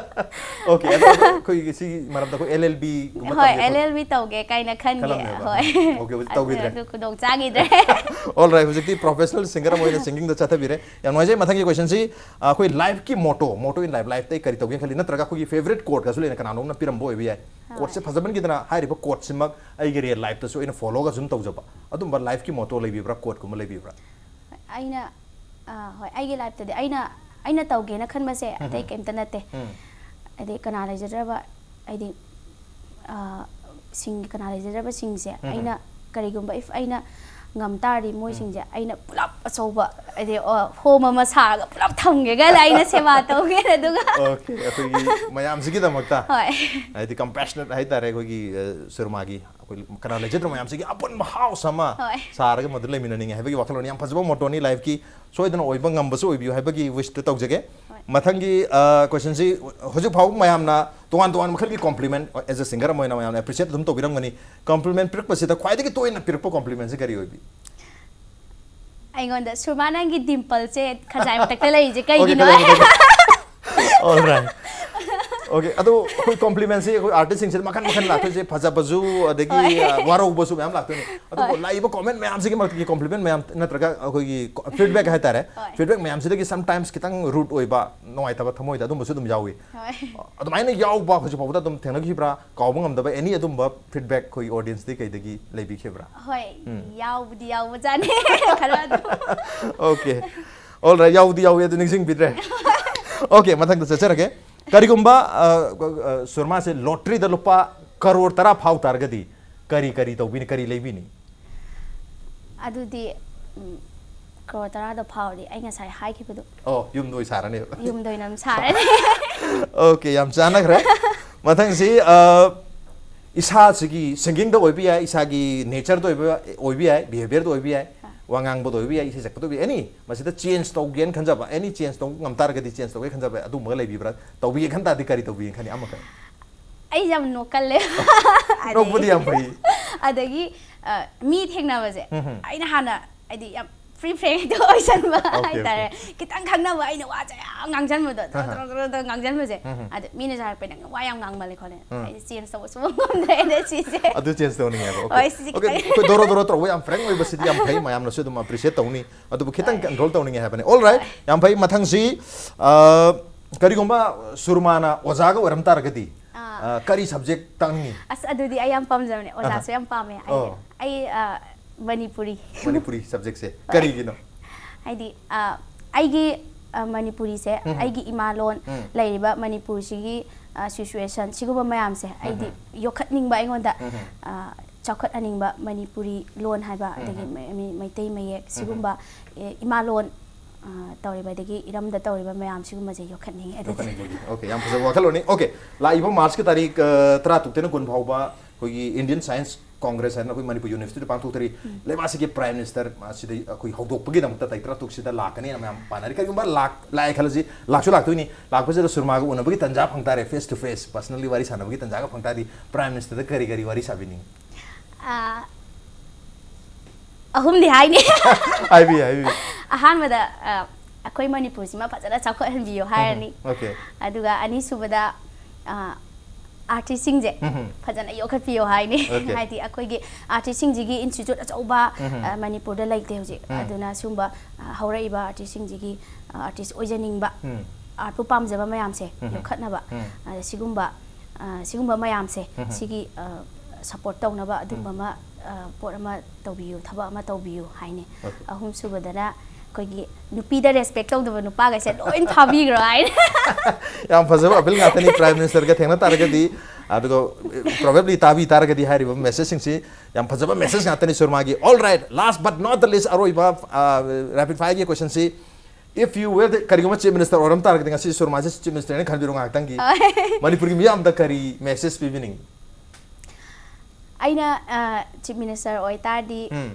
Okay, ꯑꯗꯣ ꯑꯩꯈꯣꯏꯒꯤ ꯁꯤꯒꯤ ꯃꯔꯝꯗ ꯑꯩꯈꯣꯏ L L B ꯒꯨꯝꯕ ꯍꯣꯏ, ꯇꯝꯒꯦ ꯈꯣꯠ- L L B ꯇꯧꯒꯦ ꯀꯥꯏꯅ ꯈꯟꯒꯦ꯫ ꯈꯜꯂꯝꯃꯦꯕ꯫ ꯍꯣꯏ꯫ Okay, ꯍꯧꯖꯤꯛ ꯑꯗꯨ ꯇꯧꯈꯤꯗ꯭ꯔꯦ꯫ ꯑꯗꯨ ꯈꯨꯗꯣꯡ ꯆꯥꯈꯤꯗ꯭ꯔꯦ꯫ Alright, ꯍꯧꯖꯤꯛꯇꯤ professional singer ꯑꯃ ꯑꯣꯏꯅ singingꯗ ꯆꯠꯊꯕꯤꯔꯦ꯫ ꯌꯥꯝ ꯅꯨꯡꯉꯥꯏꯖꯩ꯫ ꯃꯊꯪꯒꯤ questionꯁꯤ ꯑꯩꯈꯣꯏ lifeꯀꯤ motto, motto in life, lifeꯇ ꯀꯔꯤ ꯇꯧꯒꯦ ꯈꯜꯂꯤ, ꯅꯠꯇ꯭ꯔꯒ ꯑꯩꯈꯣꯏꯒꯤ favourite quoteꯀꯁꯨ ꯂꯩꯅ ꯀꯅꯥꯅꯣꯝꯅ ꯄꯤꯔꯝꯕ ꯑꯣꯏꯕ ꯌꯥꯏ꯫ ꯍꯣꯏ꯫ Quoteꯁꯦ ꯐꯖꯃꯟꯈꯤꯗꯅ ꯍꯥꯏꯔꯤꯕ quoteꯁꯤꯃꯛ ꯑꯩꯒꯤ real lifeꯇꯁꯨ ꯑꯩꯅ followꯒ ꯁꯨꯝ ꯇꯧꯖꯕ ꯑꯗꯨꯝꯕ lifeꯀꯤ motto ꯂꯩꯕꯤꯕ꯭ꯔꯥ, quoteꯀꯨꯝꯕ ꯂꯩꯕꯤꯕ꯭ꯔꯥ? ꯑꯩꯅ ꯑ, ꯍꯣꯏ, ꯑꯩꯒꯤ lifeꯇꯗꯤ ꯑꯩꯅ ꯑꯩꯅ ꯇꯧꯒꯦꯅ ꯈꯟꯕꯁꯦ ꯑꯇꯩ ꯀꯩꯝꯇ ꯅꯠꯇꯦ꯫ ꯎꯝ꯫ ꯍꯥꯏꯗꯤ ꯀꯅꯥ ꯂꯩꯖꯗ꯭ꯔꯕ, ꯍꯥꯏꯗꯤ ꯑ, ꯁꯤꯡ ꯀꯅꯥ ꯂꯩꯖꯗ꯭ꯔꯕꯁꯤꯡꯁꯦ ꯎꯝ꯫ ꯑꯩꯅ ꯀꯔꯤꯒꯨꯝꯕ if ꯑꯩꯅ ꯉꯝ ꯇꯥꯔꯗꯤ ꯃꯣꯏꯁꯤꯡꯁꯦ ꯑꯩꯅ ꯄꯨꯂꯞ ꯑꯆꯧꯕ ꯍꯥꯏꯗꯤ ꯑ, home ꯑꯃ ꯁꯥꯔꯒ ꯄꯨꯂꯞ ꯊꯝꯒꯦꯒ ꯑꯩꯅ ꯁꯦꯕꯥ ꯇꯧꯒꯦ꯫ ꯑꯗꯨꯒ Okay, ꯑꯩꯈꯣꯏꯒꯤ ꯃꯌꯥꯝꯁꯤꯒꯤꯗꯃꯛꯇ ꯍꯣꯏ꯫ ꯍꯥꯏꯗꯤ compassionate ꯍꯥꯏꯇꯥꯔꯦ, ꯑꯩꯈꯣꯏꯒꯤ ꯑ, ꯁꯨꯔꯃꯥꯒꯤ ꯑꯩꯈꯣꯏ ꯀꯅꯥ ꯂꯩꯖꯗ꯭ꯔ ꯃꯌꯥꯝꯁꯤꯒꯤ ꯑꯄꯨꯟꯕ house ꯑꯃ ꯍꯣꯏ꯫ ꯁꯥꯔꯒ ꯃꯗꯨ ꯂꯩꯃꯤꯟꯅꯅꯤꯡꯉꯦ ꯍꯥꯏꯕꯒꯤ ꯋꯥꯈꯜꯂꯣꯟ ꯌꯥꯝ ꯐꯖꯕ mottoꯅꯤ꯫ Lifeꯀꯤ ꯁꯣꯏꯗꯅ ꯑꯣꯏꯕ ꯉꯝꯕꯁꯨ ꯑꯣꯏꯕꯤꯌꯨ ꯍꯥꯏꯕꯒꯤ wishꯇꯨ ꯇꯧꯖꯒꯦ꯫ ꯍꯣꯏ꯫ ꯃꯊꯪꯒꯤ ꯑ, questionꯁꯤ ꯍꯧꯖꯤꯛ ꯐꯥꯎꯕ ꯃꯌꯥꯝꯅ ꯇꯣꯉꯥꯟ ꯇꯣꯉꯥꯟꯕ ꯃꯈꯜꯒꯤ compliment, as a singer ꯑꯃ ꯑꯣꯏꯅ ꯃꯌꯥꯝꯅ appreciate ꯑꯗꯨꯝ ꯇꯧꯕꯤꯔꯝꯒꯅꯤ꯫ Compliment ꯄꯤꯔꯛꯄꯁꯤꯗ ꯈ꯭ꯋꯥꯏꯗꯒꯤ ꯇꯣꯏꯅ ꯄꯤꯔꯛꯄ complimentꯁꯤ ꯀꯔꯤ ꯑꯣꯏꯕꯤ? ꯑꯩꯉꯣꯟꯗ, "ꯁꯨꯔꯃꯥ, ꯅꯪꯒꯤ dimpleꯁꯦ ꯈꯖꯥꯏ ꯃꯊꯛꯇ ꯂꯩꯔꯤꯁꯦ ꯀꯩꯒꯤꯅꯣ?" Okay, ꯀꯩꯗꯧꯔꯒꯦ? Alright. Okay, ꯑꯗꯣ ꯑꯩꯈꯣꯏ complimentꯁꯤ ꯑꯩꯈꯣꯏ artistꯁꯤꯡꯁꯤꯗ ꯃꯈꯜ ꯃꯈꯜ ꯂꯥꯛꯇꯣꯏꯁꯦ, ꯐꯖꯕꯁꯨ ꯑꯗꯒꯤ ꯍꯣꯏ꯫ ꯑ, ꯋꯥꯔꯧꯕꯁꯨ ꯃꯌꯥꯝ ꯂꯥꯛꯇꯣꯏꯅꯤ꯫ ꯑꯗꯨꯕꯨ ꯍꯣꯏ꯫ ꯂꯥꯛꯏꯕ comment ꯃꯌꯥꯝꯁꯤꯒꯤ ꯃꯔꯛꯇꯒꯤ compliment ꯃꯌꯥꯝ ꯅꯠꯇ꯭ꯔꯒ ꯑꯩꯈꯣꯏꯒꯤ feedback ꯍꯥꯏꯇꯥꯔꯦ, ꯍꯣꯏ꯫ Feedback ꯃꯌꯥꯝꯁꯤꯗꯒꯤ sometimes ꯈꯤꯇꯪ rude ꯑꯣꯏꯕ, ꯅꯨꯡꯉꯥꯏꯇꯕ ꯊꯃꯣꯏꯗ ꯑꯗꯨꯝꯕꯁꯨ ꯑꯗꯨꯝ ꯌꯥꯎꯏ꯫ ꯍꯣꯏ꯫ ꯑꯗꯨꯃꯥꯏꯅ ꯌꯥꯎꯕ ꯍꯧꯖꯤꯛ ꯐꯥꯎꯕꯗ ꯑꯗꯨꯝ ꯊꯦꯡꯅꯈꯤꯕ꯭ꯔꯥ? ꯀꯥꯎꯕ ꯉꯝꯗꯕ any ꯑꯗꯨꯝꯕ feedback ꯑꯩꯈꯣꯏ audienceꯇꯒꯤ ꯀꯩꯗꯒꯤ ꯂꯩꯕꯤꯈꯤꯕ꯭ꯔꯥ? ꯍꯣꯏ, ꯎꯝ꯫ ꯌꯥꯎꯕꯨꯗꯤ ꯌꯥꯎꯕꯖꯥꯠꯅꯤ꯫ ꯈꯔ ꯑꯗꯨꯝ꯫ Okay, alright, ꯌꯥꯎꯗꯤ ꯌꯥꯎꯋꯤ, ꯑꯗꯨ ꯅꯤꯡꯁꯤꯡꯕꯤꯗ꯭ꯔꯦ꯫ Okay, ꯃꯊꯪꯗ ꯆꯠꯆꯔꯒꯦ꯫ ꯀꯔꯤꯒꯨꯝꯕ ꯑ, ꯑ, ꯁꯨꯔꯃꯥꯁꯦ lotteryꯗ ꯂꯨꯄꯥ ꯀꯔꯣꯔ ꯇꯔꯥ ꯐꯥꯎ ꯇꯥꯔꯒꯗꯤ ꯀꯔꯤ ꯀꯔꯤ ꯇꯧꯕꯤꯅꯤ, ꯀꯔꯤ ꯂꯩꯕꯤꯅꯤ? ꯑꯗꯨꯗꯤ, ꯎꯝ, ꯀ꯭ꯔꯣꯔ ꯇꯔꯥꯗꯣ ꯐꯥꯎꯔꯗꯤ ꯑꯩ ꯉꯁꯥꯏ ꯍꯥꯏꯈꯤꯕꯗꯣ ꯑꯣ, ꯌꯨꯝꯗ ꯑꯣꯏ ꯁꯥꯔꯅꯦꯕ꯫ ꯌꯨꯝꯗ ꯑꯣꯏꯅ ꯑꯗꯨꯝ ꯁꯥꯔꯅꯤ꯫ Okay, ꯌꯥꯝ ꯆꯥꯟꯅꯈ꯭ꯔꯦ꯫ ꯃꯊꯪꯁꯤ, ꯑ, ꯏꯁꯥꯁꯤꯒꯤ ꯁꯤꯡꯒꯤꯡꯗ ꯑꯣꯏꯕ ꯌꯥꯏ, ꯏꯁꯥꯒꯤ ꯅꯦꯆꯔꯗ ꯑꯣꯏꯕ ꯑꯣꯏꯕ ꯌꯥꯏ, ꯕꯤꯍꯦꯕꯤꯌꯔꯗ ꯑꯣꯏꯕ ꯌꯥꯏ, ꯋꯥ ꯉꯥꯡꯕꯗ ꯑꯣꯏꯕ ꯌꯥꯏ, ꯏꯁꯩ ꯁꯛꯄꯗ ꯑꯣꯏꯕ ꯌꯥꯏ, ꯑꯦꯅꯤ, ꯃꯁꯤꯗ ꯆꯦꯟꯖ ꯇꯧꯒꯦꯅ ꯈꯟꯖꯕ, ꯑꯦꯅꯤ ꯆꯦꯟꯖ ꯇꯧꯕ ꯉꯝ ꯇꯥꯔꯒꯗꯤ ꯆꯦꯟꯖ ꯇꯧꯒꯦ ꯈꯟꯖꯕ ꯑꯗꯨꯝꯕꯒ ꯂꯩꯕꯤꯕ꯭ꯔꯥ? ꯇꯧꯕꯤꯒꯦ ꯈꯟ ꯇꯥꯔꯗꯤ ꯀꯔꯤ ꯇꯧꯕꯤꯒꯦ ꯈꯟꯅꯤ? ꯑꯃꯈꯛ꯫ ꯑꯩ ꯌꯥꯝ ꯅꯣꯛꯀꯜꯂꯦ꯫ ꯅꯣꯛꯄꯗꯤ ꯌꯥꯝ ꯐꯩ꯫ ꯑꯗꯒꯤ, ꯑ, ꯃꯤ ꯊꯦꯡꯅꯕꯁꯦ ꯎꯝ ꯍꯝ꯫ ꯑꯩꯅ ꯍꯥꯟꯅ ꯍꯥꯏꯗꯤ ꯌꯥꯝ ꯐ꯭ꯔꯤ ꯐ꯭ꯔꯦꯡꯛꯇ ꯑꯣꯏꯁꯟꯕ Okay, ꯍꯥꯏꯇꯥꯔꯦ꯫ ꯈꯤꯇꯪ ꯈꯪꯅꯕ ꯑꯩꯅ ꯋꯥꯁꯦ ꯌꯥꯝ ꯉꯥꯡꯁꯟꯕꯗꯣ, ꯇꯔꯣ, ꯑꯍ꯫ ꯇꯔꯣ, ꯇꯔꯣ, ꯇꯔꯣ ꯉꯥꯡꯁꯟꯕꯁꯦ꯫ ꯎꯝ ꯍꯝ꯫ ꯑꯗ ꯃꯤꯅꯁꯨ ꯍꯥꯏꯔꯛꯄ, "ꯅꯪ ꯋꯥ ꯌꯥꯝ ꯉꯥꯡꯃꯜꯂꯦ ꯈꯣꯠꯂꯦ"꯫ ꯎꯝ꯫ ꯑꯩꯗꯤ ꯆꯦꯟꯖ ꯇꯧꯕ ꯁꯨꯡꯉꯝ ꯉꯝꯗ꯭ꯔꯦ ꯑꯗ ꯁꯤꯁꯦ꯫ ꯑꯗꯨ ꯆꯦꯟꯖ ꯇꯧꯅꯤꯡꯉꯦꯕ꯫ Okay. ꯍꯣꯏ, ꯁꯤꯁꯦ Okay, ꯈꯤꯇꯪ꯫ ꯑꯩꯈꯣꯏ ꯗꯣꯔꯣ ꯗꯣꯔꯣ ꯇꯧꯕ ꯌꯥꯝ ꯐ꯭ꯔꯦꯡꯛ ꯑꯣꯏꯕꯁꯤꯗꯤ ꯌꯥꯝ ꯐꯩ, ꯃꯌꯥꯝꯅꯁꯨ ꯑꯗꯨꯝ ꯑꯦꯄ꯭ꯔꯤꯁꯤꯌꯦꯠ ꯇꯧꯅꯤ꯫ ꯑꯗꯨꯕꯨ ꯈꯤꯇꯪ ꯀꯟꯇ꯭ꯔꯣꯜ ꯇꯧꯅꯤꯡꯉꯦ ꯍꯥꯏꯕꯅꯤ꯫ All right, ꯌꯥꯝ ꯐꯩ꯫ ꯃꯊꯪꯁꯤ, ꯑ, ꯀꯔꯤꯒꯨꯝꯕ ꯁꯨꯔꯃꯥꯅ ꯑꯣꯖꯥꯒ ꯑꯣꯏꯔꯝ ꯇꯥꯔꯒꯗꯤ, ꯑꯥ꯫ ꯑ, ꯀꯔꯤ ꯁꯕꯖꯦꯛ ꯇꯥꯛꯅꯤꯡꯉꯤ? ꯑꯁ, ꯑꯗꯨꯗꯤ ꯑꯩ ꯌꯥꯝ ꯄꯥꯝꯖꯕꯅꯦ, ꯑꯣꯖꯥꯁꯨ ꯑꯍ꯫ ꯌꯥꯝ ꯄꯥꯝꯃꯦ꯫ ꯑꯩ, ꯑꯣ꯫ ꯑꯩ, ꯑ, ꯃꯅꯤꯄꯨꯔꯤ꯫ ꯃꯅꯤꯄꯨꯔꯤ ꯁꯕꯖꯦꯛꯁꯦ ꯍꯣꯏ꯫ ꯀꯔꯤꯒꯤꯅꯣ? ꯍꯥꯏꯗꯤ, ꯑ, ꯑꯩꯒꯤ, ꯑ, ꯃꯅꯤꯄꯨꯔꯤꯁꯦ, ꯎꯝ꯫ ꯑꯩꯒꯤ ꯏꯃꯥ ꯂꯣꯟ ꯎꯝ꯫ ꯂꯩꯔꯤꯕ ꯃꯅꯤꯄꯨꯔꯁꯤꯒꯤ, ꯑ, ꯁꯤꯆꯨꯋꯦꯁꯟ ꯁꯤꯒꯨꯝꯕ ꯃꯌꯥꯝꯁꯦ ꯑꯩꯗꯤ ꯌꯣꯛꯈꯠꯅꯤꯡꯕ ꯑꯩꯉꯣꯟꯗ, ꯎꯝ꯫ ꯑ, ꯆꯥꯎꯈꯠꯍꯟꯅꯤꯡꯕ ꯃꯅꯤꯄꯨꯔꯤ ꯂꯣꯟ ꯍꯥꯏꯕ, ꯑꯗꯒꯤ ꯎꯝ꯫ ꯃꯩ-, ꯃꯩ-, ꯃꯩꯇꯩ ꯃꯌꯦꯛ ꯁꯤꯒꯨꯝꯕ, ꯑꯦ, ꯏꯃꯥ ꯂꯣꯟ, ꯑ, ꯇꯧꯔꯤꯕ, ꯑꯗꯒꯤ ꯏꯔꯝꯗ ꯇꯧꯔꯤꯕ ꯃꯌꯥꯝ ꯁꯤꯒꯨꯝꯕꯁꯦ ꯌꯣꯛꯈꯠꯅꯤꯡꯉꯦ ꯑꯗꯨꯗꯤ꯫ ꯌꯣꯛꯈꯠꯅꯤꯡꯕꯒꯤ꯫ Okay, ꯌꯥꯝ ꯐꯖꯕ ꯋꯥꯈꯜꯂꯣꯟꯅꯤ꯫ Okay, ꯂꯥꯛꯏꯕ ꯃꯥꯔꯆꯀꯤ ꯇꯥꯔꯤꯛ, ꯑ, ꯇꯔꯥꯇꯔꯨꯛꯇꯩꯅ ꯀꯨꯟ ꯐꯥꯎꯕ ꯑꯩꯈꯣꯏꯒꯤ ꯏꯟꯗꯤꯌꯟ ꯁꯥꯏꯟꯁ ꯀꯣꯡꯒ꯭ꯔꯦꯁ ꯍꯥꯏꯅ ꯑꯩꯈꯣꯏ ꯃꯅꯤꯄꯨꯔ ꯌꯨꯅꯤꯚꯔꯁꯤꯇꯤꯗ ꯄꯥꯡꯊꯣꯛꯇꯔꯤ꯫ ꯂꯩꯕꯥꯛ ꯑꯁꯤꯒꯤ ꯄ꯭ꯔꯥꯏꯝ ꯃꯤꯅꯤꯁꯇꯔ ꯑꯁꯤꯗ ꯑꯩꯈꯣꯏ ꯍꯧꯗꯣꯛꯄꯒꯤꯗꯃꯛꯇ ꯇꯥꯔꯤꯛ ꯇꯔꯥꯇꯔꯨꯛꯁꯤꯗ ꯂꯥꯛꯀꯅꯦꯅ ꯃꯌꯥꯝ ꯄꯥꯅꯔꯤ꯫ ꯀꯔꯤꯒꯨꯝꯕ ꯂꯥꯛ-, ꯂꯥꯛꯑꯦ ꯈꯜꯂꯁꯤ, ꯂꯥꯛꯁꯨ ꯂꯥꯛꯇꯣꯏꯅꯤ꯫ ꯂꯥꯛꯄꯁꯤꯗ ꯁꯨꯔꯃꯥꯒ ꯎꯅꯕꯒꯤ ꯇꯥꯟꯖꯥ ꯐꯪ ꯇꯥꯔꯦ, face to face, personally ꯋꯥꯔꯤ ꯁꯥꯟꯅꯕꯒꯤ ꯇꯥꯟꯖꯥꯒ ꯐꯪ ꯇꯥꯔꯗꯤ ꯄ꯭ꯔꯥꯏꯝ ꯃꯤꯅꯤꯁꯇꯔꯗ ꯀꯔꯤ ꯀꯔꯤ ꯋꯥꯔꯤ ꯁꯥꯕꯤꯅꯤꯡꯉꯤ? ꯑ, ꯑꯍꯨꯝꯗꯤ ꯍꯥꯏꯅꯤ꯫ ꯍꯥꯏꯕꯤꯌꯨ, ꯍꯥꯏꯕꯤꯌꯨ꯫ ꯑꯍꯥꯟꯕꯗ, ꯑ, ꯑꯩꯈꯣꯏ ꯃꯅꯤꯄꯨꯔꯁꯤꯃ ꯐꯖꯅ ꯆꯥꯎꯈꯠꯍꯟꯕꯤꯌꯨ ꯍꯥꯏꯔꯅꯤ꯫ Okay. ꯑꯗꯨꯒ ꯑꯅꯤꯁꯨꯕꯗ, ꯑ, ꯑꯥꯔꯇꯤꯁꯁꯤꯡꯁꯦ ꯎꯝ꯫ ꯐꯖꯅ ꯌꯣꯛꯈꯠꯄꯤꯌꯨ ꯍꯥꯏꯅꯤ꯫ Okay. ꯍꯥꯏꯗꯤ ꯑꯩꯈꯣꯏꯒꯤ ꯑꯥꯔꯇꯤꯁꯁꯤꯡꯁꯤꯒꯤ ꯏꯟꯁꯇꯤꯇ꯭ꯌꯨꯠ ꯑꯆꯧꯕ, ꯎꯝ꯫ ꯑ, ꯃꯅꯤꯄꯨꯔꯗ ꯂꯩꯇꯦ ꯍꯧꯖꯤꯛ꯫ ꯎꯝ꯫ ꯑꯗꯨꯅ ꯁꯤꯒꯨꯝꯕ, ꯑ, ꯍꯧꯔꯛꯏꯕ ꯑꯥꯔꯇꯤꯁꯁꯤꯡꯁꯤꯒꯤ, ꯑ, ꯑꯥꯔꯇꯤꯁ ꯑꯣꯏꯖꯅꯤꯡꯕ, ꯎꯝ꯫ ꯑꯥꯔꯠꯄꯨ ꯄꯥꯝꯖꯕ ꯃꯌꯥꯝꯁꯦ ꯎꯝ꯫ ꯌꯣꯛꯈꯠꯅꯕ, ꯎꯝ꯫ ꯑ, ꯁꯤꯒꯨꯝꯕ, ꯑ, ꯁꯤꯒꯨꯝꯕ ꯃꯌꯥꯝꯁꯦ ꯎꯝ꯫ ꯁꯤꯒꯤ, ꯑ, ꯁꯞꯄꯣꯔꯠ ꯇꯧꯅꯕ ꯑꯗꯨꯝꯕ ꯑꯃ, ꯑ, ꯄꯣꯠ ꯑꯃ ꯇꯧꯕꯤꯌꯨ, ꯊꯕꯛ ꯑꯃ ꯇꯧꯕꯤꯌꯨ ꯍꯥꯏꯅꯤ꯫ Okay. ꯑꯍꯨꯝꯁꯨꯕꯗꯅ, ꯑꯩꯈꯣꯏꯒꯤ ꯅꯨꯄꯤꯗ ꯔꯦꯁꯄꯦꯛ ꯇꯧꯗꯕ ꯅꯨꯄꯥꯈꯩꯁꯦ ꯂꯣꯏ ꯊꯥꯕꯤꯈ꯭ꯔꯣ ꯍꯥꯏꯅ꯫ ꯌꯥꯝ ꯐꯖꯕ ꯑꯄꯤꯜ ꯉꯥꯛꯇꯅꯤ꯫ ꯄ꯭ꯔꯥꯏꯝ ꯃꯤꯅꯤꯁꯇꯔꯒ ꯊꯦꯡꯅ ꯇꯥꯔꯒꯗꯤ, ꯑꯗꯨꯒ ꯄ꯭ꯔꯣꯕꯦꯕ꯭ꯂꯤ ꯇꯥꯕꯤ ꯇꯥꯔꯒꯗꯤ ꯍꯥꯏꯔꯤꯕ ꯃꯦꯁꯦꯖꯁꯤꯡꯁꯤ ꯌꯥꯝ ꯐꯖꯕ ꯃꯦꯁꯦꯖ ꯉꯥꯛꯇꯅꯤ ꯁꯨꯔꯃꯥꯒꯤ꯫ All right, last but not the least, ꯑꯔꯣꯏꯕ ꯔꯦꯄꯤꯗ ꯐꯥꯌꯔꯒꯤ ꯀꯣꯏꯁꯟꯁꯤ, if you were the, ꯀꯔꯤꯒꯨꯝꯕ ꯆꯤꯐ ꯃꯤꯅꯤꯁꯇꯔ ꯑꯣꯏꯔꯝ ꯇꯥꯔꯒꯗꯤ ꯉꯁꯤ ꯁꯨꯔꯃꯥꯁꯦ ꯆꯤꯐ ꯃꯤꯅꯤꯁꯇꯔꯅ ꯈꯟꯕꯤꯔꯣ ꯉꯥꯏꯍꯥꯛꯇꯪꯒꯤ꯫ ꯃꯅꯤꯄꯨꯔꯒꯤ ꯃꯤꯌꯥꯝꯗ ꯀꯔꯤ ꯃꯦꯁꯦꯖ ꯄꯤꯕꯤꯅꯤꯡꯉꯤ? ꯑꯩꯅ ꯆꯤꯐ ꯃꯤꯅꯤꯁꯇꯔ ꯑꯣꯏꯇꯥꯔꯗꯤ ꯎꯝ,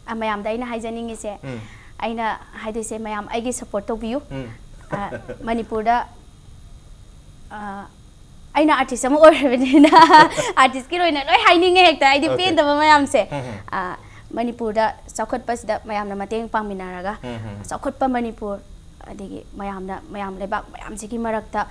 ꯑ, ꯃꯌꯥꯝꯗ ꯑꯩꯅ ꯍꯥꯏꯖꯅꯤꯡꯉꯤꯁꯦ, ꯎꯝ, ꯑꯩꯅ ꯍꯥꯏꯗꯣꯏꯁꯦ, ꯃꯌꯥꯝ ꯑꯩꯒꯤ ꯁꯞꯄꯣꯔꯠ ꯇꯧꯕꯤꯌꯨ꯫ ꯎꯝ꯫ ꯑ, ꯃꯅꯤꯄꯨꯔꯗ, ꯑ, ꯑꯩꯅ ꯑꯥꯔꯇꯤꯁ ꯑꯃ ꯑꯣꯏꯔꯕꯅꯤꯅ ꯑꯥꯔꯇꯤꯁꯀꯤ ꯑꯣꯏꯅ ꯂꯣꯏ ꯍꯥꯏꯅꯤꯡꯉꯦ ꯍꯦꯛꯇ, ꯍꯥꯏꯗꯤ Okay. ꯄꯦꯟꯗꯕ ꯃꯌꯥꯝꯁꯦ꯫ ꯎꯝ, ꯎꯝ꯫ ꯑ, ꯃꯅꯤꯄꯨꯔꯗ ꯆꯥꯎꯈꯠꯄꯁꯤꯗ ꯃꯌꯥꯝꯅ ꯃꯇꯦꯡ ꯄꯥꯡꯃꯤꯟꯅꯔꯒ ꯎꯝ, ꯎꯝ꯫ ꯆꯥꯎꯈꯠꯄ ꯃꯅꯤꯄꯨꯔ, ꯑꯗꯒꯤ ꯃꯌꯥꯝꯅ, ꯃꯌꯥꯝ ꯂꯩꯕꯥꯛ ꯃꯌꯥꯝꯁꯤꯒꯤ ꯃꯔꯛꯇ,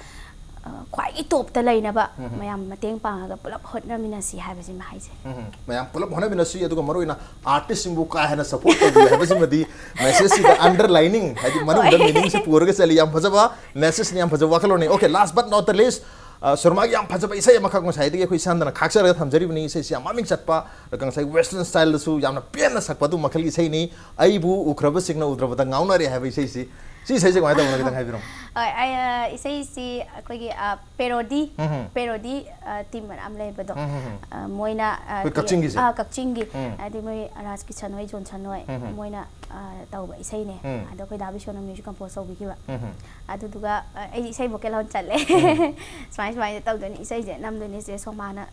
ꯑ, ꯈ꯭ꯋꯥꯏꯒꯤ ꯇꯣꯞꯇ ꯂꯩꯅꯕ ꯎꯝ, ꯎꯝ꯫ ꯃꯌꯥꯝ ꯃꯇꯦꯡ ꯄꯥꯡꯉꯒ ꯄꯨꯂꯞ ꯍꯣꯠꯅꯃꯤꯟꯅꯁꯤ ꯍꯥꯏꯕꯁꯤꯃ ꯍꯥꯏꯖꯩ꯫ ꯎꯝ, ꯃꯌꯥꯝ ꯄꯨꯂꯞ ꯍꯣꯠꯅꯃꯤꯟꯅꯁꯤ, ꯑꯗꯨꯒ ꯃꯔꯨꯑꯣꯏꯅ ꯑꯥꯔꯇꯤꯁꯁꯤꯡꯕꯨ ꯀꯥ ꯍꯦꯟꯅ ꯁꯞꯄꯣꯔꯠ ꯇꯧꯕꯤꯌꯨ ꯍꯥꯏꯕꯁꯤꯃꯗꯤ ꯃꯦꯁꯦꯖꯁꯤꯗ ꯑꯟꯗꯔꯂꯥꯏꯅꯤꯡ, ꯍꯥꯏꯗꯤ ꯃꯅꯨꯡꯗ ꯍꯣꯏ꯫ ꯃꯤꯅꯤꯡꯁꯤ ꯄꯨꯔꯒ ꯆꯠꯂꯤ꯫ ꯌꯥꯝ ꯐꯖꯕ ꯃꯦꯁꯦꯖꯅꯤ, ꯌꯥꯝ ꯐꯖꯕ ꯋꯥꯈꯜꯂꯣꯟꯅꯤ꯫ Okay, last but not the least, ꯑ, ꯁꯨꯔꯃꯥꯒꯤ ꯌꯥꯝ ꯐꯖꯕ ꯏꯁꯩ ꯑꯃꯈꯛ ꯉꯁꯥꯏꯗꯒꯤ ꯑꯩꯈꯣꯏ ꯏꯁꯥꯟꯗꯅ ꯈꯥꯛꯆꯔꯒ ꯊꯝꯖꯔꯤꯕꯅꯤ꯫ ꯏꯁꯩꯁꯤ ꯌꯥꯝ ꯃꯃꯤꯡ ꯆꯠꯄ, ꯑꯗꯨꯒ ꯉꯁꯥꯏ ꯋꯦꯁꯇꯔꯟ ꯁ꯭ꯇꯥꯏꯜꯗꯁꯨ ꯌꯥꯝꯅ ꯄꯦꯟꯅ ꯁꯛꯄ ꯑꯗꯨ ꯃꯈꯜꯒꯤ ꯏꯁꯩꯅꯤ꯫ "ꯑꯩꯕꯨ ꯎꯈ꯭ꯔꯕꯁꯤꯡꯅ ꯎꯗ꯭ꯔꯕꯗ ꯉꯥꯎꯅꯔꯦ" ꯍꯥꯏꯕ ꯏꯁꯩꯁꯤ, ꯁꯤ ꯏꯁꯩꯁꯦ ꯀꯃꯥꯏꯅ ꯇꯧꯕꯅꯣ ꯈꯤꯇꯪ ꯍꯥꯏꯕꯤꯔꯝꯃꯨ꯫ ꯍꯣꯏ, ꯑꯩ, ꯑ, ꯏꯁꯩꯁꯤ ꯑꯩꯈꯣꯏꯒꯤ, ꯑ, ꯄꯦꯔꯣꯗꯤ, ꯎꯝ, ꯎꯝ꯫ ꯄꯦꯔꯣꯗꯤ, ꯑ, ꯇꯤꯝ ꯑꯃ ꯂꯩꯕꯗꯣ꯫ ꯎꯝ, ꯎꯝ, ꯎꯝ꯫ ꯑ, ꯃꯣꯏꯅ, ꯑ, ꯑꯩꯈꯣꯏ ꯇꯤ-, ꯀꯛꯆꯤꯡꯒꯤꯁꯦ? ꯑ, ꯀꯛꯆꯤꯡꯒꯤ, ꯎꯝ꯫ ꯍꯥꯏꯗꯤ ꯃꯣꯏ ꯔꯥꯖ ꯀꯤꯁꯟ ꯍꯣꯏ, ꯖꯣꯟꯁꯟ ꯍꯣꯏ, ꯎꯝ, ꯎꯝ꯫ ꯃꯣꯏꯅ, ꯑ, ꯇꯧꯕ ꯏꯁꯩꯅꯦ꯫ ꯎꯝ꯫ ꯑꯗꯣ ꯑꯩꯈꯣꯏ ꯗꯥ ꯕꯤꯁꯣꯅ ꯃ꯭ꯌꯨꯖꯤꯛ ꯀꯝꯄꯣꯖ ꯇꯧꯕꯤꯈꯤꯕ꯫ ꯎꯝ, ꯎꯝ꯫ ꯑꯗꯨꯗꯨꯒ, ꯑ, ꯑꯩ ꯏꯁꯩ ꯚꯣꯀꯦꯜ ꯑꯣꯏꯅ ꯆꯠꯂꯦ꯫ ꯎꯝ꯫ ꯁꯨꯃꯥꯏ ꯁꯨꯃꯥꯏꯅ ꯇꯧꯗꯣꯏꯅꯦ, ꯏꯁꯩꯁꯦ ꯅꯝꯗꯣꯏꯅꯦ, ꯆꯦ ꯁꯣꯃꯥꯅ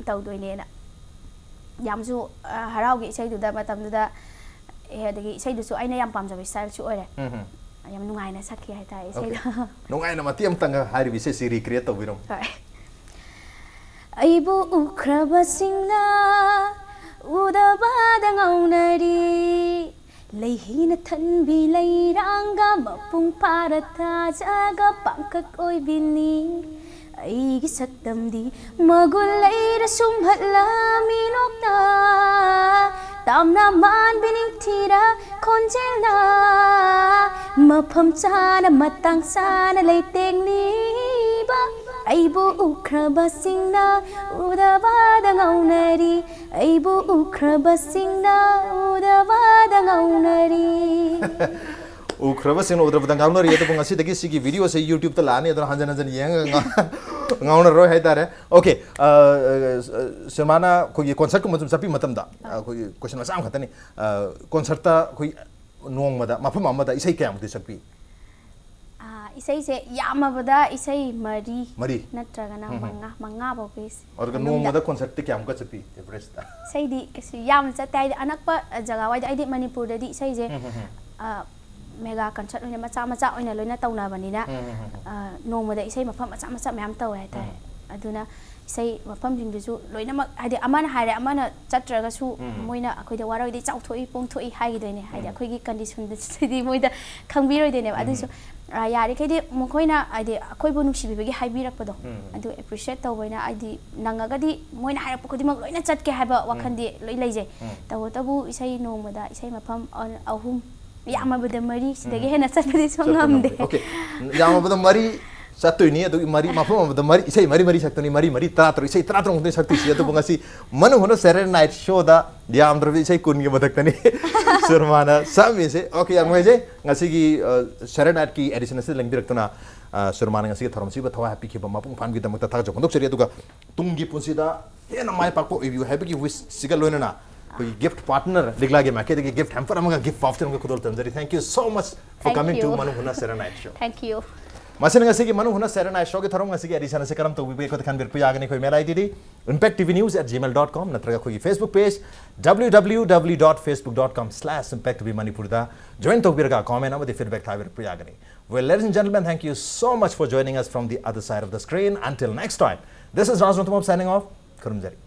ꯇꯧꯗꯣꯏꯅꯦꯅ꯫ ꯌꯥꯝꯁꯨ, ꯑ, ꯍꯔꯥꯎꯈꯤ ꯏꯁꯩꯗꯨꯗ, ꯃꯇꯝꯗꯨꯗ꯫ ꯑꯦ, ꯑꯗꯒꯤ ꯏꯁꯩꯗꯨꯁꯨ ꯑꯩꯅ ꯌꯥꯝ ꯄꯥꯝꯖꯕ ꯏꯁꯇꯥꯏꯜꯁꯨ ꯑꯣꯏꯔꯦ꯫ ꯎꯝ, ꯎꯝ꯫ ꯌꯥꯝ ꯅꯨꯡꯉꯥꯏꯅ ꯁꯛꯈꯤ ꯍꯥꯏꯇꯥꯔꯦ Okay. ꯏꯁꯩꯗꯣ꯫ ꯅꯨꯡꯉꯥꯏꯅ ꯃꯇꯦꯛ ꯑꯃꯇꯪꯒ ꯍꯥꯏꯔꯤꯕ ꯏꯁꯩꯁꯤ recreate ꯇꯧꯕꯤꯔꯝꯃꯨ꯫ ꯍꯣꯏ꯫ ꯑꯩꯕꯨ ꯎꯈ꯭ꯔꯕꯁꯤꯡꯅ ꯎꯗꯕꯗ ꯉꯥꯎꯅꯔꯤ, ꯂꯩꯍꯤꯅ ꯊꯟꯕꯤ ꯂꯩꯔꯥꯡꯒ ꯃꯄꯨꯡ ꯐꯥꯔ ꯊꯥꯖꯒ ꯄꯥꯡꯀꯛ ꯑꯣꯏꯕꯤꯅꯤ꯫ ꯑꯩꯒꯤ ꯁꯛꯇꯝꯗꯤ ꯃꯒꯨꯟ ꯂꯩꯔ ꯁꯨꯝꯍꯠꯂꯝꯃꯤ ꯅꯣꯛꯅ, ꯇꯝꯅ ꯃꯥꯟꯕꯤ ꯅꯤꯡꯊꯤꯔ ꯈꯣꯟꯖꯦꯜꯅ, ꯃꯐꯝ ꯆꯥꯅ ꯃꯇꯥꯡ ꯆꯥꯅ ꯂꯩꯇꯦꯡꯂꯤꯕ꯫ ꯑꯩꯕꯨ ꯎꯈ꯭ꯔꯕꯁꯤꯡꯅ ꯎꯗꯕꯗ ꯉꯥꯎꯅꯔꯤ, ꯑꯩꯕꯨ ꯎꯈ꯭ꯔꯕꯁꯤꯡꯅ ꯎꯗꯕꯗ ꯉꯥꯎꯅꯔꯤ꯫ ꯎꯈ꯭ꯔꯕꯁꯤꯡꯅ ꯎꯗ꯭ꯔꯕꯗ ꯉꯥꯎꯅꯔꯤ, ꯑꯗꯨꯕꯨ ꯉꯁꯤꯗꯒꯤ ꯁꯤꯒꯤ ꯚꯤꯗꯤꯑꯣꯁꯦ YouTube-ꯇ ꯂꯥꯛꯑꯅꯤ, ꯑꯗꯨꯅ ꯍꯟꯖꯟ ꯍꯟꯖꯟ ꯌꯦꯡꯉꯒ ꯉꯥꯎ-, ꯉꯥꯎꯅꯔꯣꯏ ꯍꯥꯏꯇꯥꯔꯦ꯫ Okay, ꯁꯤꯔꯃꯥꯅ ꯑꯩꯈꯣꯏꯒꯤ concert-ꯀꯨꯝꯕ ꯁꯨꯝ ꯆꯠꯄꯤ ꯃꯇꯝꯗ, ꯑꯩꯈꯣꯏꯒꯤ question ꯃꯆꯥ ꯑꯃꯈꯛꯇꯅꯤ, concert-ꯇ ꯑꯩꯈꯣꯏ ꯅꯣꯡꯃꯗ ꯃꯐꯝ ꯑꯃꯗ ꯏꯁꯩ ꯀꯌꯥꯃꯨꯛꯇꯤ ꯁꯛꯄꯤ? ꯏꯁꯩꯁꯦ ꯌꯥꯝꯃꯕꯗ ꯏꯁꯩ ꯃꯔꯤ ꯃꯔꯤ? ꯅꯠꯇ꯭ꯔꯒꯅ ꯃꯉꯥ, ꯃꯉꯥ ꯐꯥꯎꯒꯤ ꯑꯗꯨꯒ ꯃꯅꯨꯡꯗ꯫ ꯅꯣꯡꯃꯗ concert-ꯇꯤ ꯀꯌꯥꯃꯨꯛꯀ ꯆꯠꯄꯤ average-ꯇ? ꯏꯁꯩꯗꯤ ꯀꯩꯁꯨ ꯌꯥꯝ ꯆꯠꯇꯦ, ꯍꯥꯏꯗꯤ ꯑꯅꯛꯄ ꯖꯒꯥ ꯋꯥꯏꯗ, ꯍꯥꯏꯗꯤ ꯃꯅꯤꯄꯨꯔꯗꯗꯤ ꯏꯁꯩꯁꯦ mega concert ꯑꯣꯏꯅ ꯃꯆꯥ ꯃꯆꯥ ꯑꯣꯏꯅ ꯂꯣꯏꯅ ꯇꯧꯅꯕꯅꯤꯅ, ꯅꯣꯡꯃꯗ ꯏꯁꯩ ꯃꯐꯝ ꯃꯆꯥ ꯃꯆꯥ ꯃꯌꯥꯝ ꯇꯧꯋꯦ ꯍꯥꯏꯇꯥꯔꯦ꯫ ꯑꯗꯨꯅ ꯏꯁꯩ ꯃꯐꯝꯁꯤꯡꯗꯨꯁꯨ ꯂꯣꯏꯅꯃꯛ, ꯍꯥꯏꯗꯤ ꯑꯃꯅ ꯍꯥꯏꯔꯦ ꯑꯃꯅ ꯆꯠꯇ꯭ꯔꯒꯁꯨ ꯃꯣꯏꯅ ꯑꯩꯈꯣꯏꯗ ꯋꯥꯔꯣꯏꯗꯤ ꯆꯥꯎꯊꯣꯛꯏ ꯄꯣꯡꯊꯣꯛꯏ ꯍꯥꯏꯈꯤꯗꯣꯏꯅꯦ, ꯍꯥꯏꯗꯤ ꯑꯩꯈꯣꯏꯒꯤ condition-ꯗꯨꯗꯤ ꯃꯣꯏꯗ ꯈꯪꯕꯤꯔꯣꯏꯗꯣꯏꯅꯦꯕ꯫ ꯑꯗꯨꯁꯨ ꯌꯥꯔꯤꯈꯩꯗꯤ ꯃꯈꯣꯏꯅ ꯍꯥꯏꯗꯤ ꯑꯩꯈꯣꯏꯕꯨ ꯅꯨꯡꯁꯤꯕꯤꯕꯒꯤ ꯍꯥꯏꯕꯤꯔꯛꯄꯗꯣ, ꯑꯗꯨ appreciate ꯇꯧꯕ ꯑꯣꯏꯅ, ꯍꯥꯏꯗꯤ ꯅꯪꯉꯒꯗꯤ ꯃꯣꯏꯅ ꯍꯥꯏꯔꯛꯄ ꯈꯨꯗꯤꯡꯃꯛ ꯂꯣꯏꯅ ꯆꯠꯀꯦ ꯍꯥꯏꯕ ꯋꯥꯈꯜꯗꯤ ꯂꯣꯏ ꯂꯩꯖꯩ꯫ ꯇꯧꯕꯇꯕꯨ ꯏꯁꯩ ꯅꯣꯡꯃꯗ ꯏꯁꯩ ꯃꯐꯝ ꯑ-, ꯑꯍꯨꯝ, ꯌꯥꯝꯃꯕꯗ ꯃꯔꯤ, ꯁꯤꯗꯒꯤ ꯍꯦꯟꯅ ꯆꯠꯄꯗꯤ ꯁꯨꯡ ꯉꯝꯗꯦ꯫ Okay, ꯌꯥꯝꯃꯕꯗ ꯃꯔꯤ ꯆꯠꯇꯣꯏꯅꯤ, ꯑꯗꯨꯒꯤ ꯃꯔꯤ, ꯃꯐꯝ ꯑꯃꯗ ꯃꯔꯤ, ꯏꯁꯩ ꯃꯔꯤ ꯃꯔꯤ ꯁꯛꯇꯣꯏꯅꯤ, ꯃꯔꯤ ꯃꯔꯤ ꯇꯔꯥ ꯇꯔꯨꯛ, ꯏꯁꯩ ꯇꯔꯥ ꯇꯔꯨꯛ ꯃꯨꯛꯇ ꯁꯛꯇꯣꯏꯁꯤ꯫ ꯑꯗꯨꯕꯨ ꯉꯁꯤ ꯃꯅꯨꯡ ꯍꯨꯠꯅ Saturday Night Show-ꯗ ꯌꯥꯝꯗ꯭ꯔꯕꯗ ꯏꯁꯩ ꯀꯨꯟꯒꯤ ꯃꯊꯛꯇꯅꯤ ꯁꯨꯔꯃꯥꯅ ꯁꯛꯑꯝꯃꯤꯁꯦ꯫ Okay, ꯌꯥꯝ ꯅꯨꯡꯉꯥꯏꯖꯩ꯫ ꯉꯁꯤꯒꯤ Saturday Night-ꯀꯤ edition ꯑꯁꯤꯗ ꯂꯦꯡꯕꯤꯔꯛꯇꯨꯅ ꯁꯨꯔꯃꯥꯅ ꯉꯁꯤꯒꯤ ꯊꯧꯔꯝꯁꯤꯕꯨ ꯊꯋꯥꯏ ꯍꯥꯞꯄꯤꯈꯤꯕ ꯃꯄꯨꯡ ꯐꯥꯍꯟꯕꯒꯤꯗꯃꯛꯇ ꯊꯥꯒꯠꯆꯕ ꯐꯣꯡꯗꯣꯛꯆꯔꯤ꯫ ꯑꯗꯨꯒ ꯇꯨꯡꯒꯤ ꯄꯨꯟꯁꯤꯗ ꯍꯦꯟꯅ ꯃꯥꯏ ꯄꯥꯛꯄ ꯑꯣꯏꯕꯤꯌꯨ ꯍꯥꯏꯕꯒꯤ wish-ꯁꯤꯒ ꯂꯣꯏꯅꯅ ꯑꯩꯈꯣꯏꯒꯤ gift partner ꯂꯤꯛꯂꯥꯒꯤ market-ꯇꯒꯤ gift hamper ꯑꯃꯒ gift voucher ꯑꯃꯒ ꯈꯨꯗꯣꯜ ꯇꯝꯖꯔꯤ꯫ Thank you so much for coming to ꯃꯅꯨꯡ ꯍꯨꯠꯅ Saturday Night Show꯫ Thank you. ꯃꯁꯤꯅ ꯉꯁꯤꯒꯤ ꯃꯅꯨꯡ ꯍꯨꯠꯅ Saturday Night Show-ꯒꯤ ꯊꯧꯔꯝ꯫ ꯉꯁꯤꯒꯤ edition ꯑꯁꯤ ꯀꯔꯝ ꯇꯧꯕꯤꯕꯒꯦ ꯑꯩꯈꯣꯏꯗ ꯈꯟꯕꯤꯔꯛꯄ ꯌꯥꯒꯅꯤ ꯑꯩꯈꯣꯏ mail I D-ꯗꯤ impact T V news at gmail dot com ꯅꯠꯇ꯭ꯔꯒ ꯑꯩꯈꯣꯏꯒꯤ Facebook page W W W dot facebook dot com slash impact T V Manipur-ꯗ join ꯇꯧꯕꯤꯔꯒ comment ꯑꯃꯗꯤ feedback ꯊꯥꯕꯤꯔꯛꯄ ꯌꯥꯒꯅꯤ꯫ Well, ladies and gentlemen, thank you so much for joining us from the other side of the screen. Until next time, this is Raj Mathumab signing off. ꯈꯨꯔꯨꯝꯖꯔꯤ꯫